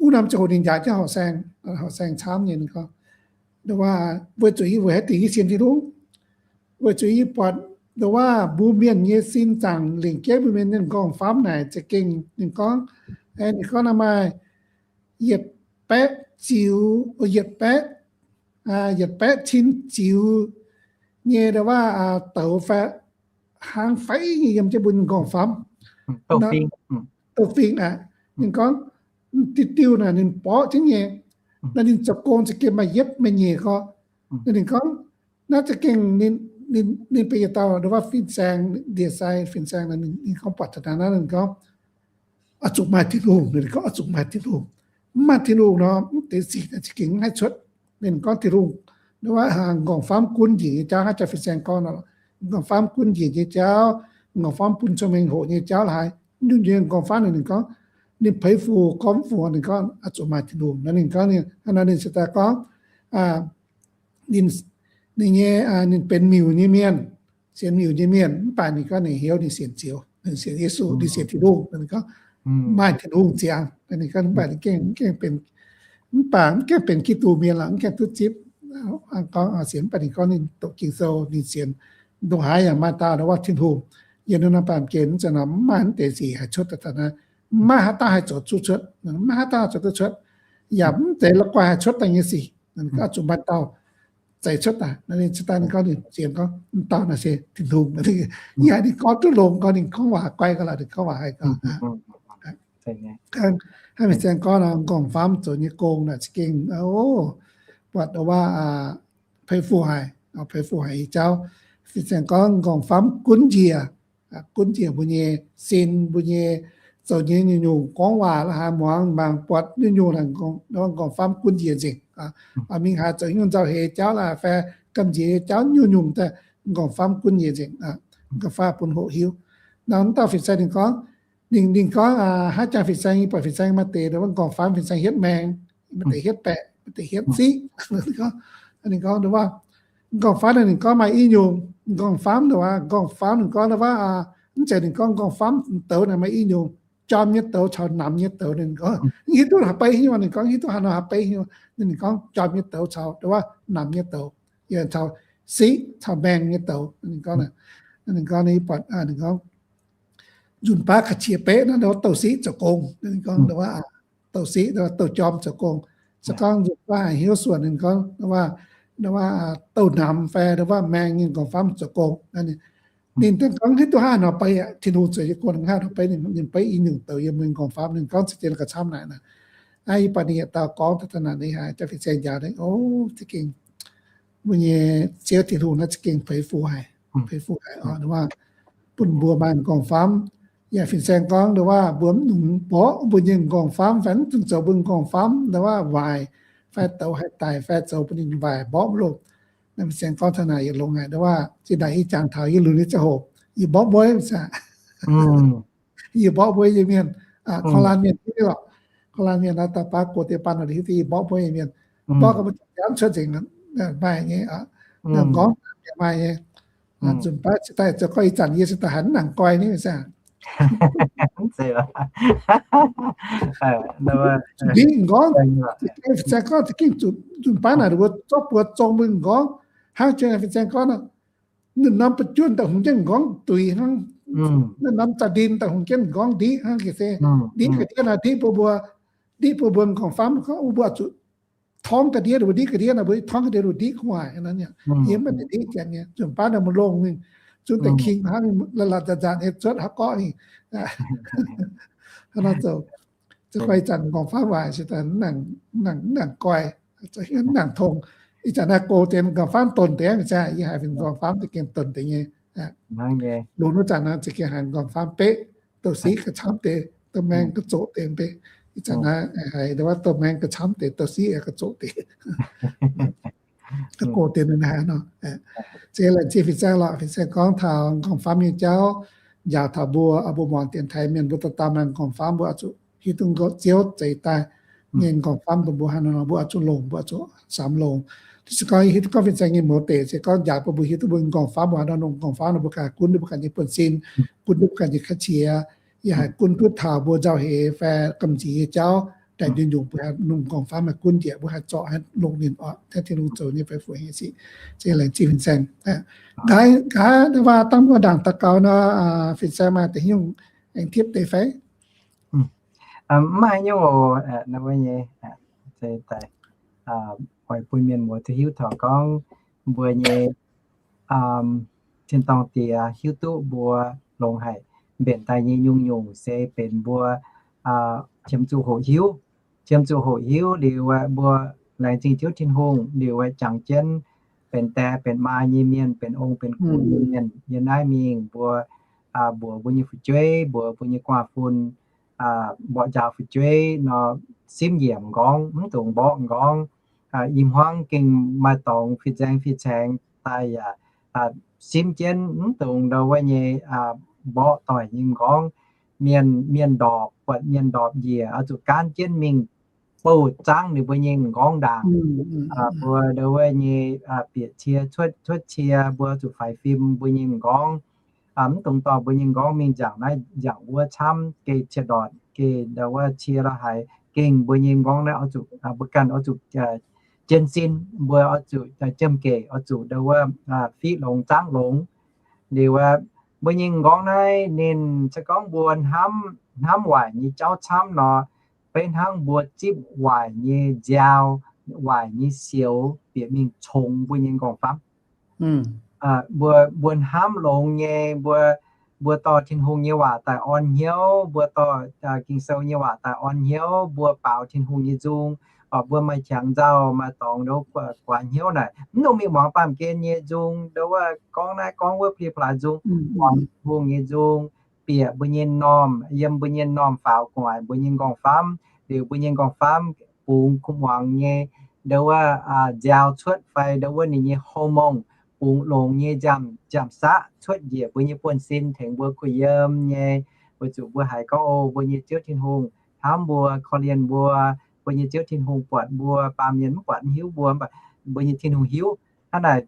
wuov norm ziangh hoc ninh njaaux jienv horqc saeng, horqc saeng camv nyei. Ninh gorngv ndau wuov weic zuqc yie, weic haaix diuc yie sienx Tin-Hungh? Weic zuqc yie buatc ndau wuov mbuo mienh nyei sin zaangc lengc jeiv mbuo mienh nyei m'nqorngv-famv naaic za'gengh, ninh gorngv, ninh gorngv naaiv maaih yietc baeqv ziux, yietc baeqv, yietc baeqv cin ziux nyei ndau wuov douz fai hnaangx fai nyei yiem jienv mbuo m'nqorngv-famv, douz-fing aqv. Ninh gorngv diuh diuh naaic ninh borqv jienv nyei. Naaiv ninh zoux gong za'gengh maaih yietv maaih nyeic gorqv. Naaiv ninh gorngv naaiv za'gengh ninh, ninh benx yietc dauh ndau wuov fin-saeng, ndie-sai fin-saeng, ninh gorngv buatc taux naaiv, ninh gorngv oix zuqc maaih Tin-Hungh. Ninh gorngv oix zuqc maaih Tin-Hungh. Mv maaih Tin-Hungh nor, mv deix sic naaic za'gengh mv haih cuotv. Ninh gorngv Tin-Hungh, ndau wuov m'nqorngv-famv gunv njiec nyei jauv, hnangv jaax fin-saeng gorngv nor, m'nqorngv-famv gunv njiec nyei jauv, m'nqorngv-famv bun cong-mengh hoqc nyei jauv laaix, nyungc nyei m'nqorngv-famv ninh gorngv, ninh peix fu gorngv fu, ninh gorngv oix zuqc maaih Tin-Hungh. Naaiv ninh gorngv, hnangv nor ninh se daaih gorngv, ninh, ninh nyei, ninh benx miuc nyei mienh, sienx miuc nyei mienh, mv baac ninh gorngv ninh heuc ninh sienx Ziouv, ninh sienx Yesu, ninh sienx Tin-Hungh. Ninh gorngv maaih Tin-Hungh ziangx. Ninh gorngv mv baac ninh gengh, gengh benx, mv baac mv gengh benx Giduc mienh lorqc, mv gengh duqv zipv, gorngv sienx, mv baac ninh gorngv ninh doqc Ging-Sou, ninh sienx ndongc haaix yaac maaih dauh ndau wuov Tin-Hungh. Yiem naaiv norm baamh gen zanc mv maaih mv deix sic haih cuotv daaih taux naaiv, mv maaih haaix dauh haih zoux duqv cuotv, mv maaih haaix dauh zoux duqv cuotv, yaac mv zeiz la'guaih haih cuotv daaih nyei sic. Oix zuqc maaih dauh zeix cuotv daaih. Naaiv ninh cuotv daaih ninh gorngv, ninh ziouc gorngv, mv dauh naaiv se Tin-Hungh. Yie haiz ninh gorngv duqv longx, gorngv ninh gorngv waac guai ga'laqc, ninh gorngv waac haih ga'laqc. Hnangv fin-saeng gorngv nor, m'nqorngv-famv zoux nyei gong naaic za'gengh, o, buatc ndau wuov, peix fu haic, peix fu haic nyei jauv. Fin-saeng gorngv m'nqorngv-famv gunv njiec, gunv njiec mbuo nyei sin, mbuo nyei zoux nyei nyungc-nyungc gorngv waac la'haaix muangx mangc buatc nyungc-nyungc, m'nqorngv-famv gunv njiec nzengc. Mingh haaix zoux nyungc nzauh-heix jauv la'haaix fai gamh nziex nyei jauv nyungc-nyungc daaih, m'nqorngv-famv gunv njiec nzengc. M'nqorngv-famv bun hoqc hiuv. Nor m'dauh fin-saeng ninh gorngv, ninh, ninh gorngv, haaix jangx fin-saeng, yie buatc fin-saeng maaih deix m'nqorngv-famv fin-saeng hietv maeng, maaih deix hietv baeqc, maaih deix hietv siqv. Ninh gorngv, m'nqorngv-famv ninh gorngv maaih i nyungc, m'nqorngv-famv, m'nqorngv-famv ninh gorngv ndau wuov, mv zeiz, ninh gorngv m'nqorngv-famv douz naaic maaih i nyungc, jorm nyei douz caux namx nyei douz. Ninh gorngv hiuv duqv haaix beiv nyei, ninh gorngv hiuv duqv haaix nor haaix beiv nyei. Ninh gorngv jorm nyei douz caux ndau wuov namx nyei douz, yaac caux siqv caux maeng nyei douz. Ninh gorngv, ninh gorngv, ninh buatc, ninh gorngv nzunc baav ka'qiex beqv naaiv ndau wuov douz-siqv zoux gong. Ninh gorngv ndau wuov douz-siqv, douz-jorm zoux gong. Se gorngv nzunc baav haiz hnyouv suonc, ninh gorngv ndau wuov, ndau wuov douz-namx fai ndau wuov maeng nyei m'nqorngv-famv zoux gong. Ninh daaih gorngv hiuv duqv haaix nor beiv aqv, Tin-Hungh zoux nyei gong haaix nor beiv, ninh beiv i nyungc douz yiem mbuo m'nqorngv-famv. Ninh gorngv za'gengh ga'camv naaic naaic. Aa, yie buatc ninh yietc dauh gorngv daaih naaic, ninh haiz jaa fin-saeng njaaux ninh, o, za'gengh mbuo nyei Ziouv Tin-Hungh naaiv za'gengh peix fu haic, peix fu haic oc. Ndau wuov bun mbuo maaih m'nqorngv-famv. Yaac fin-saeng gorngv ndau wuov mbuo mv nungx mborqv mbuo nyei m'nqorngv-famv fai mv dungx zoux mbuo m'nqorngv-famv ndau wuov waaic fai douz haih daic fai zoux bun ninh waaic mborqv mv longx. Naaiv fin-saeng gorngv taux naaic yietc longx haic. Ndau wuov zinh ndaangc ih jangx taux yie lunx nyei ziangh hoc, yie mborqv mbuo aqv. Yie mborqv mbuo nyei mienh, korv-laanh mienh hiuv duqv lorqc. Korv-laanh mienh naaiv dauh baav gox deix baan nor hiuv duqv yie mborqv mbuo nyei mienh. Mborqv gau mbuo jangx cuotv nzengc, maaih nyei, m'nqorngv yaac maaih nyei. Nzunc baav cingx daaih zoux gorngv ih zanc yie cingx daaih haiz mv nangc guai ni, mv zeiz aqv. Mbiqv m'nqorngv, fin-saeng gorngv za'gengh nzunc baav naaic mbuo zorqv buoz zong mbuo m'nqorngv, hnangv jiex fin-saeng gorngv nor, ninh norm ba'juonh daaih hungx jienv m'nqorngv duix hnangv, ninh norm za'ndin daaih hungx jienv m'nqorngv ndiqv hnangv, ga'sie ndiqv ga'ndiev nor, ndiqv bun mbuo, ndiqv bun mbuo m'nqorngv-famv. Gorngv mbuo zuqc torngv ga'ndiev, mbuo ndiqv ga'ndiev nor, mbuo torngv ga'ndiev nor ndiqv gu'nguaaic. Yie mv baac ndiqv janx nyei, nzunc baav nor mbuo longh mingh, zungv deix king hnangv, la'latc nzanc-nzanc nyei zuotv haaix gorqv mingh. Hnangv nor zoux, zoux gorngv ih zanc m'nqorngv-famv waaic se daaih mv nangc guai, mv nangc tong. Ih zanc naaiv gox deix m'nqorngv-famv donx deix, mv zeiz, yie haiz m'nqorngv-famv za'gengh donx deix nyei. Lunx wuov zanc naaiv za'gengh haiz m'nqorngv-famv beqv, douz-siqv ga'camv deix, douz-maeng ga'zoqc deix mv bei. Ih zanc naaiv haiz ndau wuov douz-maeng ga'camv deix, douz-siqv yaac ga'zoqc deix. Gox deix ninh haiz nor. Za'gengh laengz zingh fin-saeng lorqc. Fin-saeng gorngv taux m'nqorngv-famv nyei jauv, njaaux taux mbuo, mbuo muangx dienx taaix mienh mbuo dauh dauh maaih m'nqorngv-famv, mbuo oix zuqc hiuv duqv Ziouv zeix daaih nyei m'nqorngv-famv bun mbuo haaix nor, mbuo oix zuqc longc, mbuo oix zuqc samx longx. Se gorngv hiuv duqv gorngv fin-saeng nyei mouz deic, se gorngv njaaux bun mbuo hiuv duqv mbuo m'nqorngv-famv waac nor, m'nqorngv-famv nor mbuo ganh gunv duqv mbuo ganh nyei buonv-sin, gunv duqv mbuo ganh nyei ka'qiex, yaac haih gunv duqv taux mbuo nzauh heix fai gamh nziex nyei jauv daaih nyungc-nyungc, mbuo haih longc m'nqorngv-famv haih gunv njiec, mbuo haih zorc haih longc ninh oc, tengx Tin-Hungh zoux nyei fai fu-hengx nyei sic. Za'gengh laengz zingh fin-saeng. Nqa'haav, nqa'haav ndau wuov dangh mbuo ndaangc daux gaux nor, fin-saeng maaih deix nyungc aengx tipv deix fai? Mv maaih nyungc oc, naaiv wuov nyei, se daaih oix bun mienh muoz duqv hiuv taux gorngv mbuo nyei tin-dorngh Diex hiuv duqv mbuo longx haic, mbenc daaih nyei nyungc-nyungc se benx mbuo qiemx zuqc hoqc hiuv. Qiemx zuqc hoqc hiuv liuz, mbuo laengz zingh Ziouv Tin-Hungh liuz, jangx jienv benx die benx maa nyei mienh, benx ong benx gux nyei mienh. Yiem naaiv mingh mbuo mbuox mbuo nyei fu'jueiv, mbuox mbuo nyei guaav-fun, mborqv njaaux fu'jueiv nor, simv njiec m'nqorngv, mv dungx mborqv m'nqorngv. I hmuangv gengh maaih dorngx fih nzaeng fih caengx daaih yaac simv jienv, mv dungx ndau wuov nyei mborqv doic nyei m'nqorngv. Mienh, mienh ndorpc, buatc mienh ndorpc njiec oix zuqc gaanv jienv mingh bouh zangv ninh mbuo nyei m'nqorngv ndaangc. Mbuo ndo wuov nyei bieqc cie, cuotv cie, mbuo zuqc faix fim mbuo nyei m'nqorngv. Mv dungx dorh mbuo nyei m'nqorngv mingh nziaauc naaiv nziaauc wuov camv, geh cie-ndortc, geh ndo wuov cie la'haic, gengh mbuo nyei m'nqorngv naaiv oix zuqc, mbuo ganh oix zuqc jienv sin, mbuo oix zuqc jiem-gec, oix zuqc ndo wuov fiqv longx zangv longx. Liuz mbuo nyei m'nqorngv naaiv ninh se gorngv mbuo hnamv, hnamv waaic nyei jauv camv nor, beiv hnangv mbuo zipv waaic nyei nziaaux, waaic nyei sioux bieqc mingh congx mbuo nyei m'nqorngv-famv. Mbuo, mbuo hnamv longx nyei, mbuo, mbuo dorh Tin-Hungh nyei waac daaih orn hnyouv, mbuo dorh Ging-Sou nyei waac daaih orn hnyouv, mbuo baaux Tin-Hungh nyei nzung, mbuo maaih qangx nzauh, maaih dorngx ndo guaax hnyouv naaic, mv dungx mingh muangx baamh gen nyei nzung, ndo wuov gorngv naaiv gorngv wuov, plie plaaix nzung, muangx Tin-Hungh nyei nzung, bieqc mbuo nyei m'normh, yiem mbuo nyei m'normh faaux gu'nguaaic mbuo nyei m'nqorngv-famv, liuz mbuo nyei m'nqorngv-famv bungx kuv muangx nyei ndo wuov nziaaux cuotv fai ndo wuov ninh nyei hormone bungx longx nyei nziaamv-saqv cuotv njiec mbuo nyei buonv-sin tengx mbuo kuh yiem nyei. Weic zuqc mbuo haiz gorngv, o, mbuo nyei Ziouv Tin-Hungh hnamv mbuo, korv-lienh mbuo, mbuo nyei Ziouv Tin-Hungh buatc mbuo, baamh mienh mv buatc mv hiuv mbuo, mv baac mbuo nyei Tin-Hungh hiuv. Hnangv naaic,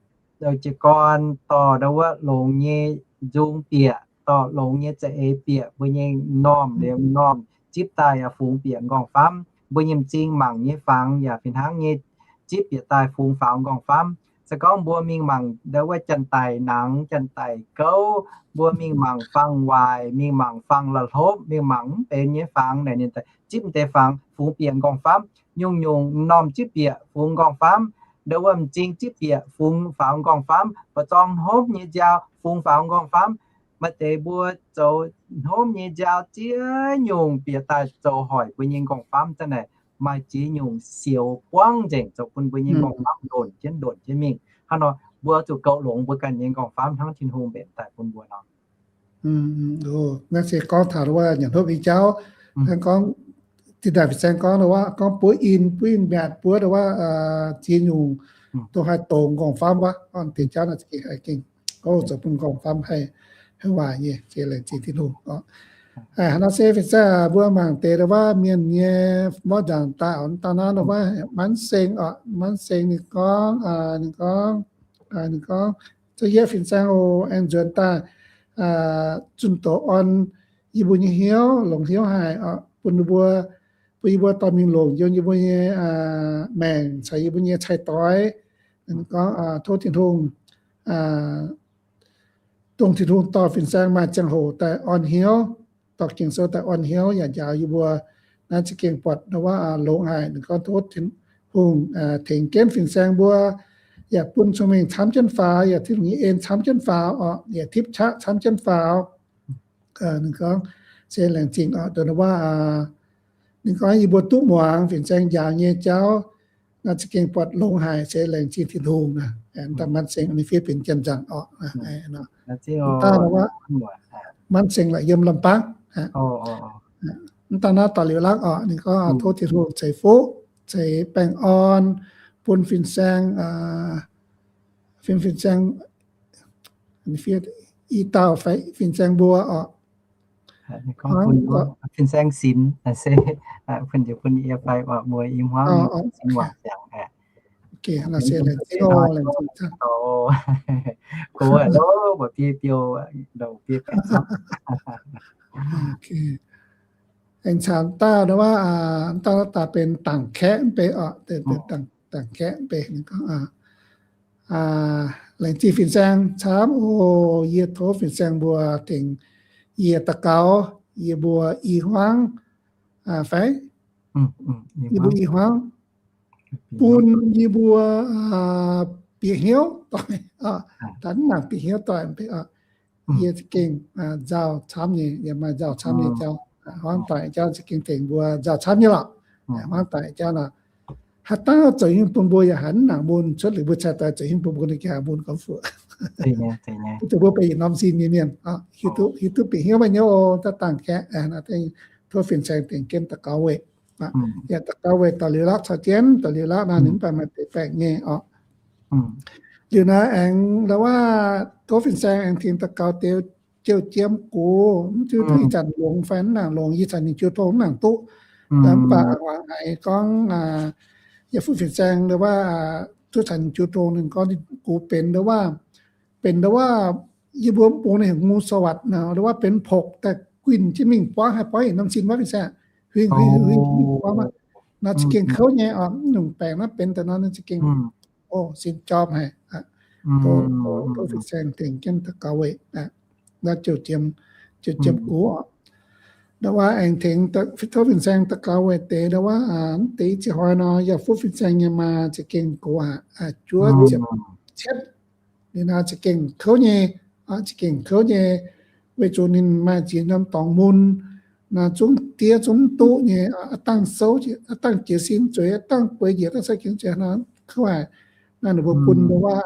jiez gorn dorh ndo wuov longx nyei nzung bieqc, dorh longx nyei za'eix bieqc mbuo nyei m'normh, liuz m'normh zipv daaih yaac fungx bieqc m'nqorngv-famv. Mbuo nyei m'zing mangc nyei fangx yaac fih hnangv nyei zipv bieqc daaih fungx faaux m'nqorngv-famv. Se gorngv mbuo mingh mangc ndo wuov janx-daic nangx, janx-daic gouv, mbuo mingh mangc fangx waaic, mingh mangc fangx la'hlopv, mingh mangc mv benx nyei fangx naaic, ninh zipv deix fangx fungx bieqc m'nqorngv-famv. Nyungc-nyungc m'normh zipv bieqc fungx m'nqorngv-famv, ndo wuov m'zing zipv bieqc fungx faaux m'nqorngv-famv, mba'zorng hnomv nyei nziaaux fungx faaux m'nqorngv-famv. Maaih deix mbuo zoux hnomv nyei nziaaux ziex nyungc bieqc daaih zoux hoic mbuo nyei m'nqorngv-famv. Zanc naaic maaih ziex nyungc sioux buangv nzengc zoux bun mbuo nyei m'nqorngv-famv ndonc jienv ndonc jienv mingh. Hnangv nor mbuo zuqc gauh longx mbuo ganh nyei m'nqorngv-famv hnangv Tin-Hungh mbenc daaih bun mbuo nor. Naaiv se gorngv taux wuov nyanc hopv nyei jauv. Gorngv, daaih fin-saeng gorngv wuov, gorngv buov in, buov in miatc, buov wuov ziex nyungc dongh haih dongz m'nqorngv-famv wuov, gorngv deix jauv naaic za'gengh haih gengh gorngv zoux bun m'nqorngv-famv haih, haih waaic nyei, se laengz zingh Tin-Hungh oc. Hnangv nor se fin-saeng mbuo mangc deix wuov mienh nyei mborqv nzaangc daaih oc, dangh naaiv wuov Manv Seng oc, Manv Seng ninh gorngv, ninh gorngv, ninh gorngv, Za'yietv fin-saeng oc, aengx nzuonx daaih zunh doz orn yie mbuo nyei hnyouv, longx hnyouv haic oc, bun mbuo, bun yie mbuo dorh mingh longc yiem yie mbuo nyei maengc caux yie mbuo nyei cai-doix. Gorngv tov Tin-Hungh, dongh Tin-Hungh dorh fin-saeng maaih ziangh hoc daaih orn hnyouv, dorh Ging-Sou daaih orn hnyouv yaac njaaux yie mbuo naaiv za'gengh buatc wuov longx haic. Ninh gorngv tov Tin-Hungh tengx jienv fin-saeng mbuo, yaac bun cong-mengh camv jienv faaux, yaac Tin-Hungh nyei en camv jienv faaux oc, yaac tipv qaqv camv jienv faaux. Ninh gorngv se laengz zingh oc, dongh wuov ninh gorngv yie mbuo duqv muangx fin-saeng njaaux nyei jauv, naaiv za'gengh buatc longx haic, se laengz zingh Tin-Hungh. Daaih Manv Seng ninh fiev benx Janx-Nzangc oc. Daaih wuov Manv Seng laaix yiem Lamh Baangv. Mv dangh naaiv daux liuz lakv oc, ninh gorngv tov Tin-Hungh ceix fuqv, ceix baengh orn bun fin-saeng, fin, fin-saeng, i dauh fai fin-saeng mbuo oc. Fin-saeng sinx, bun yie fai muoz i hmuangv sin waac ziangx. Go, mbuo biei biou, ndouc biei biouv. Aengx caux daaih wuov, daaih daaih benx dangc kaeqv mv bei oc, dangc kaeqv mv bei. Laengz zingh fin-saeng camv oc. Yie tov fin-saeng mbuo tengx yie daux gaux, yie mbuo i hmuangv fai, yie mbuo i hmuangv bun yie mbuo bieqc hnyouv doic, taux mv nangc bieqc hnyouv doic mv bei oc. Yie za'gengh nzauh camv nyei, yie maaih nzauh camv nyei jauv. Hmuangv doic jauv za'gengh tengx mbuo nzauh camv nyei lorqc. Hmuangv doic jauv nor, haaix dauh zoux hnyouv bun mbuo yaac haiz mv nangc mun, cuotv liuz mbuo cai-doix zoux hnyouv bun mbuo ninh gengh haiz mun gormx fuoqc. Duqv mbuo benx yietc norm sin nyei mienh, hiuv duqv bieqc hnyouv maaih hnyouv oc. Daaih dangh kaeqv, tov fin-saeng tengx jienv daux gaux weic. Yaac daux gaux weic daux liuz lakv caux jienv, daux liuz lakv naaiv ninh mv baac maaih deix baengc nyei oc. Liuz naaiv aengx ndo wuov tov fin-saeng aengx tengx daux gaux deix jouh jiem gox, mv hiuv duqv ih zanc longx fai mv nangc longx, ih zanc ninh jiu tong mv nangc duqv. Mv baac haiz gorngv yaac fuqv fin-saeng ndo wuov, zuov caux jiu tong ninh gorngv gux benx ndo wuov, benx ndo wuov, yie mbuo mv bung ninh heuc งูสวัสด nor, ndo wuov benx pokx daaih guinh jienv mingh buangv, haih buangv yietc norm sin wuov fin-saeng, huingx huingx huingx jienv mingh buangv wuov. Nor za'gengh kouv nyei oc. Nyungc baengc naaiv benx daaih nor ninh za'gengh, o, sin jorm haic. Tov fin-saeng tengx jienv daux gaux weic, naaiv jiu jiem gux oc. Ndo wuov aengx tengx tov fin-saeng daux gaux weic deix ndo wuov, deix i ziex hnoi nor yaac fuqv fin-saeng nyei maa za'gengh gox aqv, juov ziepc cietv. Liuz nor za'gengh kouv nyei, za'gengh kouv nyei, weic zuqc ninh maaih ziex norm dorngx mun, naaiv zungv diev zungv duqv nyei, aav dangh souv, aav dangh jiez sin zueiz, aav dangh bueix njiec, aav dangh sai gengx zueiz nor, kouv haic. Naaiv ninh mbuo bun ndo wuov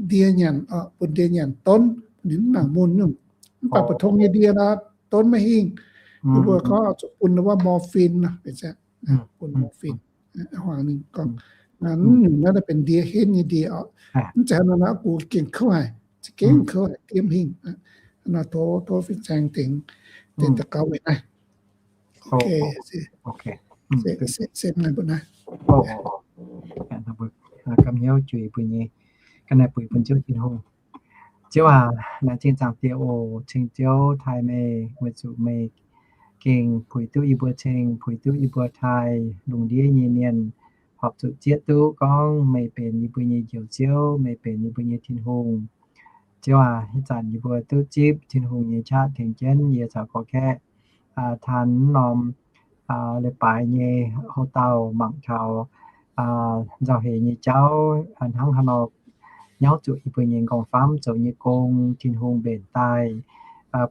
ndie nyanc, bun ndie nyanc donv, ninh mv nangc mun nyungc. Mv baac mbu'ndongx nyei ndie nor, donv maiv hingh. Ninh mbuo gorngv zuqc bun ndo wuov morphine nor, bun morphine. Huaang ninh gorngv, naaiv nyungc naaiv benx ndie henv nyei ndie oc. Mv zeiz hnangv nor, gux gengh kouv haic, za'gengh kouv haic, diev mv hingh. Nor tov, tov fin-saeng tengx, tengx daux gaux weic naaiv. Se, se, se naaiv mbuo naaiv. Gamh hnyouv juix mbuo nyei, ga'naaiv buix bun Ziouv Tin-Hungh. Ziouv aac, laengz zingh Zaangc Diex oc, ceng Ziouv taaih meih, weic zuqc meih gengh puix duqv yie mbuo ceng, puix duqv yie mbuo taaih lungh ndiev nyei mienh horpc zuqc zieqv duqv gorngv meih benx yie mbuo nyei Njoux Ziouv, meih benx yie mbuo nyei Tin-Hungh. Ziouv aac, ih zanc yie mbuo duqv zipv Tin-Hungh nyei qaqv tengx jienv yie caux gorx-kaeqv taan mv norm leiz-baaix nyei houv dauh mangc taux nzauh heix nyei jauv, hnangv haaix nor nyauv zuqc yie mbuo nyei nqorngv-famv zoux nyei gong, Tin-Hungh mbenc daaih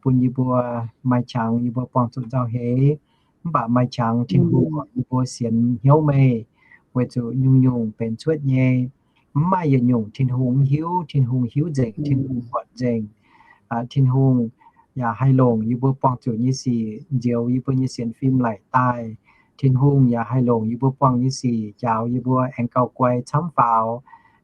bun yie mbuo maaih qangx yie mbuo buangh zuqc nzauh heix. Mv baac maaih qangx Tin-Hungh oix yie mbuo sienx hnyouv meih, weic zuqc nyungc-nyungc benx cuotv nyei. Mv maaih yietc nyungc Tin-Hungh mv hiuv. Tin-Hungh hiuv nzengc, Tin-Hungh buatc nzengc. Tin-Hungh yaac haih longc yie mbuo buangh zuqc nyei sic nzioux yie mbuo nyei sienx fim laic daaih. Tin-Hungh yaac haih longc yie mbuo buangh nyei sic njaaux yie mbuo aengx gauh guai camv faaux,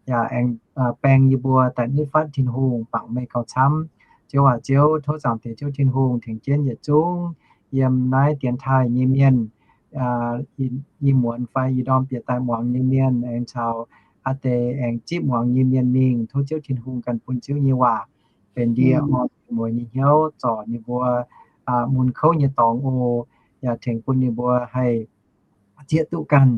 yaac aengx baeng yie mbuo daaih nitv fatv Tin-Hungh bangc meih gauh camv. Ziouv aac, Ziouv, tov Zaangc Diex Ziouv Tin-Hungh tengx jienv yietc zungv yiem naaiv dienx taaih nyei mienh, ih muonz fai ih ndorm bieqc daaih muangx nyei mienh, aengx caux aa deix aengx zipv muangx nyei mienh mingh. Tov Ziouv Tin-Hungh ganh bun Ziouv nyei waac benx ndie orn mueiz nyei hnyouv, zorc ninh mbuo mun kouv nyei dorngx oc. Yaac tengx bun ninh mbuo haih zieqv duqv ganh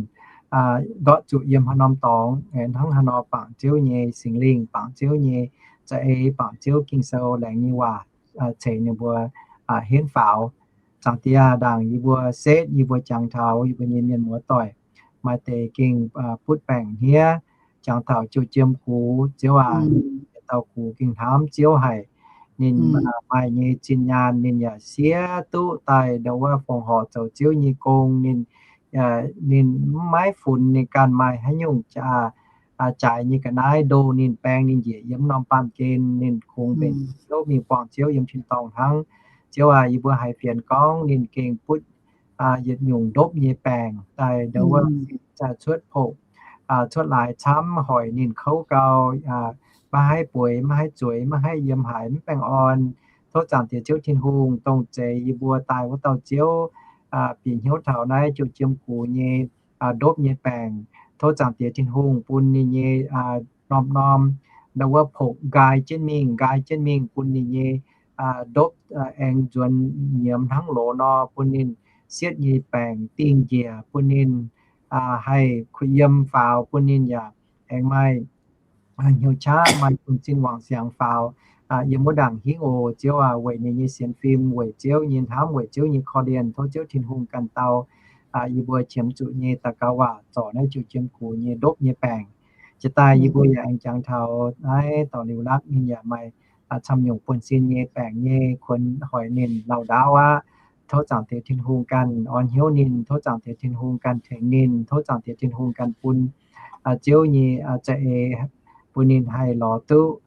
ndortv zuqc yiem haaix norm dorngx, hnangv haaix nor bangc Ziouv nyei Singx Lingh, bangc Ziouv nyei za'eix, bangc Ziouv Ging-Sou laengz nyei waac ceix ninh mbuo henv faaux. Zaangc Diex, ndaangc yie mbuo setv, yie mbuo jangx taux yie mbuo nyei mienh muoz doic, maaih deix gengh butv baengc hniev, jangx taux jiu jiem gux, Ziouv aac, yietc dauh gux gengh hnamv Ziouv haic. Ninh maaih nyei zinh nyaanh, ninh yaac siev duqv daaih ndo wuov fongc horc zoux Ziouv nyei gong. Ninh, ninh mv maiv funx ninh ganh maaih haaix nyungc jaaix nyei ga'naaiv ndo ninh, baeng ninh njiec yiem norm baamh gen. Ninh kungx mbenc Ziouv mingh buangh Ziouv yiem tin-dorngh hnangv. Ziouv aac, yie mbuo haiz fienx gorngv ninh gengh butv yietc nyungc ndopv nyei baengc daaih ndo wuov, cuotv pokx, cuotv laaix camv, hoic ninh kouv gau, maiv haih bueix, maiv haih zueiz, maiv haih yiem haaix, mv baengh orn. Tov Zaangc Diex Ziouv Tin-Hungh, dongh zeix yie mbuo daaih wuov dauh Ziouv, bieqc hnyouv taux naaiv jiu jiem gux nyei ndopv nyei baengc. Tov Zaangc Diex Tin-Hungh bun ninh nyei norm-norm ndo wuov pokx nqaai jienv mingh, nqaai jienv mingh, bun ninh nyei ndopv aengx nzuonx nyiemz hnangv loz nor, bun ninh sietv nyei baengc dingh njiec, bun ninh haih kuh yiem faaux, bun ninh yaac aengx maaih hnyouv qaqv, maaih buonv-sin wangc siangx faaux yiem wuov ndaangc hingv oc. Ziouv aac, weic ninh nyei sienx fim, weic Ziouv nyei hnamv, weic Ziouv nyei korv-lienh, tov Ziouv Tin-Hungh ganh dau yie mbuo qiemx zuqc nyei daux gaux waac zorc naaiv jiu jiem gux nyei ndopv nyei baengc. Jiex daaih yie mbuo yaac aengx jangx taux naaiv dorc liuz lakv ninh yaac maaih camv nyungc buonv-sin nyei baengc nyei, kuonx hoic ninh laauh ndaauv aqv. Tov Zaangc Diex Tin-Hungh ganh orn hnyouv ninh, tov Zaangc Diex Tin-Hungh ganh tengx ninh, tov Zaangc Diex Tin-Hungh ganh bun Ziouv nyei za'eix, bun ninh haih lorz duqv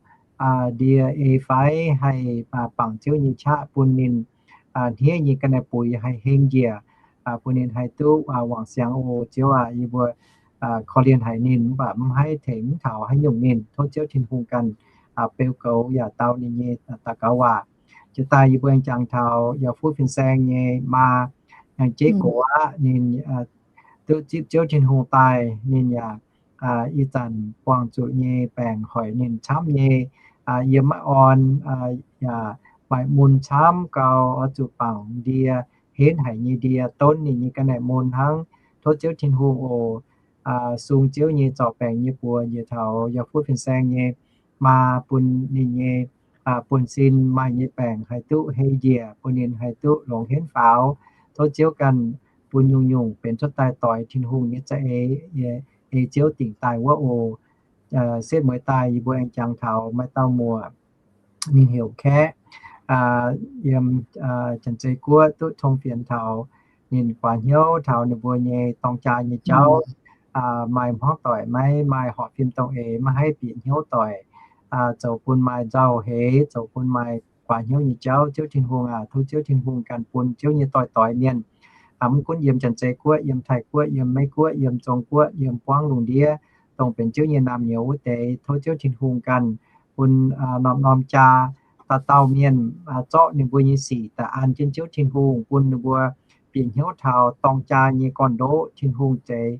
ndie ei fai haih bangc Ziouv nyei qaqv, bun ninh hniev nyei ga'naaiv-buix haih heng njiec, bun ninh haih duqv wangc siangx oc. Ziouv aac, yie mbuo korv-lienh haic ninh, mv baac mv haih tengx mv taux haaix nyungc ninh. Tov Ziouv Tin-Hungh ganh beu goux yaac dau ninh nyei daux gaux waac. Jiex daaih yie mbuo jangx taux yaac fuqv fin-saeng nyei maa, Yangh jeiv gox aqv, ninh duqv zipv Ziouv Tin-Hungh daaih, ninh yaac ih zanc buangh zuqc nyei baengc hoic ninh camv nyei. Yiem maiv orn, yaac maaih mun camv gau, oix zuqc bangc ndie, henv haic nyei ndie donv ninh nyei ga'naaiv mun hnangv. Tov Ziouv Tin-Hungh oc, sung Ziouv nyei zorc baengc nyei buoz njiec taux yaac fuqv fin-saeng nyei maa bun ninh nyei buonv-sin maaih nyei baengc haih duqv hei njiec, bun ninh haih duqv longx henv faaux. Tov Ziouv ganh bun nyungc-nyungc benx cuotv daaih doix Tin-Hungh nyei za'eix, ei Ziouv dingc daaih wuov oc. Setv mueiz daaih yie mbuo aengx jangx taux maaih dauh muoc, ninh heuc Kaeqv, yiem Janx-Zei Guoqv duqv tong fienx taux ninh guaax hnyouv taux ninh mbuo nyei dorng jaa nyei jauv, maaih hmuangv doic maiv maaih, horpc fim dongh eix maiv haih bieqc hnyouv doic, zoux bun maaih nzauh heix, zoux bun maaih guaax hnyouv nyei jauv. Ziouv Tin-Hungh aac, tov Ziouv Tin-Hungh ganh bun Ziouv nyei doix-doix mienh, mv gunv yiem Janx-Zei Guoqv, yiem Taiv Guoqv, yiem Meiv Guoqv, yiem Zong Guoqv, yiem buangv lungh ndiev, dongh benx Ziouv nyei naamh nyouz wuov deix, tov Ziouv Tin-Hungh ganh bun norm-norm jaa dauh dauh mienh zorqv ninh mbuo nyei sic daaih an jienv Ziouv Tin-Hungh, bun ninh mbuo bieqc hnyouv taux dorng jaa nyei gorn-ndoqv. Tin-Hungh zeix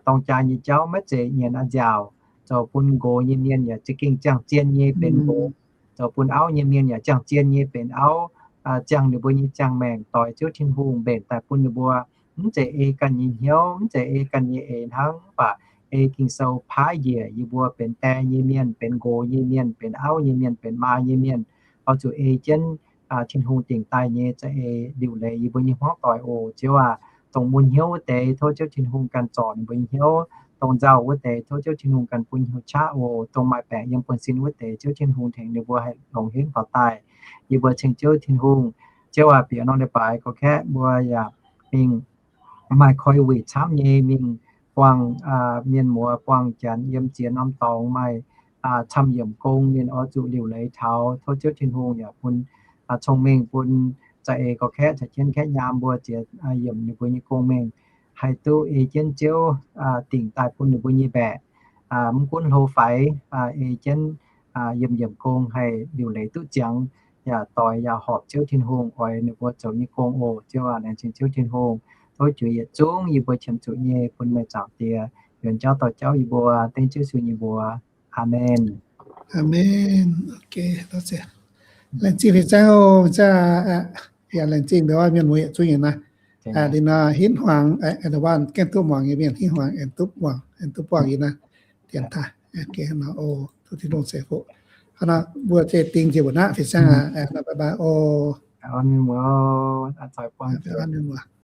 dorng jaa nyei jauv maiv zeiz nyienz a'nziaauc, zoux bun nqox nyei mienh yaac za'gengh ziangh zien nyei benx nqox, zoux bun auv nyei mienh yaac ziangh zien nyei benx auv, ziangh ninh mbuo nyei ziangh maengc doix Ziouv Tin-Hungh mbenc daaih bun ninh mbuo. Mv zeiz ei ganh nyei hnyouv, mv zeiz ei ganh nyei eix hnangv, mv baac ei Ging-Sou paaiv njiec yie mbuo benx die nyei mienh, benx nqox nyei mienh, benx auv nyei mienh, benx maa nyei mienh, oix zuqc ei jienv Tin-Hungh dingc daaih nyei za'eix liuc leiz yie mbuo nyei hmuangv doic oc. Ziouv aac, dongh mun hnyouv wuov deix tov Ziouv Tin-Hungh ganh zorc ninh mbuo nyei hnyouv. Dongh nzauh wuov deix tov Ziouv Tin-Hungh ganh bun hnyouv qaqv oc. Dongh maaih baengc yiem buonv-sin wuov deix Ziouv Tin-Hungh tengx ninh mbuo haih longx henv faaux daaih. Yie mbuo ceng Ziouv Tin-Hungh. Ziouv aac, bieqc norm leiz-baaix gorx-kaeqv mbuo yaac mingh maaih koi wuic camv nyei mingh buangh mienh muoz buangh janx yiem ziex norm dorngx maaih camv yiemc gong, ninh oix zuqc liuc leiz taux. Tov Ziouv Tin-Hungh yaac bun cong-mengh bun za'eix gorx-kaeqv caux jienv kaeqv nyaam mbuo ziex yiemc ninh mbuo nyei gong mengh, haih duqv ei jienv Ziouv dingc daaih bun ninh mbuo nyei mbaeqc. Mv gunv hlo faix, ei jienv yiemc yiemc gong haih liuc leiz duqv ziangx, yaac doix yaac horpc Ziouv Tin-Hungh oix ninh mbuo zoux nyei gong oc. Ziouv aac, laengz zingh Ziouv Tin-Hungh. Tov juix yietc zungv yie mbuo qiemx zuqc nyei bun meih Zaangc Diex yuonx jauv dorh jauv yie mbuo, dengv Ziouv Yesu nyei mbuox. Aamen. Aamen. Laengz zingh fih zaangv oc, yaac laengz zingh mienh muoz yietc zungv nyei naaiv. Dinh nor hinv hmuangx, aengx duqv muangx nyei mienh hinv hmuangx, aengx duqv muangx, aengx duqv buangh nyei naaiv. Dienx taaih, tov Tin-Hungh ceix fuqv. Hnangv naaiv mbuo za'gengh dingh njiec mbuo naaiv fih zaangv aqv. Bye bye oc. Mienh muoz,